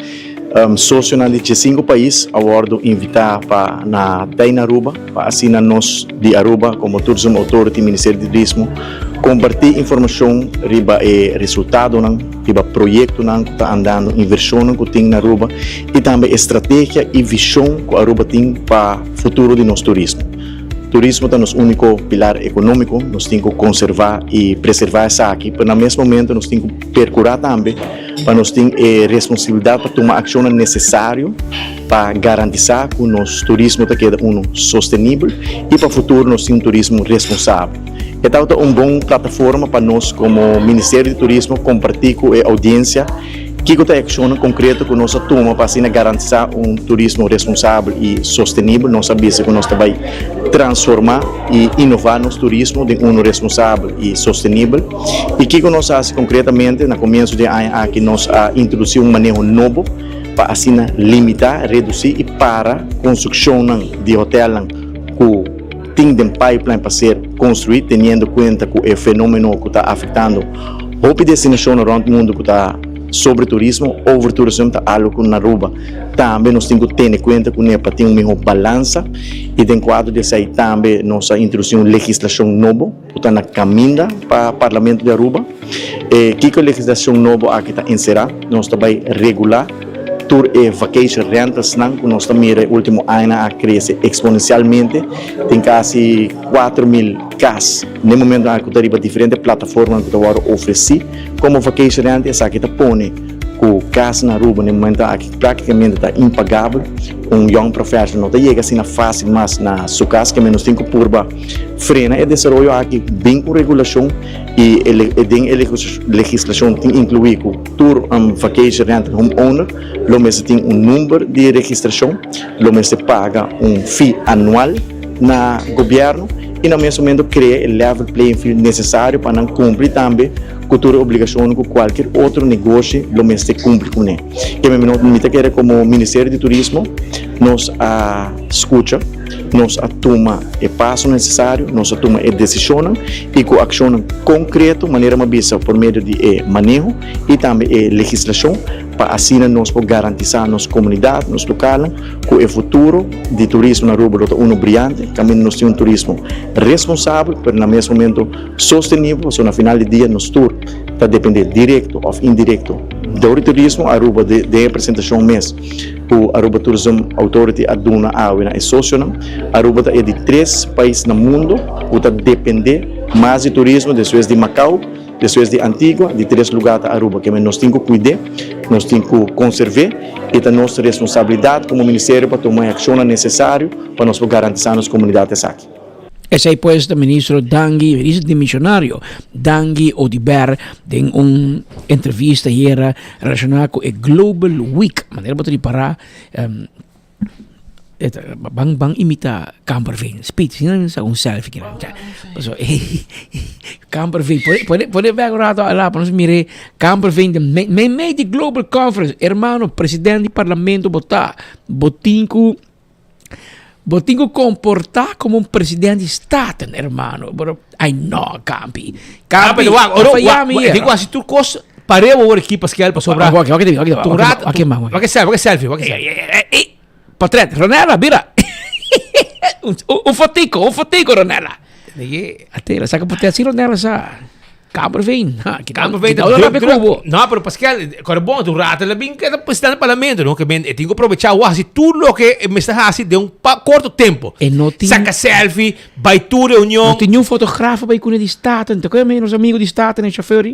sosionan di diesinku pais a wòrdu invitá pa na tei na Aruba pa asina nos di Aruba komo Tourism Authority, Ministerio di Turismo, kompartí informashon riba e resultadonan, riba proyektonan ku ta andando, invershonnan ku tin na Aruba i tambe e strategia i vishon ku Aruba tin pa futuro di nos turismo. Turismo ta nos úniko pilar ekonómiko, nos tin ku konservá i preservá esaki, pero na mes momento nos tin ku perkurá tambe pa nos tin e responsabilidat pa tuma akshonnan nesesario pa garantisá ku nos turismo ta keda unu sostenibel i pa futuro nos tin un turismo responsabel. E tabata un bon plataforma pa nos komo Ministerio di Turismo kompartí ku e oudiensia kiko ta e akshonnan konkreto ku nos a tuma pa asina garantisá un turismo responsabel i sostenibel. Nos a bisa ku nos ta bai transformá i inová nos turismo den unu responsabel i sostenibel. I kiko nos a hasi konkretamente? Na komienso di e aña aki nos a introdusí un maneho nobo pa asina limitá, redusí i para konstrukshonnan di hotèlnan ku tin den pipeline pa ser construi teniendo cuenta cu e fenomeno cu ta afectando hopi destinacionnan rond mundo cu ta sobre turismo, over tourism ta algo cu na Aruba tambe nos tin cu tene cuenta cune pa tin un miho balansa y den cuadro di esey tambe nos a introduci un legislacion nobo cu ta na caminda pa Parlamento di Aruba. E kico e legislacion nobo aki ta encera? Nos ta bay regula tur e vacation rentalsnan cu nos ta mira e ultimo añanan a crece exponencialmente. Tin casi 4000 cas n'e momentonan aki cu ta riba diferente plataformanan cu ta wordo ofreci como vacation rental. Esaki ta pone cu cas na Aruba n'e momentonan aki practicamente ta impagabel. Un young professional no ta yega asina facil mas na su cas, keme nos tin cu purba frena e desaroyo aki bin cu regulacion. I e den e legislashon tin inkluí ku tur vacation rental home owner lo mester tin un number di registrashon, lo mester paga un fee anual na gobièrnu i na mes momento krea e level playing field nesesario pa nan kumpli tambe ku tur e obligashonnan ku kualkier otro negoshi lo mester kumpli kuné. Keme mi ta kere komo Ministerio di Turismo nos a skucha. Nos a tuma e paso necesario, nos a tuma e decisionnan y cu accionnan concreto, manera mi a bisa, por medio di e maneho y tambe e legislacion, pa asina nos por garantisa nos comunidad, nos localnan, cu e futuro di turismo na Aruba lo ta uno briyante, caminda nos tin un turismo responsabel, pero na mes momento sostenibel, pasobra na final di dia nos tur ta depende directo of indirecto dor di turismo. Aruba den e presentacion mes. Ku Aruba Tourism Authority a duna awe na e sosionan, Aruba ta e di tres pais na mundo ku ta depende mas di turismo despues di Macau, despues di Antigua, di tres luga ta Aruba. Keme nos tin ku kuid'é, nos tin ku konserv'é i ta nos responsabilidat komo ministerio pa tuma e akshonnan nesesario pa nos por garantisá nos komunidat esaki. Esei pues ta ministro Dangui, ministro dimisionario Dangui Oduber den un entrevista ayera relaciona cu e Global Week. Manera bo ta ripara ban ban imita Kamperveen. Speed, si nan sa un selfie kinan. Paso Kamperveen, pone pone bek un rato ala pa nos mire Kamperveen den mei di Global Conference. Hermano, president di parlamento bo ta, bo tin cu Bo tin ku komportá komo un president di Staten, hermano. Pero, ai no, Kampi. Kampi, Kampi, wak, oro, faya wak, mi wak, hier. digo así tur kos pareu awor aki, Pascal, pasobra. Wak, wak, wak, wak, Tur wak, rato, wak, wak, wak e selfie, wak e selfie, wak e selfie. Portret, Ronella, bira. Un, un, un fotico, un fotico, Ronella. Atela, saka portret, si Ronella sa. Kamperveen. Ha, kita Kamperveen kita ora druk, rapi druk. cubo. No, pero Pascal, kore bon, tu rato la bin keda presidente del parlamento, no? Que men, e tingo aprovechar o hasi tur lo que me está hasi de un pa corto tempo. E no tin Saca selfie, bai tu reunión. No tin ni un fotógrafo bai cune di Staten. Te acuerdas nos amigo di Staten e chauffeur?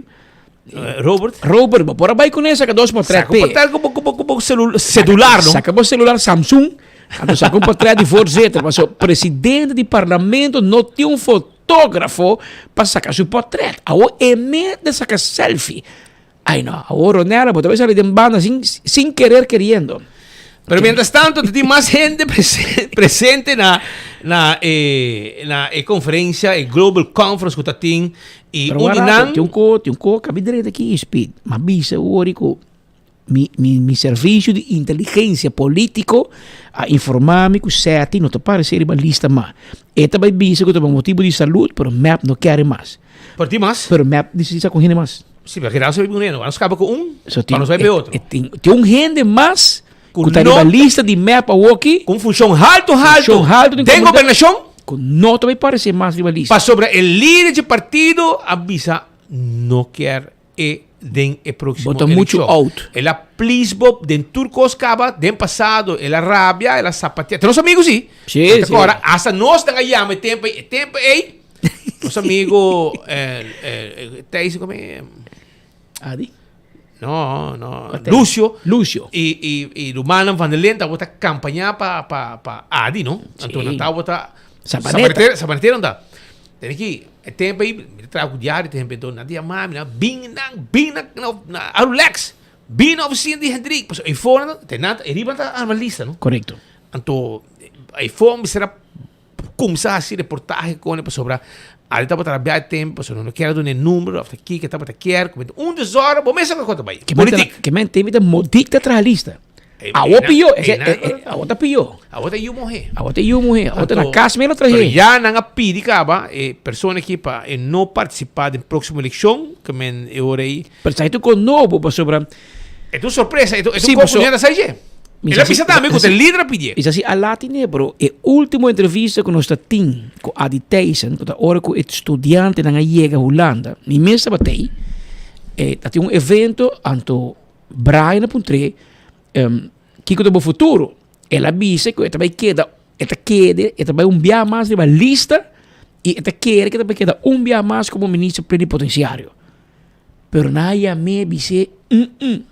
Robert. Robert, bo por a bai cune saca dos portret Saca un portret como como como celu celular, no? Saca bo celular Samsung. Anto saca un portret di voorzitter. Paso presidente di parlamento no tin un fotógrafo pa saca su portret. Awo e mes ta saca selfie. Ay no, awo Ronella bo ta bai sali den banda sin sin querer queriendo. Pero mientras tanto tin mas hende presente na na e na e conferencia, e Global Conference cu ta tin y Pero un di wara, nan tin un co, tin un co cabi drenta aki, Speed. Ma bisa ori cu Mi, mi, mi servicio di inteligencia politico a informa mi cu Seti no ta parece riba lista mas. E ta bay bisa cu ta pa motibo di salud, pero mep no kere mas. Por ti mas? Pero mep dici sa con hende mas. Si, pero keda nos bay un hende, nos caba cu un, So pa nos bay e, pe otro. e tin, tin un hende mas Cu cu ta no riba lista di mep awoki. Cu un funcion halto, halto Funcion halto den den comunidad. gobernacion. Cu no ta bay parece mas riba lista. Pasobra e lider dje partido a bisa no kier e den e próximo Bo ta mucho eleccion. oud. El a please bo den tur cos caba, den pasado el a rabia, el a zapatea. Ta nos amigo sí. Sí, Bo ta sí. cora, hasta nos nan a yama e tempo ey, e tempo ey, nos amigo, eh, eh, Thijs, como e? Adi? No, no, Wat Lucio. Lucio. Y, y, y rumannan van der Lint tabata campaña pa, pa, pa Adi, no? Sí. Anto nan tabata Sabaneta. Sabanetero, sabanetero nan ta. Tene ki, e tempo ei, mi ta traha ku diario tempo enton, nan ta yama mi, nan bin nan, bin na, na, na Arulex, bin na oficina di Hendrik. Pasobra ei for nan, te nan, ei riba nan ta arma lista, no? Correcto. Anto, ei for mester a kumsa hasi reportahe kon e pasobra Ali tabata rabia e tempo, pasobra no kier a duna e numero of ta kiko e tabata kier, ku un desorden, bo mes sa kon ta bai. Ke men ta, Politik. ke men te mi ta modik ta traha lista. Awo pió, awo ta pió. Awo ta yu muhé. Awo ta yu muhé, awo ta na kas mero Pero trahé. ya nan a pidi kaba e persona aki pa e no partisipá den próksimo elekshon, ke men e ora ei. Pero esaki ta un kos nobo pasobra. E ta un sorpresa, e ta un Sí, kos paso- ku no a sa dje. Mi El a sa si- bisa tambe ku ta e lider a pidié. Mi sa si a lati ne, pero e último entrevista ku nos ta tin ku Adi Thijssen, ku ta ora ku e studiantenan a yega Hulanda, mi mes tabata ei, e ta tin un evento anto Brian a puntr'é, Kiko ta bo futuro? El a bisa ku e ta bai keda, e ta kede, e ta bai un bia mas riba lista i e ta kere ku e ta bai keda un bia mas komo minister plenipotensiario. Pero nan a yam'é bis'é, Mm-mm.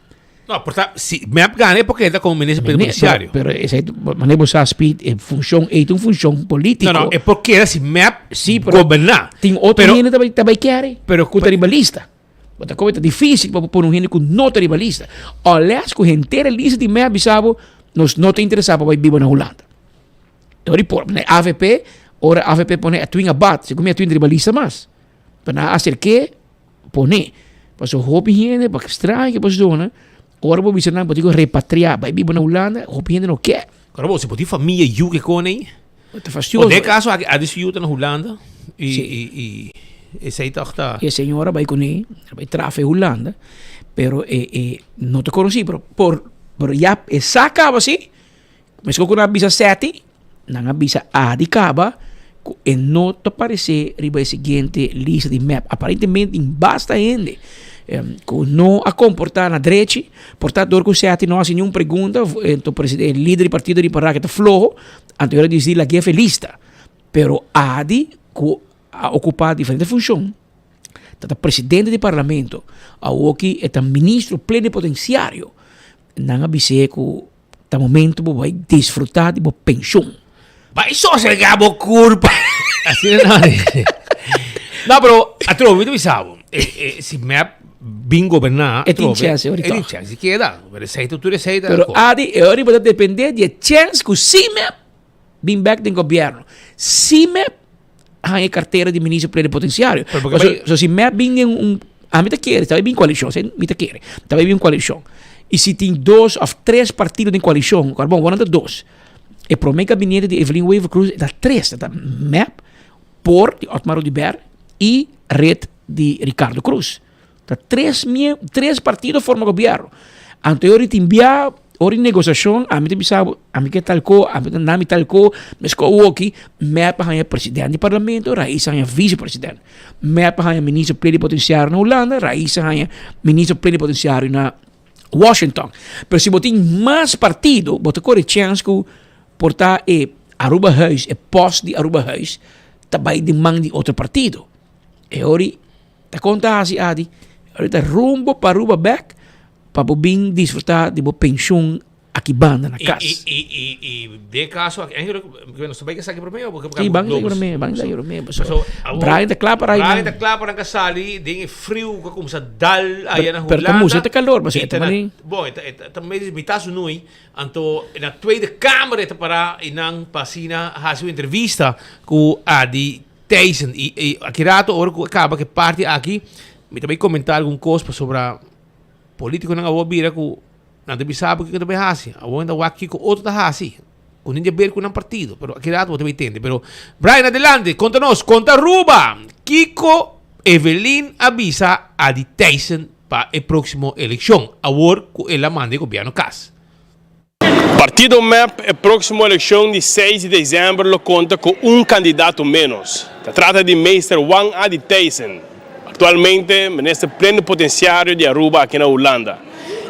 No, por ta, si mep gana e por keda komo minister plenipotensiario. Pero, pero esei, manera bo sa, Speed, e funshon ei ta un funshon polítiko. No, no, e por keda si mep Sí, pero goberná. Tin otro Pero- hende ta bai, ta bai kere Pero ku ta riba lista. Bo ta kobe ta difícil pa bo pone un hende ku no ta riba lista. Unless ku henter e lista di mep bisa bo, nos no ta interesá pa bai biba na Hulanda. E ora di por, na avp, ora avp pone Edwin Abath, segun mi Edwin ta riba lista mas. Pero nan a aserk'é pone. Pasobra hopi hende, pa straño ke bo sona, ora bo bisa nan bo tin ku repatriá bai biba na Hulanda, hopi hende no ke. Ora bo, si bo tin famia yu ke kone ei, Ta fastioso. Den caso aki Adi su yu ta na Hulanda y Sí. y y esey toch ta. E señora bai kuné, a bai trafa e Hulanda, pero e e no ta konosí, pero por pero ya e sa kaba sí, meskos ku nan a bisa Seti, nan a bisa Adi kaba ku e no ta paresé riba e siguiente lista di mep. Aparentemente tin basta hende ku no a komportá na drechi, por ta dor ku Seti no hasi niun pregunta, ento presidente lider di partido ripará ke ta floho, Anto el a disidí lag'é fe lista. Pero Adi, ku a okupá diferente funshon, ta ta presidente di parlamento, awoki e ta ministro plenipotensiario, nan a bis'é ku ta momento bo bai disfrutá di bo penshon. Bai sosegá bo kurpa. Asina nan a di. No, pero atrobe mi ta bisa bo, si mep bin goberná E tin atrobe, chèns e ora e tin tòg. chèns di keda. Pero esei ta tur esei ta Pero kos. Adi, e ora bo ta dependé di e chèns ku si mep bin bèk den gobièrnu. Si mep haña e kartera di minister plenipotensiario. Pero porque Paso, bai- so si mep bin den un, ami ta kere, ta bai bin koalishon, esei mi ta kere, ta bai bin koalishon. I si tin dos òf tres partido den koalishon, kòrda bon, wòrdu ta dos. E promé gabinete di Evelyn Wever-Croes ta tres, ta ta mep, por di Otmar Oduber i red di Ricardo Croes. Ta tres mie, tres partido forma gobierno. Anto e ora tin bia Ora di negosiashon, ami ta bisa bo, ami ke tal ko, ami ta nami tal ko, mesko awoki, mep a haña president di parlamento, Raiz a haña vice president. Mep a haña minister plenipotenciario na Hulanda, Raiz a haña minister plenipotenciario na Washington. Pero si bo tin mas partido, bo ta kore chèns ku por ta e Arubahuis, e pòst di Arubahuis ta bai den man di otro partido. E ora ta konta hasi Adi, e ora ta rumbo pa Aruba bèk Pa bo bin disfruta di bo penshun aki banda na kas. I, i, i, i den kaso aki, eigenlijk, nos ta bai esaki promé o Sí, ban esaki promé, ban esaki promé. Paso, Brian ta kla para Brian ta kla para sali den e friu ku kumsa dal aya na Hulanda. Pero ta musa ta kalor, paso e ta mani. Bon, e ta, ta medio mitad su nui, anto na Tweede Kamer e ta para i nan pa asina hasi un entrevista ku Adi Thijssen. I, i aki rato ora ku a kaba ku e parti aki, mi ta bai komentá algun kos pasobra Politiconan awor bira cu nan ta bisa bo kico ta bay haci. Awor nan ta wak kico otro ta haci. Cu nin di haber cu nan partido. Pero aki rato bo ta bay tende. Pero Brian adelante, conta nos, conta Aruba! Kico Evelyn a bisa Adi Thijssen pa e proximo eleccion, awor cu el a manda e gobierno cas? Partido mep e próksimo elekshon di seis di desèmber lo konta ku un kandidato ménos. Ta trata di Meester Juan Adi Thijssen, aktualmente minister plenipotensiario di Aruba aki na Hulanda.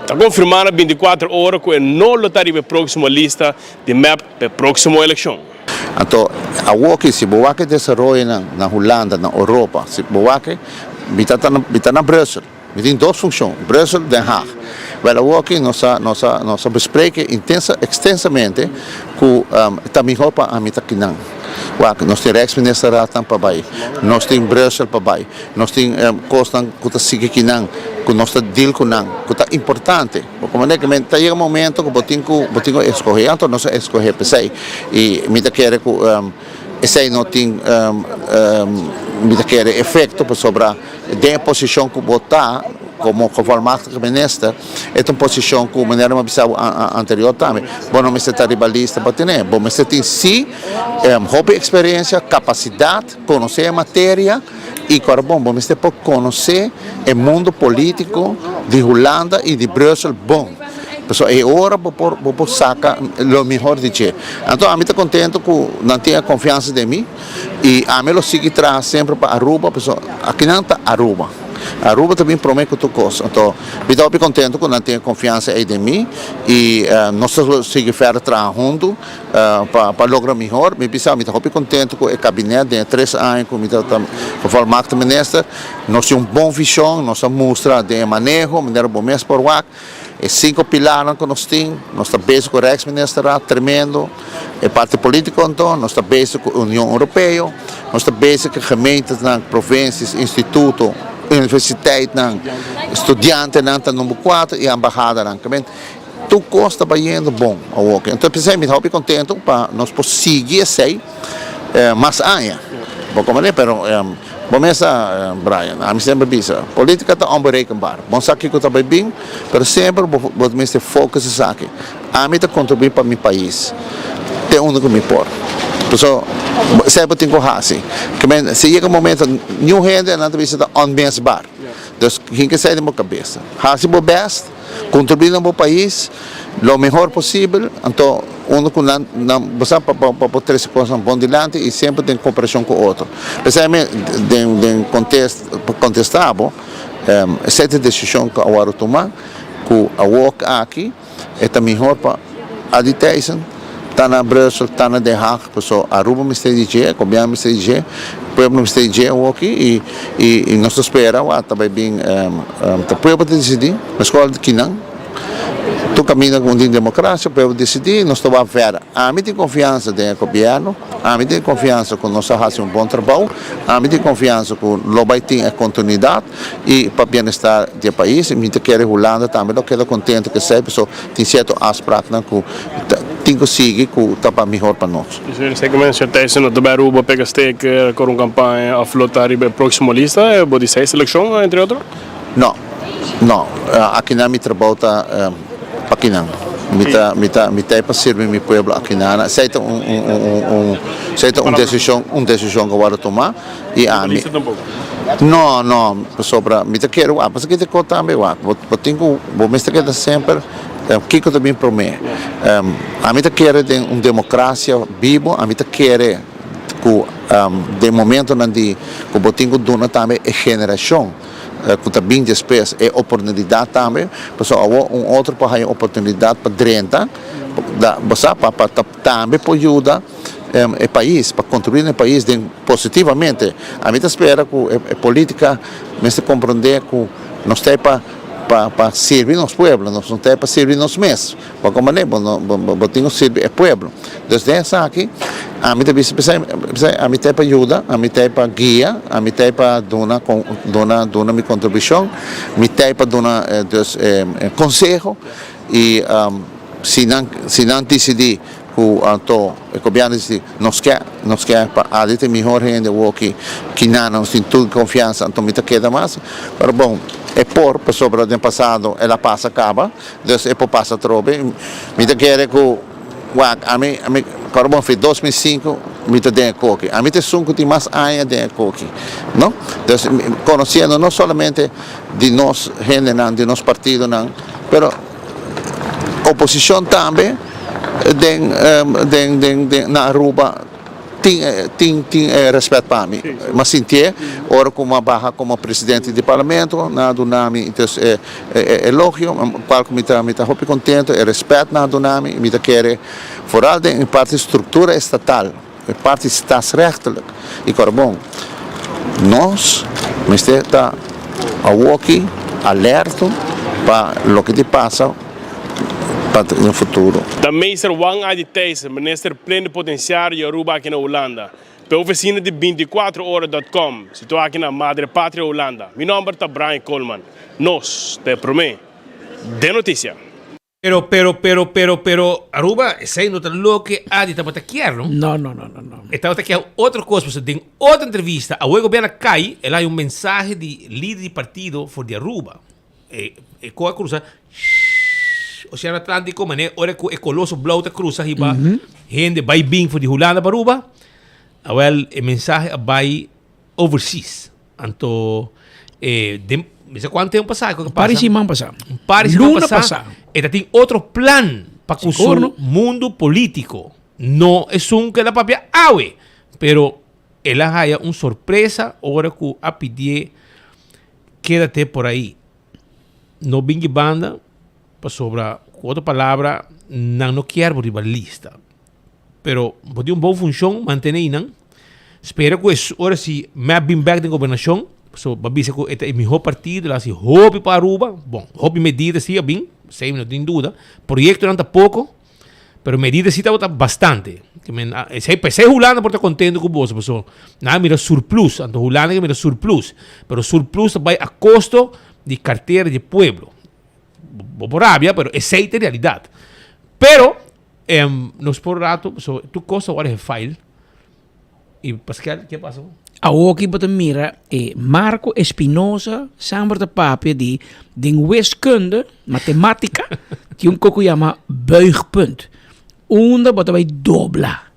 Ta konfirmá na binti kuater ora ku e no lo ta riba e próksimo lista di mep pa e próksimo elekshon. Anto awoki si bo wak e desaroyonan na Hulanda, na Oropa, si bo wak e, mi ta mi ta na Brussel. Mi tin dos funcion, Brussel, Den Haag. Wel awor aki nos a nos a nos a bespreken intensa extensamente cu ta mihor pa ami ta kinan. Wak, nos tin Rijksministerraadnan pa bay, nos tin Brussel pa bay, nos tin cosnan cu ta sigui kinan, cu nos ta deal cu nan, cu ta importante. Bo comprende ke men ta yega momento cu bo tin cu bo tin cu escoge, anto nos a escoge p'esey. Y mi ta kere cu esey no tin mi ta kere efecto pasobra. Den e posishon ku bo ta komo gevolmachtigde minister, e ta un posishon ku manera mi a bisa bo anterior tambe, bo no mester ta riba lista pa tene. Bo mester tin si hopi eksperensia, kapasidat, konosé e materia i kòrda bon, bo mester por konosé e mundo polítiko di Hulanda i di Brussel bon. Pasobra e ora bo por bo por saka lo mihor di dje. Anto ami ta kontento ku nan tin e konfiansa den mi. Y ami lo sigui traha semper pa Aruba pasobra akinan ta Aruba. Aruba ta bin prome cu tur cos. Anto mi ta hopi contento cu nan tin e confiansa ey den mi y nos ta sigui verder traha hunto pa pa logra mihor. Mi bisa mi ta hopi contento cu e cabinet den e tres aña cu mi ta gevolmachtigd minister. Nos tin un bon vision, nos a mustra den e maneho manera bo mes por wak. E sinku pilarnan ku nos tin, nos ta bezig ku Rijksministerraad, tremendo. E parti politiko anto, nos ta bezig ku Union Europeo, nos ta bezig ku gemeentenan, provinsies, instituto, universiteitnan, studiantenan ta number kuater i embahadanan. Ke men, tur kos ta bayendo bon awor. Enton p'esei mi ta hopi kontento pa nos por sigui esei mas aña. Bo komprende? Pero bo mes sa, Brian, ami semper bisa, politica ta onberekenbaar. Bo no sa kiko ta bai bin, pero semper bo bo mester focus esaki. Ami ta contribui pa mi pais te unda ku mi por. Paso esei bo tin ku hasi. Ke men si yega un momento niun hende nan ta bisa ta onmisbaar. Dus hinka esei den bo kabesa. Hasi bo best. Contribui na bo pais lo mehor posibel, anto unda cu nan nan bo sa pa pa bo trece cosnan bon dilanti y semper den cooperacion cu otro. P'esei mi den den contest pa contesta bo esei ta e decision cu a worde tuma cu awor aki e ta mihor pa Adi Thijssen ta na Brussel ta na Den Haag paso Aruba mester di dje, gobierno mester di dje, pueblo mester di dje awoki y y nos ta spera wak ta bay bin ta pueblo ta dicidi meskor di kinan tur caminda cu tin democracia pueblo dicidi nos ta wak verder ami tin confiansa den e gobierno ami tin confiansa cu nos a haci un bon trabao ami tin confiansa cu lo bay tin e continuidad y pa bienestar di e pais y mi ta kere Hulanda tambe lo keda contento cu esey pasobra Tin cierto afspraaknan cu tin cu sigui cu ta pa mihor pa nos. Esei cu men señor Thijssen no ta bay Aruba pega steker, core un campaña of lo ta riba e proximo lista e bo di seis seleccion entre otro? No, no. Akinan mi trabou ta pa kinan. Mi ta, mi ta, mi ta e pa sirbi mi pueblo akinan. Esei ta un, un, un, un, esei ta un decision, un decision cu a wordo tuma y ami. No, no, pasobra mi ta kere wak, pasobra kiko ta tambe wak, bo, bo tin ku, bo mester keda semper Kiko ta bin promé? Ami ta kere den un demokrasia bibo, ami ta kere ku den momentonan di ku bo tin ku duna tambe e generashon ku ta bin despues e oportunidat tambe, pasobra awor un otro por haña oportunidat pa drenta, bo sa, pa pa tambe por yuda e pais, pa kontribuí na e pais den positivamente. Ami ta spera ku e politika mester komprondé ku nos ta ei pa pa pa sirbi nos pueblo, nos no ta ei pa sirbi nos mes. Bo komprendé? Bo no bo tin ku sirbi e pueblo. Dus den esaki ami ta bisa p'esei p'esei ami ta ei pa yuda, ami ta ei pa guia, ami ta ei pa duna duna duna mi kontribushon, mi ta ei pa duna dus konseho i si nan si nan disidí ku anto e gobièrnu disidí nos ke nos ke pa Adi ta e mihor hende awoki kinan nos tin tur konfiansa anto mi ta keda mas pero bon e por pasobra den pasado el a pasa kaba dus e por pasa atrobe mi ta kere ku wak ami ami kòrda bon fi 2005 mi ta den e koki ami ta esun ku tin mas aña den e koki no dus konosiendo no solamente di nos hendenan di nos partidonan pero Oposicion tambe den den den den na Aruba tin tin tin e respet pa mi. Mi a sintié ora ku mi a baha komo presidente di parlamento, nan a duna mi entonces e e elogio, kual ku mi ta mi ta hopi kontento, e respet nan a duna mi, mi ta kere foral den e parti struktura estatal. E parti staatsrechtelijk y kor bon. Nos mester ta awoki alerto pa loke di pasa pa den futuro. Ta Meester Wang Adi Thijssen, Minister Plenipotenciario di Aruba aki na Hulanda, p'e oficina di 24 ora dot com, situa aki na Madre Patria Hulanda. Mi nomber ta Brian Koolman. Nos ta e prome den noticia. Pero, pero, pero, pero, pero, Aruba, esei no ta loke Adi tabata kier, no? No, no, no, no, no. E tabata kier otro kos, pasobra den otro entrevista, awe gobierno a kai, el a haña un mensahe di lider di partido for di Aruba. E, e ko a krusa, Oceano Atlantico, manera ora ku e koloso blou ta krusa hiba hende bai bin for di Hulanda pa Aruba. Awel, e mensahe a bai overseas. Anto e den mi sa cuanto tempo pasá cu Un par di siman pasá. Un par di siman Luna pasá. pasá. E ta tin otro plan pa cu Sigur, su no? mundo politico. No esun cu el a papia awe, pero el a haya un sorpresa ora cu a pidié quédate por ahí. No bin di banda pasobra cu otro palabra nan no kier bo riba lista. Pero bo tin un bon funcion, mantene einan. Spera cu es ora si mep bin bek den gobernacion, so bo a bisa cu e ta e miho partido, el a haci hopi pa Aruba, bon, hopi medida si a bin, esey mi no tin duda. Proyectonan ta poco, pero medida si tabata bastante. Ke men, esey, p'esey Hulanda por ta contento cu boso, pasobra nan a mira surplus, anto Hulanda ke mira surplus, pero surplus ta bay a costo di cartera di pueblo. Bo por rabia, pero esey ta e realidad. Pero, Em, nos por rato, so tu cosa ora he file. Y Pascal, ¿qué pasó? Awoki bo ta mira e Marco Espinosa semper ta papia di den wiskunde, matematica, tin un koko yama buigpunt. Unda bo ta bai dobla.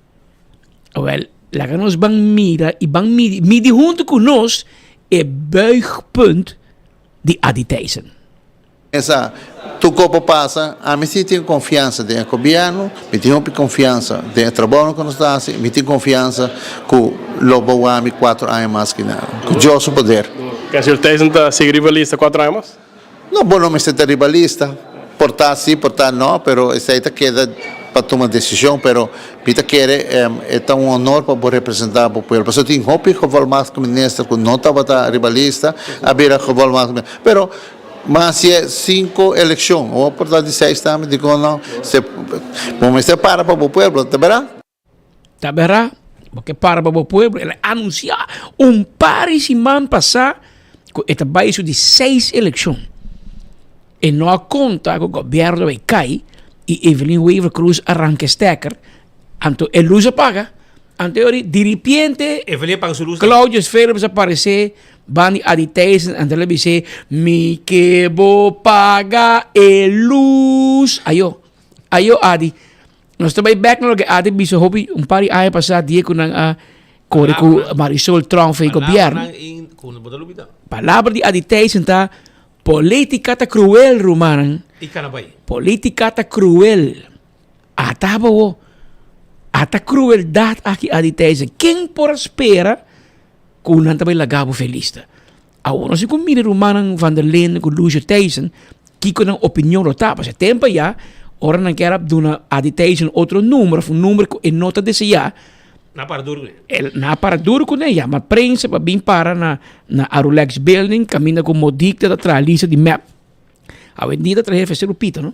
Awel, laga nos ban mira y ban midi, midi hunto ku nos e buigpunt di Adi Thijssen. Esa tur kos por pasa, ami si tin konfiansa den e gobièrnu, mi tin hopi konfiansa den e trabounan ku nos ta hasi, mi tin konfiansa ku lo bo wak mi kuatro aña mas ki nada, ku Dios su poder. Señor Thijssen ta sigui riba lista kuatro aña mas? No, bo no mester ta riba lista, por ta si, por ta no, pero esei ta keda pa tuma desishon, pero mi ta kere e ta un honor pa bo representá bo pueblo, pasobra tin hopi gevolmachtigde minister ku no tabata riba lista a bira gevolmachtigde minister, pero Ma si e cinco eleccion, o por ta di seis tambe, dicon no? Se, bo mester para pa bo pueblo, ta bera? Ta bera, bo ke para pa bo pueblo. El a anuncia un par di siman pasa cu e ta bay su di seis eleccion. E no a conta cu gobierno bay cay y Evelyn Wever-Croes a ranca e stekker, anto e luz a paga. Anto e ora diripiente Evelyn a paga su luz. Claudius Philips a parece Bani Adi Thijssen anto el a bis'é, Mi ke bo paga e lus. Ayo, ayo Adi. Nos ta bai bek na loke Adi bisa hopi un par di aña pasá dia ku nan a kore ku Marisol Tromp for e gobièrnu. Palabra di Adi Thijssen ta. Politica ta cruel, rumannan. I kana bai. Politica ta cruel. Ata bo, ata crueldad aki Adi Thijssen. Ken por a spera cu nan ta bai laga bo feliz ta? Awor nos tin cu mira rumannan Van der Linden cu Lucio Thijssen kico nan opinion lo ta. Pasobra tempo ya ora nan kier a duna Adi Thijssen otro number of un number cu e no ta desea. Nan a para duro cu ne. El, nan a para duro cu ne. Yama prensa pa bin para na na Arulex Building caminda cu Modic ta traha lista di mep. Awendia ta traha Fester Lupita no.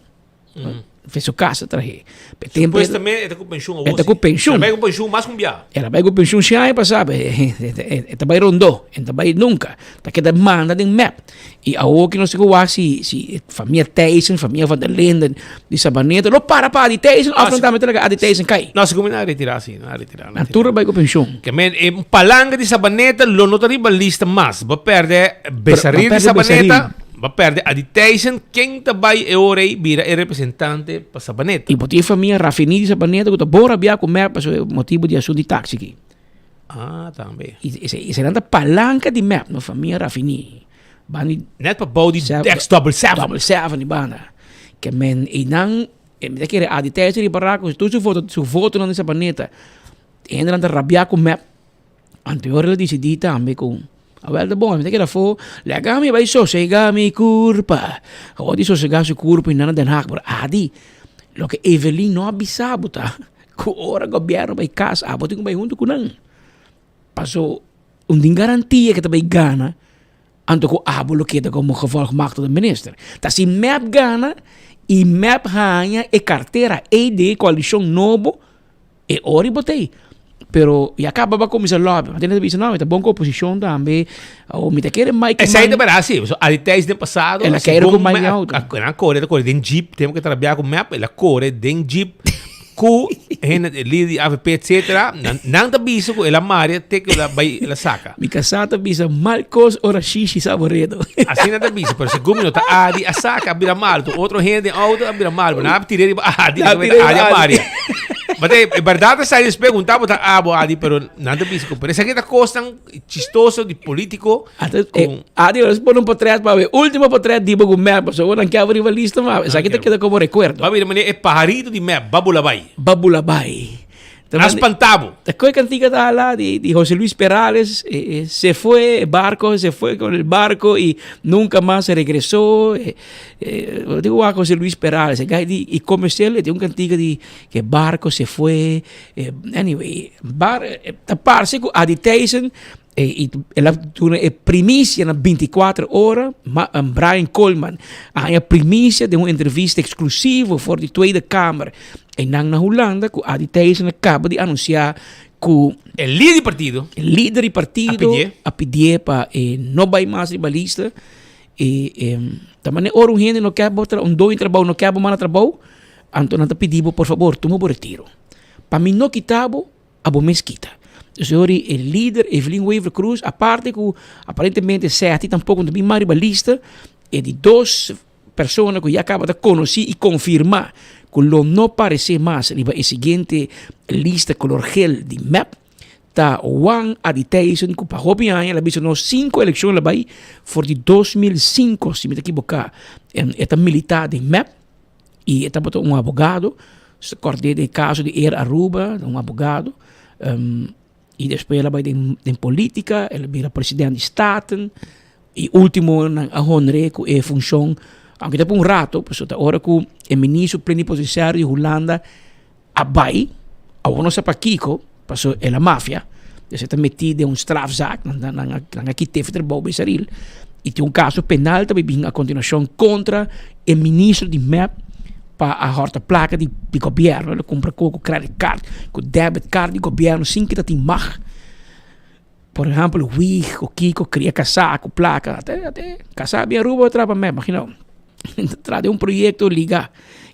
Fe su casa trahe. Pe tempo Supuestamente e ta cu pensioen awor. E ta cu pensioen. El a bay cu pensioen mas cu un bia. El a bay cu pensioen si aña pasa, e ta bay rondó, e no ta bay nunca. Ta keda manda den mep. Y awor ki nos tin cu wak si si famia Thijssen, famia Van der Linden di Sabaneta lo para pa Adi Thijssen of nan tambe ta laga Adi Thijssen cay. No, segun mi nan a retira si, nan a retira. Nan tur a bay cu pensioen. Ke men e palanga di Sabaneta lo no ta riba lista mas. Bo perde Besaril di Sabaneta. Bo a perde Adi Thijssen, ken ta bai e ora ei bira e representante pa Sabaneta. I bo tin e famia Rafini di Sabaneta ku ta bon rabiá ku mep pasobra e motibu di asuntu di taksi aki. Ah, tambe. I esei nan ta palanka di mep, no famia Rafini. Banda di. Net pa bou di Dex Double Seven. Double Seven di banda. Ke men einan, mi ta kere Adi Thijssen ripará ku tur su voto, su votonan di Sabaneta, e hendenan ta rabiá ku mep. Anto el a disidí tambe ku, Awel ta bon, mi ta keda afó, laga mi bai sosegá mi kurpa. Awor di sosegá su kurpa i nan na Den Haag, pero Adi, loke Evelyn no a bisa bo ta ku ora gobièrnu bai kas, abo tin ku bai huntu ku nan. Paso un tin garantia ke ta bai gana, anto ku abo lo keda komo gevolgmachtigde minister. Ta si mep gana i mep haña e kartera ei den e koalishon nobo, E ora i bo ta ei. Pero ya caba ba cuminsa lobby. Ma tene ta bisa, no, mi ta bon cu oposicion tambe. O mi ta kere Mike Esei ta berdad, si. So, a di tijds den pasado, El a segun kere cu Mike me, a, auto. a, a core, ta core den jeep, tempo que trabia cu mep, el a core den jeep cu hende, e lider di avp, etcetera. Nan, nan ta bisa cu el a maria te cu el a bai, el a saca. Mi casá ta bisa, mal cos ora shishi sa boredo. Asina ta bisa, pero segun mi no ta Adi a saca, a bira malo. Tu otro hende den auto a bira malo. Pero nan a tira riba Adi, Nan a tira riba Adi a Adi. maria. Maar e, e berdad ta sai después pregunta bo ta abo Adi, pero nan ta bisa ku pero esaki ta kosnan chistoso di politico. Ate, eh, Adi, nos pone un portret pa ver. Último portret di bo ku mep, so nan ke riba lista ma. Esaki ta keda como recuerdo. Ba mira mane e pajarito di mep, babula bai. Babula bai. A spanta bo. Ta koe cantica ta hala di, di José Luis Perales, eh, eh, se fue el barco, se fue con el barco y nunca más regresó. Eh, eh, digo a José Luis Perales, e guy di y comercial, e tin un cantica di que barco se fue, eh, anyway, bar, eh, ta parce cu Adi Thijssen, eh, y el a duna e primicia na 24 ora, ma, um, Brian Koolman a haña primicia den un entrevista exclusivo for di Tweede Kamer Einan na Hulanda ku Adi Thijssen a kaba di anunsiá ku E lider di partido. E lider di partido A pidié. a pidié pa e no bai mas riba lista. E ta manera ora un hende no ke bo un doño di trabou no ke bo manda trabou, anto nan ta pidi bo por fabor tuma bo retiro. Pa mi no kita bo, abo mes kita. Dus e ora e lider Evelyn Wever Croes aparte ku aparentemente Seti tampoko no ta bin mas riba lista, e di dos Persona ku ya kaba ta konosí i konfirmá ku lo no paresé mas riba e siguiente lista kolor gel di mep ta Juan Adi Thijssen ku pa hopi aña el a bisa nos sinku elekshon el a bai for di 2005 si mi ta kiboká e ta militá den mep i e tabata un abogado kòrd'é den e kaso di Air Aruba un abogado i despues el a bai den polítika el a bira presidente di Staten. E ultimo nan a honr'é ku e funshon, aunke ta pa un rato, pasobra ta ora ku e ministro plenipotenciario di Hulanda a bai, awor no sa pakiko, pasobra el a mafia, dus e ta metí den un strafzaak, nan nan a kit'é for trabou besaril, i tin un kaso penal ta bin a kontinuashon kontra e ministro di mep pa a hòrta plaka di gobièrnu, el a kumpra kos ku credit card, ku debit card di gobièrnu sin ke ta tin mag. Por ehempel, wig o kiko kria kasá ku plaka. Ate, ate, kasá bin Aruba traha pa mep, imagina bo. Traha den un proyekto ligá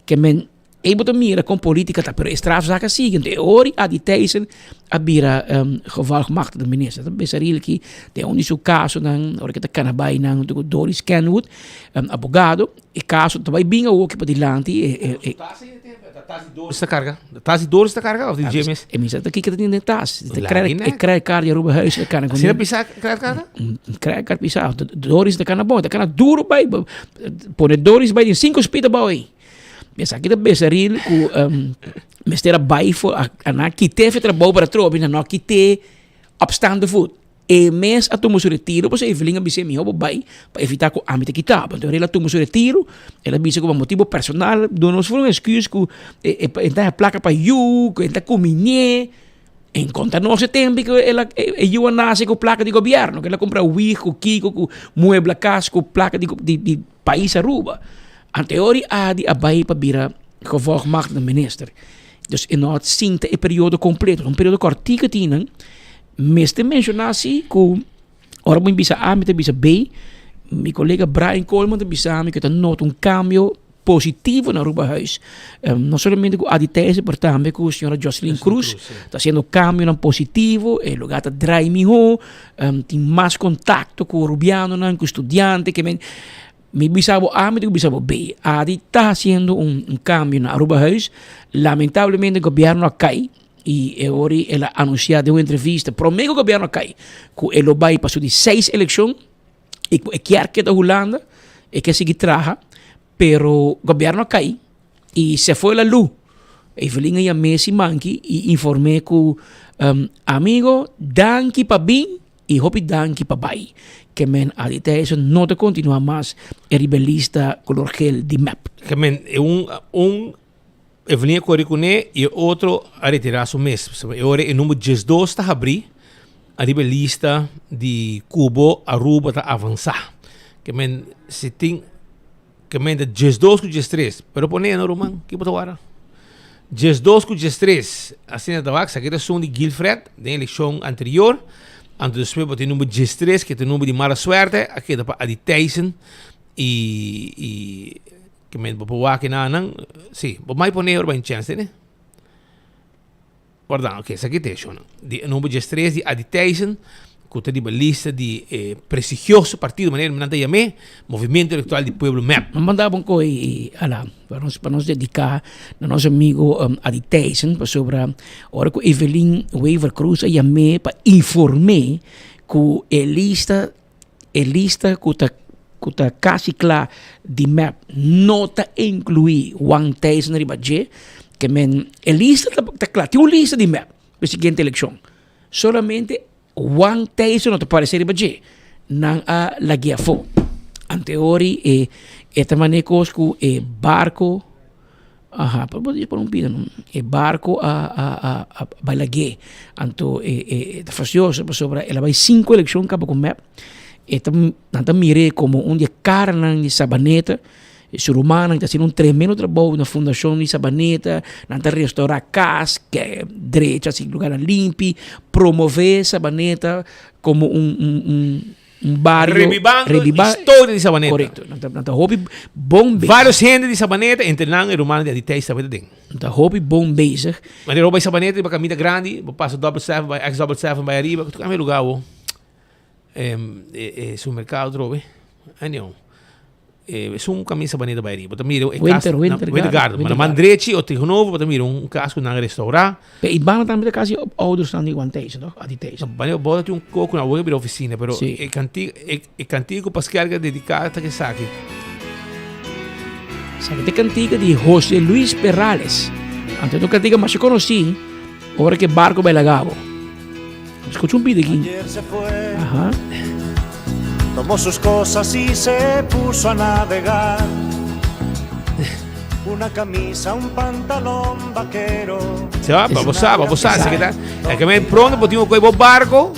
ke men ei bo ta mira kon politika ta, pero e strafzaak a sigui. Enton e ora Adi Thijssen a bira gevolgmachtigde minister. Ta bisa rilki den un di su kasonan ora ke ta kana bai nan huntu ku Doris Kenwood, abogado, e kaso ta bai bin awoki padilanti. Tas di Doris ta carga? Tas di Doris ta carga of di James? E misa ta kiko ta tin den tas. E credit card di Aruba Huis ta cana. Asina pisa credit card? Credit card pisa. Doris ta cana bon, ta cana duro bay. Pone Doris bay din cinco speed abao ey. Esaki ta becerril cu mester a bay for a nan kite fe trabou para trobe nan no kite opstaande voet. E mes a tuma su retiro pasobra Evelyn a bis'é mihó bo bai pa evitá ku ami ta kitá bo. Anto el a tuma su retiro, el a bisa ku pa motibu personal, duna nos for un excuse ku e ta haña plaka pa yu, ku e ta kuminé. En konta nos e tempu ku el a e yu a nase ku plaka di gobièrnu, ku el a kumpra wig ku kiko ku muebla kas ku plaka di di pais Aruba. Anto e ora Adi a bai pa bira gevolgmachtigde minister. Dus e no a sinta e periodo kompleto, un periodo kòrtiku tin nan. Mester menshoná si ku ora bo bisa A mi ta bisa B, mi kolega Brian Coleman ta bisa mi ku e ta nota un kambio positivo na Aruba Huis. No solamente ku Adi Thijssen pero tambe ku señora Jocelyn Cruz ta hasiendo kambionan positivo, e lugar ta drai mihó, tin mas kontakto ku rubianonan, ku studiante, ke men mi bisa bo A mi ta bisa bo B. Adi ta hasiendo un kambio na Aruba Huis, lamentablemente gobièrnu a kai. I e ora el a anunsiá den un entrevista promé ku gobièrnu a kai ku e lo bai pa su di seis elekshon i ku e kier keda Hulanda, e ke sigui traha, pero gobièrnu a kai i se fue la luz. Evelyn a yam'é simanki i inform'é ku amigo danki pa bin i hopi danki pa bai. Ke men a di te eso no ta kontinuá mas e riba e lista kolor gel di mep. Ke men e un un Evelyn a kore kuné i e otro a retirá su mes. E ora e number diesdos ta habrí ariba e lista di Cubo Aruba ta avansá. Ke men si tin ke men ta diesdos ku diestres. Pero pone no ruman, ki bo ta wara? Diesdos ku diestres asina ta wak. Esaki ta esun di Guilfred den elekshon anterior. Anto despues bo tin number diestres ke ta e number di mala suerte a keda pa Adi Thijssen i i. Ke men bo por wak e nan, si, bo mai pone ora bai chèns tene. Warda, ok, esaki ta e shownan. Di e number diestres di Adi Thijssen, ku ta riba lista di e prestigioso partido, manera nan ta yam'é, Movimiento Electoral di Pueblo, mep. Nan manda bo un koe ala, pa nos, pa nos dediká na nos amigo Adi Thijssen, pasobra ora ku Evelyn Wever Croes a yam'é pa inform'é ku e lista E lista ku ta ku ta kasi kla di mep no ta inkluí Juan Thijssen riba dje, ke men e lista ta ta kla, tin un lista di mep pa e siguiente elekshon, solamente Juan Thijssen no ta paresé riba dje, nan a lag'é afó. Anteori e e ta manera kos ku e barko. Aha, pero bo dici por un pida no. E barco a a a a bai lag'é. Anto e e ta fastioso pasobra el a bai cinco eleccion caba cu mep. E ta nan ta mir'é como un di e caranan di Sabaneta. E su rumannan ta haciendo un tremendo trabou na fundacion di Sabaneta. Nan ta restaura cas, ke drecha haci lugarnan limpi, promove Sabaneta como un un un. Un bario Rebibando rebiba, historia di Sabaneta. Correcto. Nan ta, nan ta hopi bon bezig. Varios hende di Sabaneta, entre nan e rumannan di Adi Thijs tabata den. Nan ta hopi bon bezig. Wanneer bo bai Sabaneta riba caminda grandi, bo pasa Double Seven, bai ex Double Seven, bai ariba, tu cambia lugar awo. Em, e, e supermercado trobe. Anyhow. Esun kaminda Sabaneta bai riba. Bo ta mira e kas. Winter, Winter Winter Garden. Ma na man drechi o tegenover bo ta mira un kas ku nan a restaurá. Pe i banda tambe ta kasi ouders nan di Juan Thijssen toch? Adi Thijssen. Banda bo ta tin un koko nan awor a bira ofisina pero e kantiga e kantiga ku Paskel a dediká ta esaki. Esaki ta e kantiga di Jose Luis Perales. Anto e ta un kantiga masha konosí ora ku e barko bai laga bo. Escucha un pida aquí. Ajá. Tomó sus cosas y se puso a navegar. Una camisa, un pantalón vaquero. Se va, pa bo sa, pa bo sa, se kita. E que me pronto bo tin ku bo barco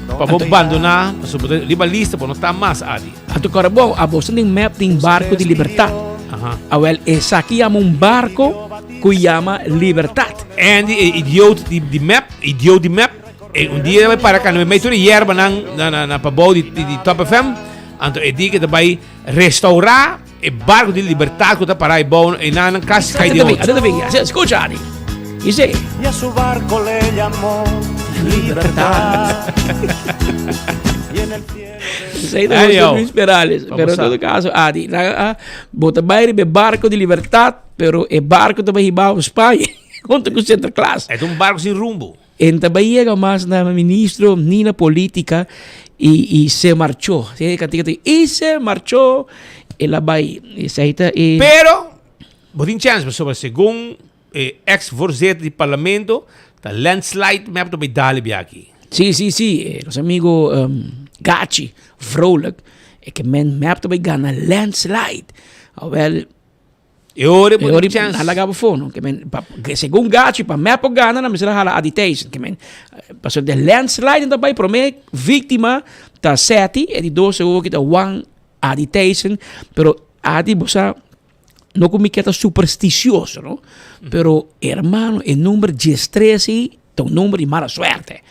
pa bo abandoná, paso bo riba lista bo no ta mas adi. Anto kora bo, a bo den map tin barco di libertad. Aha. Awel, esaki yama un barco ku yama libertad. Andy, e idioot di, di map, idioot di map, e un dia bai para kando mei tur e yerbanan na, na, na pabou di, di, di Top FM, anto e di ke ta bai restaurá e barco di libertad ku ta para e bou, e nan kasi kai di otro. Atenta bien, escucha Adi. Dice. Y a su barco le llamó Libertad. Y en el cielo. Esei ta José Luis Perales. Pero en todo caso, Adi, bo ta bai riba e barco di libertad, pero e barco ta bai hiba bo Spaña hunto cu Sinterklaas. E ta un barco sin rumbo. E ta bai yega mas na ministro ni na politica y y se marchó. E cantica ta y se marchó. El a bai. Esei ta e. Pero, bo tin chance pasobra segun E ex voorzitter di parlamento ta landslide mep ta bay dale biaki. Sí, sí, sí. Nos amigo um, Gachi Vrolijk, e ke men mep ta bay gana landslide. Awel, E ora bo tin chance. Hala gabo fono. Ke men, pa, segun Gachi, pa mep por gana, na mester hala Adi Thijssen. Ke men, paso de landslide ta bay prome víctima ta Seti, e di dos segun ki ta Juan Adi Thijssen. Pero Adi, bo sa, No ku mi ke ta supersticioso, no? Pero, hermano, e number diestres ei ta un number di mala suerte.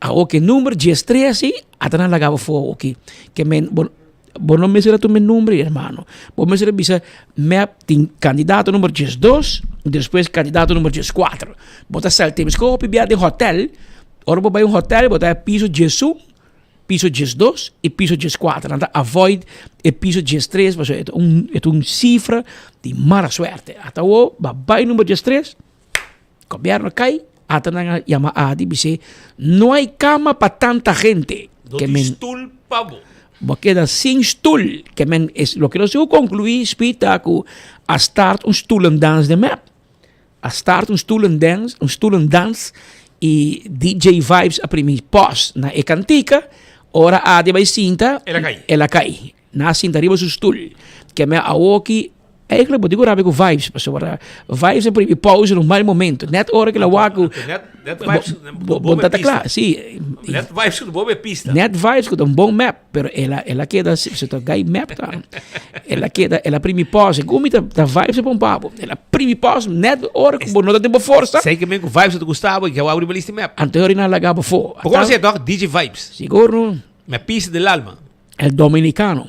Awor ku e number diestres ei a ta nan laga bo afó oki. Ke men bo bo no mester a tuma e number ei, hermano. Bo mester a bisa mep tin kandidato number diesdos, despues kandidato number dieskuater. Bo ta salta Miskon hopi bia den hotel, ora bo bai un hotel bo ta piso diesun. Piso 12 y piso 14. Nan ta avoid e piso 13 pasobra e ta un e ta un cifra di mala suerte. Ata awo ba bay number 13, gobierno a cay, ata nan a yama Adi bis'é no hay cama pa tanta gente. No tin stoel pa bo. Bo a keda sin stoel. Ke men es loke nos tin ku conclui Speed ta ku a start un stoelendans den mep. A start un stoelendans, un stoelendans y DJ Vibes a primi pause na e cantica, ora Adi a bay sinta, El a cay. el a cay. Na sinta riba su stoel. Keme awoki, eigenlijk bo tin cu rabia cu Vibes, pasobra Vibes a primi pause na un mal momento. Net ora cu el a wak cu Net, net Vibes bo, bo ta ta cla, si. Net Vibes cu bo be pista. Net Vibes cu ta un bon map. Pero el a, el a keda, se ta gai mep ta. El a keda, el a primi pause. Gumi ta, ta vibes pa un papo. El a primi pause net ora ku bo no ta tin bo forsa. Sei ke men ku vibes ta gustabo y ke wou riba lista mep. Anto ora na laga bo fo. Bo konoce toch DJ Vibes? Sigur no. Me pista del alma. El Dominicano.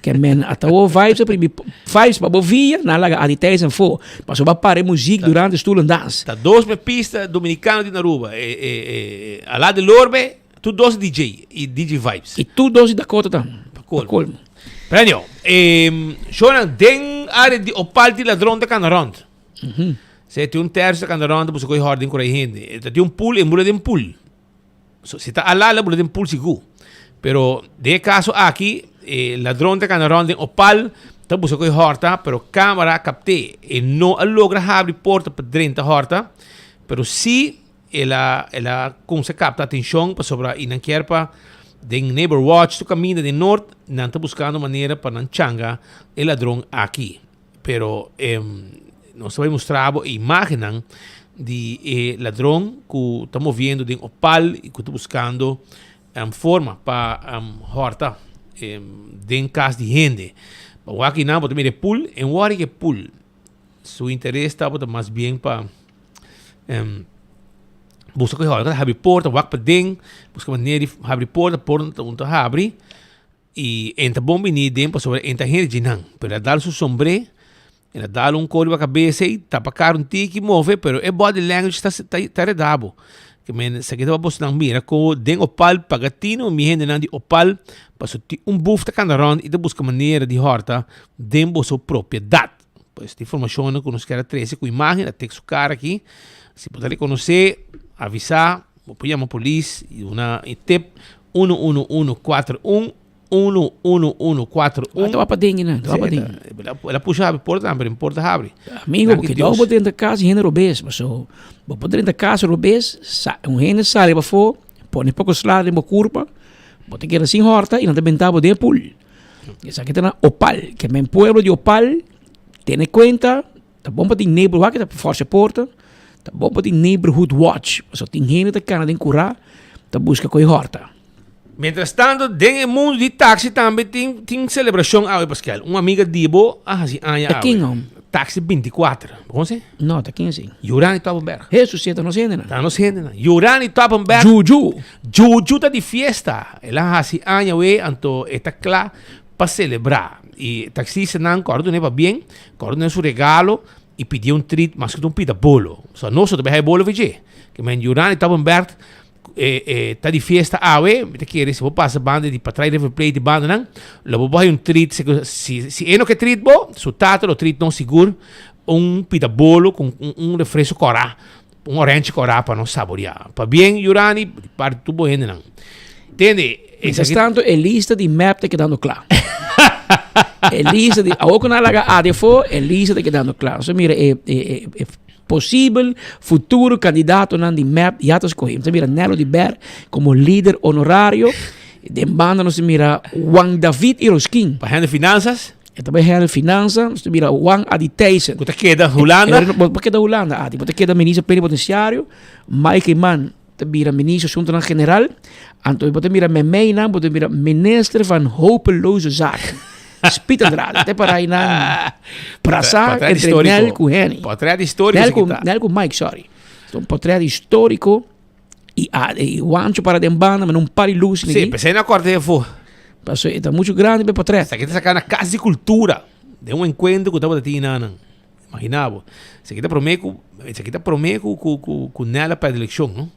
Ke men ata wo vibes a primi vibes pa bo via na laga adi thuis en fo. Paso ba pare muziek durante stoelendans. Ta dos me pista Dominicano di na Aruba. E, e, e, Ala de Lorbe. Tur dos DJ y DJ Vibes. Y tur dos di Dakota ta. Pa colmo. Pero anyhow, eh, shownan den área di Opal di ladron ta cana rond. Mm -hmm. Se tin un tercio ta cana rond, busa coi horden cora hende. Ta tin un pool, en bula den pool. So, si ta alala, bula den pool sigur. Pero den e caso aki, eh, ladron ta cana rond den Opal, ta busa coi horta, pero camera capte. E no a logra habri porta pa drenta horta, pero si El a el a kumsa kapta atenshon pasobra i nan kier pa den Neighbor Watch tur kaminda den Noord nan ta buskando manera pa nan changa e ladron aki. Pero nos ta bai mustra bo e imagennan di e ladron ku ta moviendo den Opal i ku ta buskando forma pa hòrta den kas di hende. Pa wak einan bo ta mira e pool en wòrdu ke pool. Su interes tabata mas bien pa um, busca ku hòrta, habri porta, wak paden, busca manera di habri porta, porta no ta habri, i e ta bon bini den pasobra e ta hende djinan. Pero el a dal su sombré, el a dal un kos riba kabes ei, tapa kara un tiki, move, pero e body language ta ta reda bo. Ke men esaki ta pa bosnan mira ku den Opal paga tino mi hendenan di Opal pasobra tin un buf ta kanda rònt i ta buska manera di hòrta den boso propiedat. Pues di informashonnan ku nos kier a trese ku imágen, a tek su kara aki. Si bo ta rekonosé, avisá, bo por yama polis i duna e tip 11141, 11141. Ah, ta wak paden nan, ta wak paden. El a pusha habri porta tambe, pero porta habri. Amigo, Danki porque dou Dios. bo drenta kas i hende robes, paso bo por drenta kas robes, sa un hende sali pafó, pone poko sla den bo kurpa, bo ta keda sin hòrta i nan ta benta bo den e pool. Esaki ta na Opal, ke men pueblo di Opal tene kuenta, ta bon pa tin neighborhood, wak ta forsa porta, ta bon pa tin neighborhood watch, pasobra tin hende ta kana den kurá ta buska koe hòrta. Mientras tanto, den e mundu di taxi tambe tin tin selebrashon awe, Pascal. Un amiga di bo a hasi aña Ta awe. ken hom? Taxi 24. Bo konoce? No, ta ken esei? Yurani Toppenberg. Hesus, si e ta nos hendenan. Ta nos hendenan. Yurani Toppenberg. Juju. Juju ta di fiesta. El a hasi aña awe, anto e ta kla pa selebrá. I taksistanan kòrda dun'é pabien, kòrda dun'é su regalo i pidié un treat, maske ta un pida bolo. So nos no ta bai haña bolo for dje. Ke men Yurani Toppenberg. Ta di fiesta awe, mi ta kere si bo pasa banda di patrai River Plate di bandanan, lo bo bai un treat, si si e no ke treat bo, su tata lo treat nos sigur un pita bolo ku un refresco kòrá, un orenchi kòrá pa nos saboreá. Pabien Yurani di parti tur bo hendenan. Tende, Mientras tanto e lista di mep ta kedando kla. E lista di, awor ku nan a laga adi afó, e lista ta kedando kla. Nos a mira e e e Posibel futuro kandidatonan di mep ya ta skohé. Nos ta mira Nello de Ber komo lider honorario. Den banda nos ta mira Juan David Iroskin. Pa handle finansas. E ta bai handle finansa. Nos ta mira Juan Adi Thijssen. Ku ta keda Hulanda. Bo ta keda Hulanda, Adi. Bo ta keda minister plenipotenciario. Mike Eman ta bira minister asuntonan general. Anto bo ta mira memeinan, bo ta mira minister van hopeloze zaken. Speed Andrade, te para nan prasa entre Nel ku Henny. Portret histórico. Nel ku, Nel ku Mike, sorry. Un portret histórico y, a, y Juancho para den banda, maar un par de luz. Sí, pensé na corte de fu. Paso está mucho grande pe portret. Sa que te saca na casa de cultura. De un encuentro que estaba de nanan. Imagina bo. Esaki ta prome ku, esaki ta prome ku ku ku ku Nel a pèrdè elekshon, no?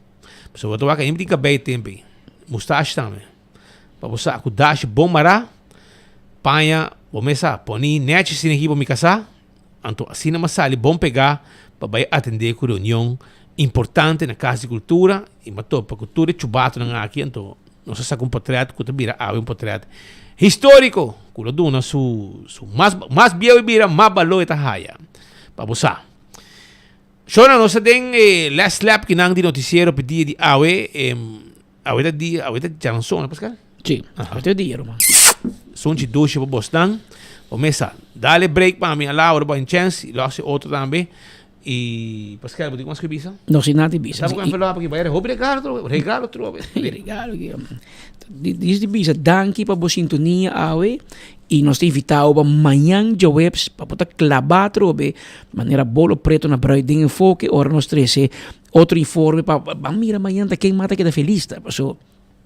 Pasobra bo ta wak ainda tin kabei tempu ei. Mustache tambe. Pa bo sa ku dashi bon mará, paña bo mes sa poni nèchi asina aki pa mi kasá, anto asina mi a sali bon pegá pa bai atendé ku reunion importante na Kas di Kultura i mi a topa ku tur e chubatonan aki, anto Nos a saca un potret cu ta bira awe un potret historico cu lo duna su su mas mas bieu e bira mas balor e ta haya pa bo sa. Shona nos ta den e last lap kinan di noticiero pe dia di awe awe ta dia awe ta djaranson no Pascal? Si, awe ta dia ruman. Sunchi dushi pa bosnan. Bo mesa dale break pa mi a Laura bo a chance y lo haci otro tambe. Y Pascal, bo tin mas cu bisa? No sin nada di bisa. Sabe cu envelope aki bai hopi regalo trobe, regalo trobe. Regalo ki. Dis di bisa danki pa bo sintonia awe y nos ta invita bo pa mañan djaweps pa bo ta claba atrobe manera bolo preto na bruid den enfoke ora nos trece otro informe pa ban mira mañan ta ken mas ta keda feliz ta paso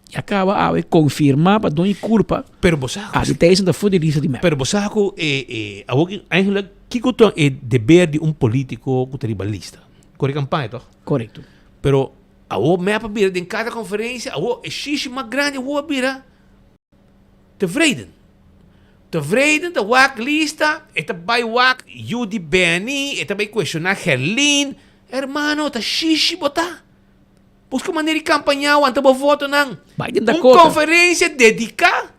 Ya caba awe confirma pa doña culpa. Pero bo sa. Adi Thijssen ta for di lista di mep. Pero bo sa cu e e awor ki eigenlijk kico ta e deber di un politico cu ta riba lista? Core campaña toch? Correcto. Pero awor mep a bira den cada conferencia awor e shishi mas grandi awor a bira tevreden. Tevreden ta wak lista e ta bay wak yu di Benny e ta bay cuestiona Gerlin. Hermano ta shishi bo ta. Busca manera di campaña wanta bo votonan. Bai den Un Dakota. conferencia dedica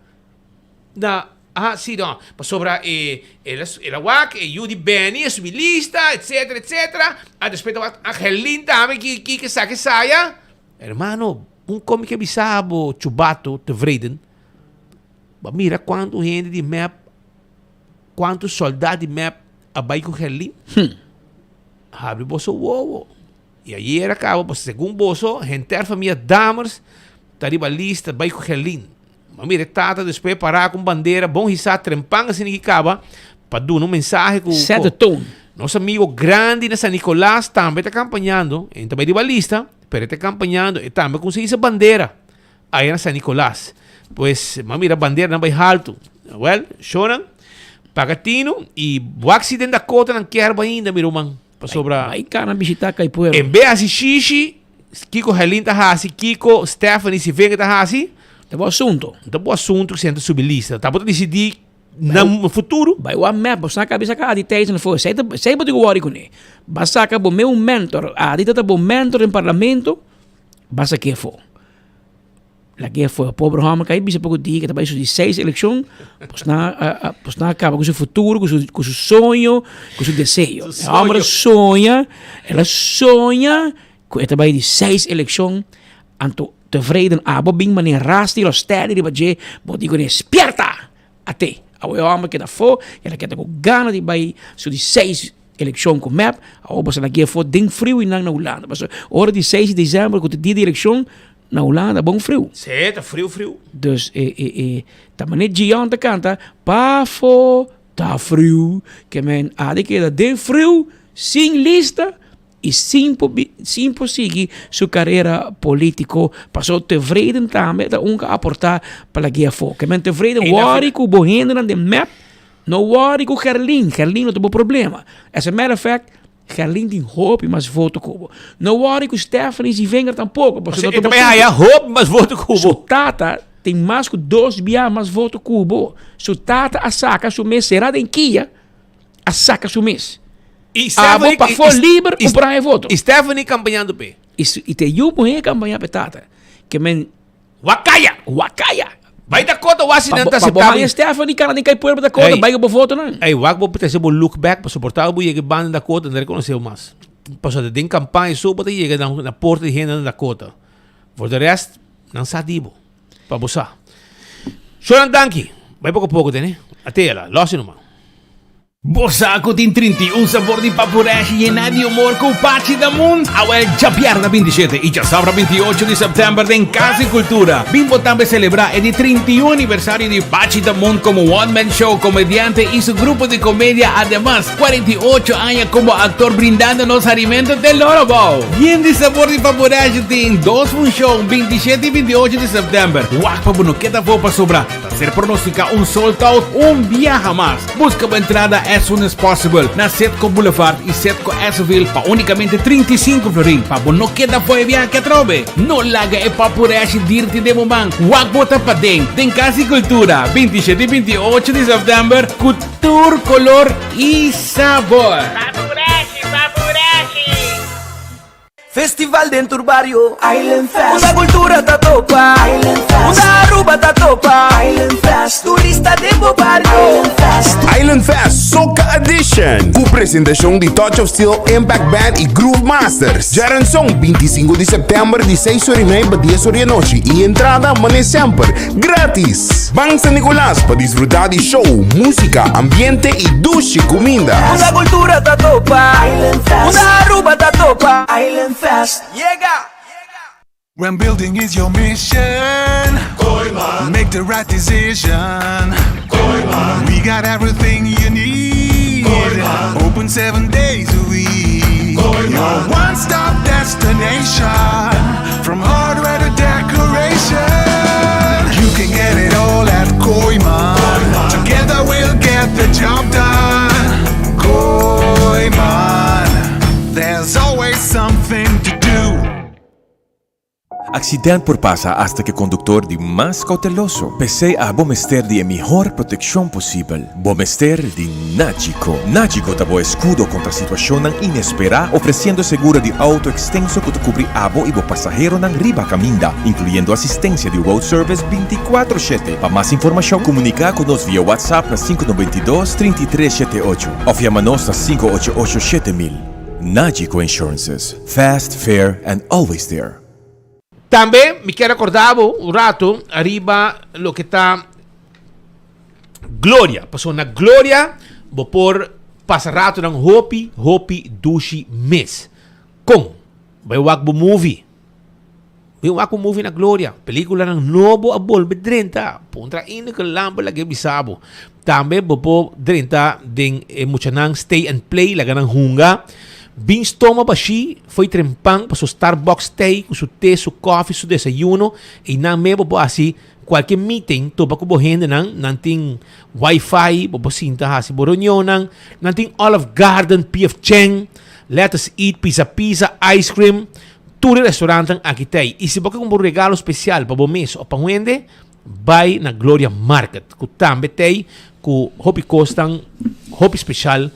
na ah si no pasobra e el a el a wak e yu di Benny a subi lista etcetera etcetera a despues ta wak Angelin tambe ki ki ke sa ke saya. Hermano un con mi ke bisa bo chubato tevreden bo a mira cuanto hende di mep cuanto soldat di mep a bai cu Gerlin? Habri boso wowo. I ayer a kaba pasobra segun boso henter famia Dammers ta riba lista bai ku Gerlin. Ma mira e tata despues pará ku un bandera bon hisá trempan asina ki kaba pa duna un mensahe ku Set the tone. Nos amigo grandi na San Nicolas tambe ta kampañando, e no ta bai riba lista, pero e ta kampañando, e tambe a konsegui sa bandera aya na San Nicolas. Pues m'a mira banderanan bai haltu. Wèl, shownan, paga tinu i wak si den Dakotanan kier bai ainda mi ruman. Pasobra. Bai kana bishita kai pueblo. En be hasi shishi, kiko Helene ta hasi, kiko Stephanie Sivenga ta hasi. Ta bo asunto. Ta bo asunto ku ta subi lista. Ta bo ta disidí na futuro. Bai wak mep, bo saka bisa ka Adi Thijssen afó. Esei ta, esei bo tin ku wòri kuné. Ba saka bo meu mentor. Adi ta ta bo mentor den parlamento, ba sak'é afó. Lag'é for pober hòmber kai bisa poko dia ke ta bai su di seis elekshon, pues nan a pues nan a kaba ku su futuro, ku su ku su soño, ku su deseo. E hòmber a soña, el a soña ku e ta bai di seis elekshon, anto tevreden abo bin manera rasti lo stèdi riba dje, bo di kuné spièrta! At'é, awo e hòmber keda afó, el a keda ku gana di bai su di seis elekshon ku mep, awo boso a lag'é afó den friu i nan na Hulanda. Pasobra ora di seis di desèmber ku ta dia di elekshon, na Hulanda bon friu. Sí, ta friu friu. Dus e e e ta manera Gion ta kanta, pafó ta friu, ke men a di keda den friu sin lista i sin por sin por sigui su karera polítiko pasobra Tevreden tambe ta un ku a aportá pa lag'é afó. Ke men Tevreden wòri ku bo hendenan den mep, no wòri ku Gerlin, Gerlin no ta bo problema. As a matter of fact. Gerlin tin hopi mas voto ku bo. No worry ku Stephanie Zievinger tampoko, pasobra no ta E tambe haya hopi mas voto ku bo. Su tata tin mas ku dos bia mas voto ku bo. Su tata a saka su mes sera den kia, a saka su mes. I Abo Stephanie pafó liber ku por haña voto. I Stephanie kampañando p'e. I te yu muhé kampañá p'e tata. Ke men. Wakaya! Wakaya! Bai Dakota wak si nan ta Pa bo aceptá haña Stephanie kana den kai pueblo Dakota, bai ku bo votonan. Ey, wak bo trese bo look back pasobra por ta bo yega e banda Dakota nan rekonosé bo mas. Pasobra den kampaña so bo ta yega na porta di hende na Dakota. For de rest, nan sa di bo. Pa bo sa. Shonan danki. Bai poko poko tene. Atela, losi numa. Bo sa ku tin 31 sabor di papureshi yená di humor ku Pachi da Mundo? Awel djabièrnè 27 i djasabra 28 di sèptèmber den Kas di Kultura. Bin bo tambe selebrá e di 31 aniversario di Pachi da Mundo komo one man show, komediante i su grupo di komedia. Ademas, 48 aña komo aktor brindando nos harimentu te loro bou. Yen di sabor di papureshi tin dos funshon, 27 i 28 di sèptèmber. Wak pa bo no keda afó pasobra ta ser pronosticá un sold out un biaha mas. Busca bo entrada as soon as possible na Setco Boulevard y Setco Esseville pa unicamente 35 florin pa bo no keda fo'i viaje atrobe. No laga e papureshi dirti den bo man. Wak bo ta paden den Cas di Cultura 27 y 28 di september cu tur color y sabor. Papureshi, papureshi! Festival den tur bario Island Fest Unda cultura ta topa Island Fest Unda Aruba ta topa Island Fest Turista den bo bario Island Fest Island Fest Soca Edition Ku presentashon di Touch of Steel, Impact Band i Groove Masters. Djaranson 25 di sèptèmber di 6 ora i mei pa 10 ora di anochi i entrada mane semper gratis. Ban San Nicolas pa disfrutá di show, músika, ambiente i dushi kuminda. Unda cultura ta topa Island Fest Unda Aruba ta topa Island Fest Yega! When building is your mission Kooiman Make the right decision Kooiman We got everything you need Kooiman Open seven days a week Kooiman Your one-stop destination From hardware to decoration You can get it all at Kooiman Together we'll get the job done Kooiman There's always something to do Accident por pasa hasta cu e conductor di mas cauteloso. P'esey abo mester di e mihor proteccion posibel. Bo mester di Nagico. Nagico ta bo escudo contra situacionnan inespera, ofreciendo seguro di auto extenso cu ta cubri abo y bo pasaheronan riba caminda, incluyendo asistencia di road service binticuatro shete. Pa mas informacion, comunica cu nos via WhatsApp na sinku nobenta i dos, trinta i tres shete ocho of yama nos na sinku ocho ocho shete mil. Nagico Insurances, fast, fair and always there. Tambe mi kier recorda bo un rato ariba loke ta Gloria. Pasobra na Gloria bo por pasa ratonan hopi, hopi dushi mes. Kon? Bai wak bo movie. Bai wak bo movie na Gloria. Peliculanan nobo a bolbe drenta. Puntra Ineke Lampe laga e bisa bo. Tambe bo por drenta den e muchanan stay and play, laga nan hunga. Bin stoma bashí fo'i trempan paso Starbucks tei ku su te, su kofi, su desayuno. Einan me bo por hasi kualke meeting topa ku bo hendenan. Nan tin wifi, bo por sinta hasi bo reunionnan. Nan tin Olive Garden, PF Chang, Let Us Eat, Pizza Pizza, Ice Cream. Tur e restaurantnan aki tei. I si bo ke kumpra un regalo spesial pa bo mes òf pa un hende, Bai na Gloria Market ku tambe t'ei ku hopi kosnan hopi speshal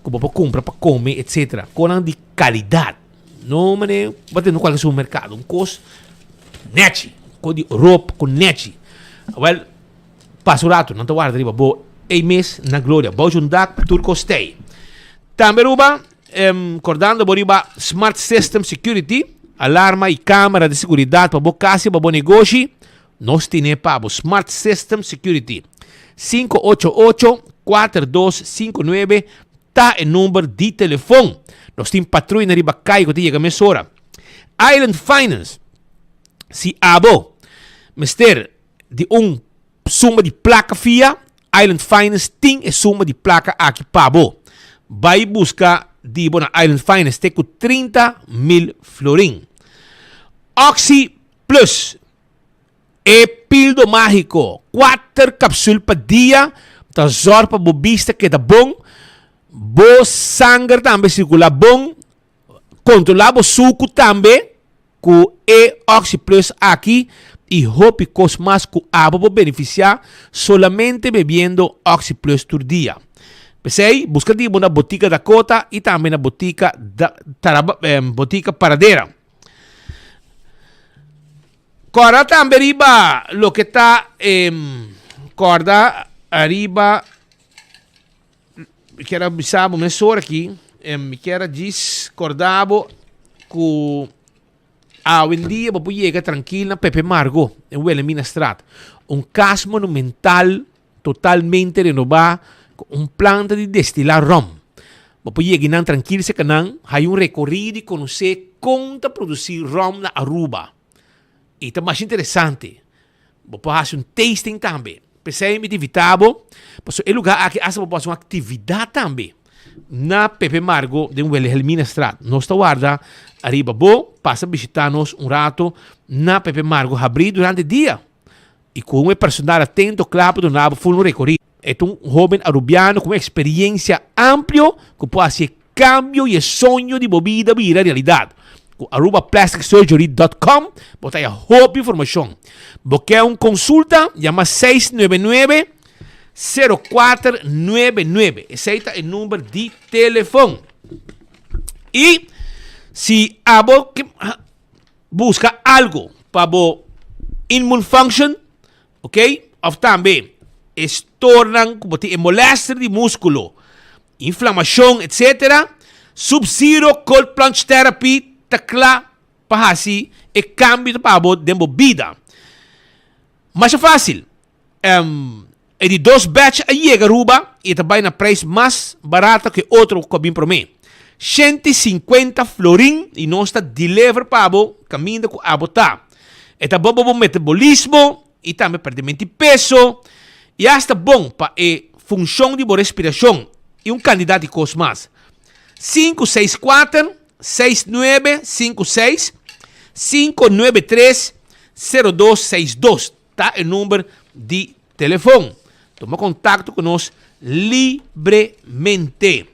ku bo por kumpra pa kome etsetera. Konan di kalidat. No mane bo ta den kualke supermerkado. Un kos nechi. Kos di ropa ku nechi. Awel pasa un ratu nan ta warda riba bo ei mes na Gloria. Bou dje un dak tur kos t'ei. Tambe Aruba Kordando bo riba Smart System Security, alarma i kamera di seguridat pa bo kas i pa bo negoshi, nos tine pa bo. Smart System Security, 588 4259 ta e number di telefon. Nos tin patruina riba kai ku ta yega mesora. Island Finance, si abo mester di un Suma di plaka fia, Island Finance tin e suma di plaka aki pa bo. Bai buska di bo na Island Finance te ku 30 mil florin. Oxi Plus, e pildo mágiko, kuater kapsul pa dia ta zòrg pa bo bista keda bon. Bo sanger tambe sirkulá bon. Kontrolá bo suku tambe ku e Oxi Plus aki i hopi kos mas ku abo por benefisiá solamente bebiendo Oxi Plus tur dia. P'esei, buska di bo na Botika Dakota i tambe na Botika Botika Paradera. Kòrda tambe riba loke ta kòrda ariba Mi kier a bisa bo mesora aki, mi kier a djis korda bo ku awendia bo por yega trankil na Pepe Margo den Wilhelminastraat. Un kas monumental totalmente renobá ku un planta di destilá ròm. Bo por yega einan trankil serka nan, haña un rekorido i konosé kon ta produsí ròm na Aruba. I ta masha interesante. Bo por hasi un tasting tambe. P'esei mi ta invitá bo, pasobra e lugá aki asta bo por hasi un aktividat tambe na Pepe Margo den Wilhelminastraat. Nos ta warda ariba bo, pasa bishitá nos un rato na Pepe Margo habrí durante dia i ku un e personal atento kla pa duna bo ful un rekorido. E ta un hóben arubiano ku un eksperiencia amplio ku por hasi e kambio i e soño di bo bida bira realidat. Ku arubaplasticsurgery dot com bo ta haya hopi informashon. Bo ke un konsulta? Yama 699 0499. Esei ta e number di telefon. I si abo ke buska algo pa bo immune function, Ok, of tambe e stornan ku bo tin e molester di muskulo, inflamashon etc. Sub Zero Cold Plunge Therapy ta kla pa hasi e kambio pa bo den bo bida. Masha fásil. E di dos batch a yega Aruba i e ta bai na prijs mas barato ku e otro ku a bin promé. 150 florin i nos ta deliver pa bo kaminda ku abo ta. E ta bon pa bo metabolismo i tambe pèrdimenti peso i asta bon pa e funshon di bo respirashon i un kantidat di kos mas. Sinku seis kuater, seis nuebe sinku seis, sinku nuebe tres, sero dos seis dos ta e number di telefon. Tuma kontakto ku nos libremente.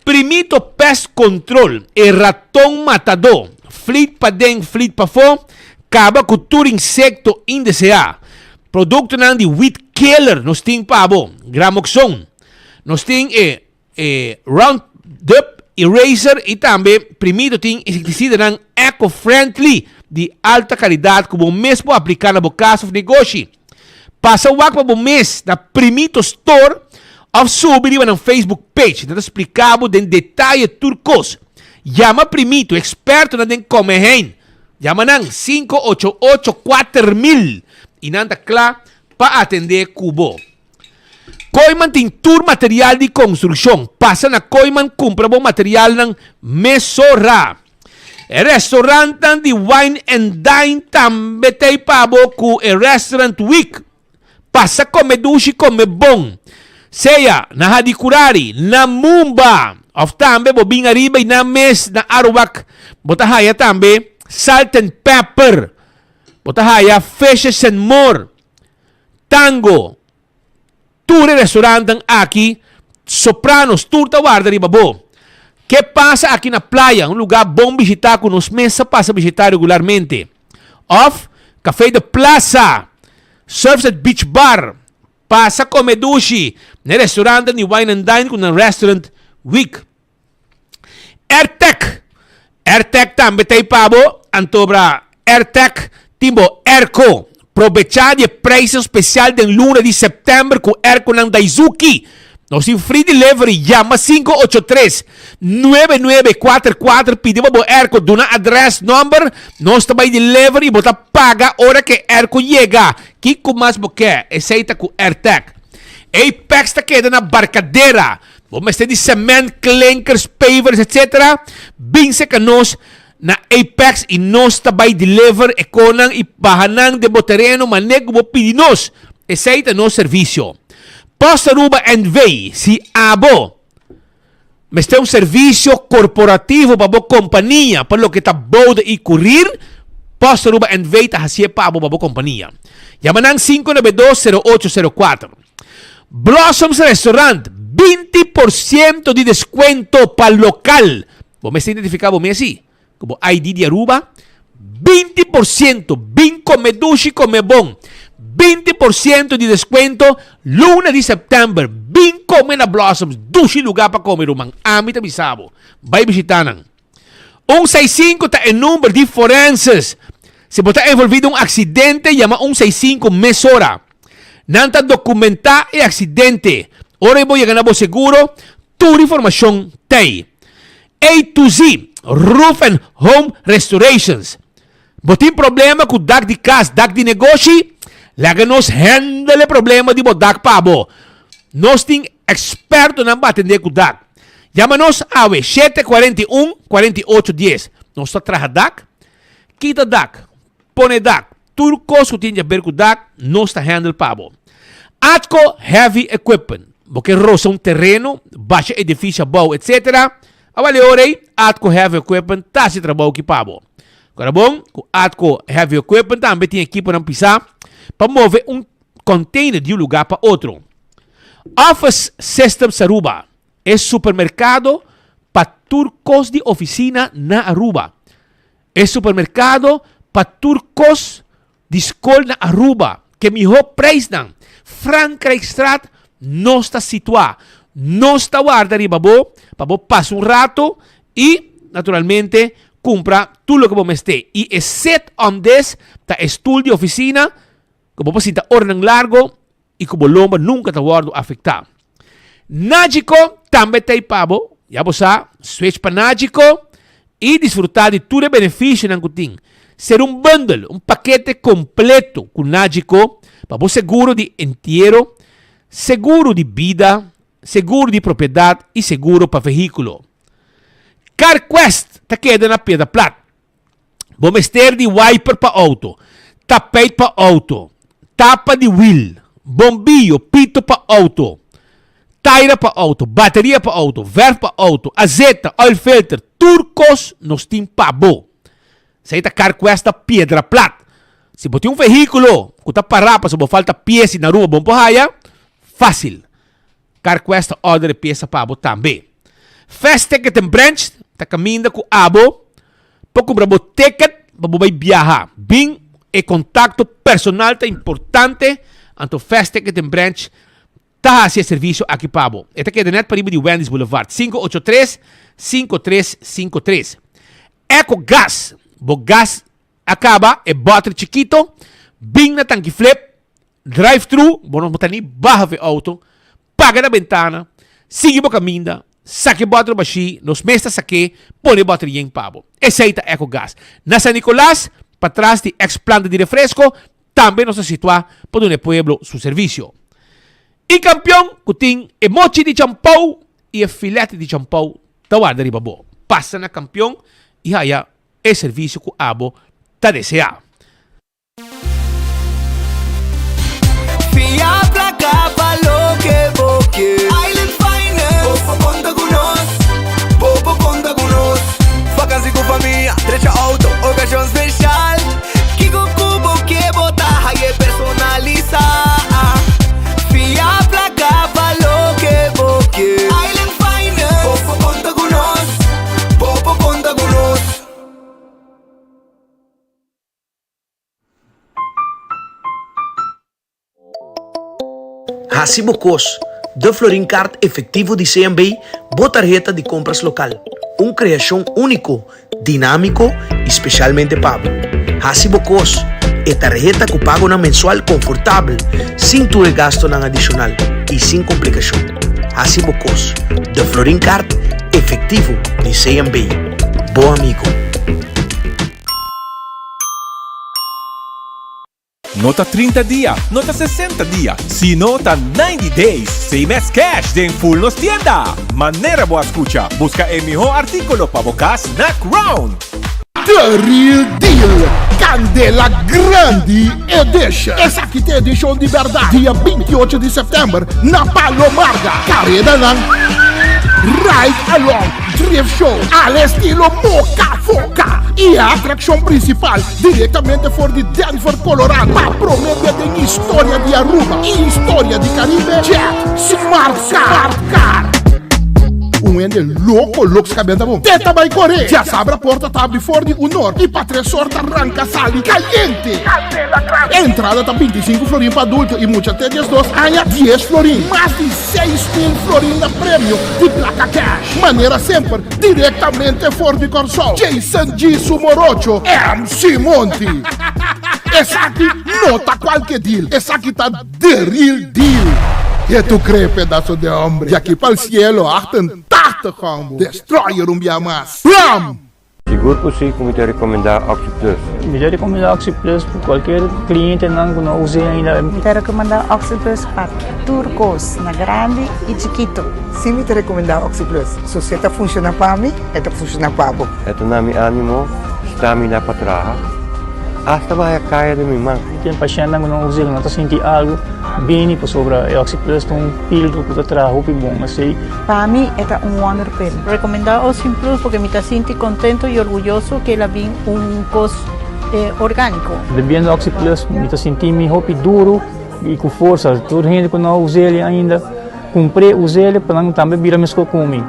Primito Pest Control, e raton matadó, flit paden, flit pafó, kaba ku tur insekto indeseá. Produktonan di weed killer nos tin pa bo, Gramoxone. Nos tin e e Roundup Eraser i tambe Primito tin insektisidanan eco-friendly di alta kalidat ku bo mes por apliká na bo kas òf negoshi. Pasa wak pa bo mes na Primito Store of subi riba nan Facebook page. Nan ta splika bo den detaye tur kos. Yama Primito, ekspertonan den kome hein. Yama nan 588 4000 i nan ta kla pa atende ku bo. Kooiman tin tur material di konstrukshon. Pasa na Kooiman kumpra bo materialnan mesora. E restaurantnan di Wine and Dine tambe ta ei pa bo ku e Restaurant Week. Pasa kome dushi, kome bon. Sea na Hadicurari, na Mumba of tambe bo bin ariba i nan mes na Aruwak bo ta haya tambe Salt and Pepper. Bo ta haya Fishes and More, Tango. Tur e restaurantnan aki, Sopranos, tur ta warda riba bo. Ke pasa aki na playa, un lugá bon bishitá ku nos mes sa pasa bishitá regularmente. Òf, Café de Plaza, Surfside Beach Bar, pasa kome dushi na e restaurantnan di Wine and Dine ku nan Restaurant Week. Airtec. Airtec tambe ta ei pa bo, antobra Airtec tin bo airco. Probecha di e prijsnan special den luna di september cu airconan Daizuki. Nos tin free delivery, yama 583 9944 pidi pa bo airco, duna adres, nomber, nos ta bay deliver y bo ta paga ora cu e airco yega. Kico mas bo ke? Esey ta cu Airtec. Apex ta keda na Barcadera. Bo mester di cement, klinkers, pavers etc. Bin serka nos na Apex i nos ta bai deliver e konan i baha nan den bo tereno mane ku bo pidi nos. Esei ta nos servisio. Post Aruba NV. Si abo mester un servisio korporativo pa bo kompania pa loke ta boude i kurir, Post Aruba NV. ta hasié pa bo pa bo kompania. Yama nan 592 0804. Blossoms Restaurant. 20% di descuento pa local. Bo mester identifica bo mes si, cu bo ID di Aruba. 20%, bin come dushi come bon. 20% di descuento luna di september. Bin come na Blossoms, dushi lugar pa come ruman. Ami ta bisa bo, bay bishita nan. Un seis sinku ta e number di forenses. Si bo ta envolvi den un aksidente, yama un seis sinku mesora. Nan ta dokumentá e aksidente. Ora bo yega na bo seguro, tur informashon t'ei. A to Z, Roof and Home Restorations. Bo tin problema ku dak di kas, dak di negoshi? Laga nos handle e problema di bo dak pa bo. Nos tin ekspertonan pa atendé ku dak. Yama nos awe, 741 48 10. Nos ta traha dak, kita dak, pone dak, tur kos ku tin di haber ku dak, nos ta handle pa bo. Atco Heavy Equipment. Bo ke rosa un tereno, basha edifisio abou, etc. Awal e ora ei, Atco Heavy Equipment ta hasi trabou ki pa bo. Kora bon, ku Atco Heavy Equipment tambe tin ekiponan pisá pa move un container di un lugá pa otro. Office Systems Aruba, e supermerkado pa tur kos di ofisina na Aruba. E supermerkado pa tur kos di skol na Aruba ke mihó preisnan. Frankrijkstraat nos ta situá. Nos ta warda riba bo pa bo pasa un rato i naturalmente kumpra tur loke bo mester. I e sit on this ta e stul di ofisina ku bo por sinta oranan largo i ku bo lomba nunka ta wòrdu afektá. Nagico tambe ta ei pa bo, ya bo sa, switch pa Nagico i disfrutá di tur e benefisionan ku tin. Ser un bundle, un pakete kompleto ku Nagico pa bo seguro di entiero, seguro di bida, seguro di propiedat i seguro pa vehíkulo. CarQuest ta keda na Piedra Plat. Bo mester di wiper pa auto, tapijt pa auto, tapa di wiel, bombillo, pito pa auto, taira pa auto, bateria pa auto, verf pa auto, azeta, oil filter, tur kos nos tin pa bo. Esei ta CarQuest ta Piedra Plat. Si bo tin un vehíkulo ku ta pará pasobra bo falta pies i na Aruba bo no por haya, fásil. CarQuest ta order e piesa pa bo tambe. Fast Ticket and Branch ta kaminda ku abo por kumpra bo ticket pa bo bai biaha. Bin e kontakto personal ta importante, anto Fast Ticket and Branch ta hasi e servisio aki pa bo. E ta keda net pariba di Wendy's Boulevard, 583 5353. Eco Gas, bo gas a kaba, e bòter chikito, bin na Tanki Flip, Drive thru, bo no ta ni baha fe auto, paga na bentana, sigui bo caminda, saca e bottle bashi, nos mes ta saque, pone e bottle yen pa bo. Esey ta Ecogas. Na San Nicolas, patras di ex planta di refresco, tambe nos ta situa pa duna e pueblo su servicio. Y campeon cu tin e mochi di champou y e filet di champou ta warda riba bo. Pasa na campeon y haya e servicio cu abo ta desea. Fia placa pa loke bo ke. Island Finance. Bo por konta ku nos. Bo por konta ku nos. Vakansi ku famia, drecha auto, okashon speshal. Kiko ku bo ke bo ta haye personalisá. Fia placa pa loke bo ke. Island Finance. Bo por konta ku nos. Bo por konta ku nos. Hasi bo kos, De Florin Card Efectivo di CMB, bo tarheta di kompras lokal. Un kreashon úniko, dinámiko i spesialmente pa bo. Hasi bo kos, e tarheta ku pagonan mensual konfortabel, sin tur e gastonan adishonal i sin komplikashon. Hasi bo kos, De Florin Card Efectivo di CMB, bo amigo. No ta 30 dia, no ta 60 dia, sino ta 90 days same as cash den full nos tienda! Manera bo a scucha, busca e miho articulo pa bo cas na Crown! The Real Deal, Candela Grandi Edition. Esaki ta edishon di bèrdat, dia 28 di sèptèmber na Palo Marga. Karedanan Ride Along Drift Show al estilo Moka Foka. I e atraccion principal, directamente for di Denver, Colorado, pa prome bia den historia di Aruba y historia di Caribe, Jet Smart Car! Un hende loco loco scabenta bon. Te ta bay core! Diasabra porta ta habri for di un or y pa tres or ta ranca sali cayente! Entrada ta 25 florin pa adulto y mucha te 12 aña 10 florin. Mas di 6000 florin na premio di placa cash. Manera semper, directamente for di Corsou, Jason G. Su Morocho, MC Monti. Esaki no ta cualke deal, esaki ta the real deal. Ke tu cree, pedazo de hombre? Di aki pa'l cielo, 88 combo. Destroyer un bia mas. Blam! Sigur ku si ku mi ta rekomendá OxyPlus. Mi ta rekomendá OxyPlus pa kualker klientenan ku no us'é ainda. Mi ta rekomendá OxyPlus pa tur kos, na grandi i chikitu. Si mi ta rekomendá OxyPlus. So si e ta funshoná pa mi, e ta funshoná pa bo. E ta na mi ánimo, stamina pa traha, asta baha kaya den mi man. Tin pashèntnan ku no us'é, ku no ta sinti algu, bini pasobra e OxyPlus ta un pildo ku ta traha hopi bon. Esei. Pa mi e ta un wonder pill. Recomenda Ocean Plus porque mi ta sinti contento y orguyoso que el a bin un cos organico. Bebiendo Oxy Plus mi ta sinti mi hopi duro y cu forsa. Tur hende cu no a us'el ainda cumpr'e us'el pa nan tambe bira mesco cu mi.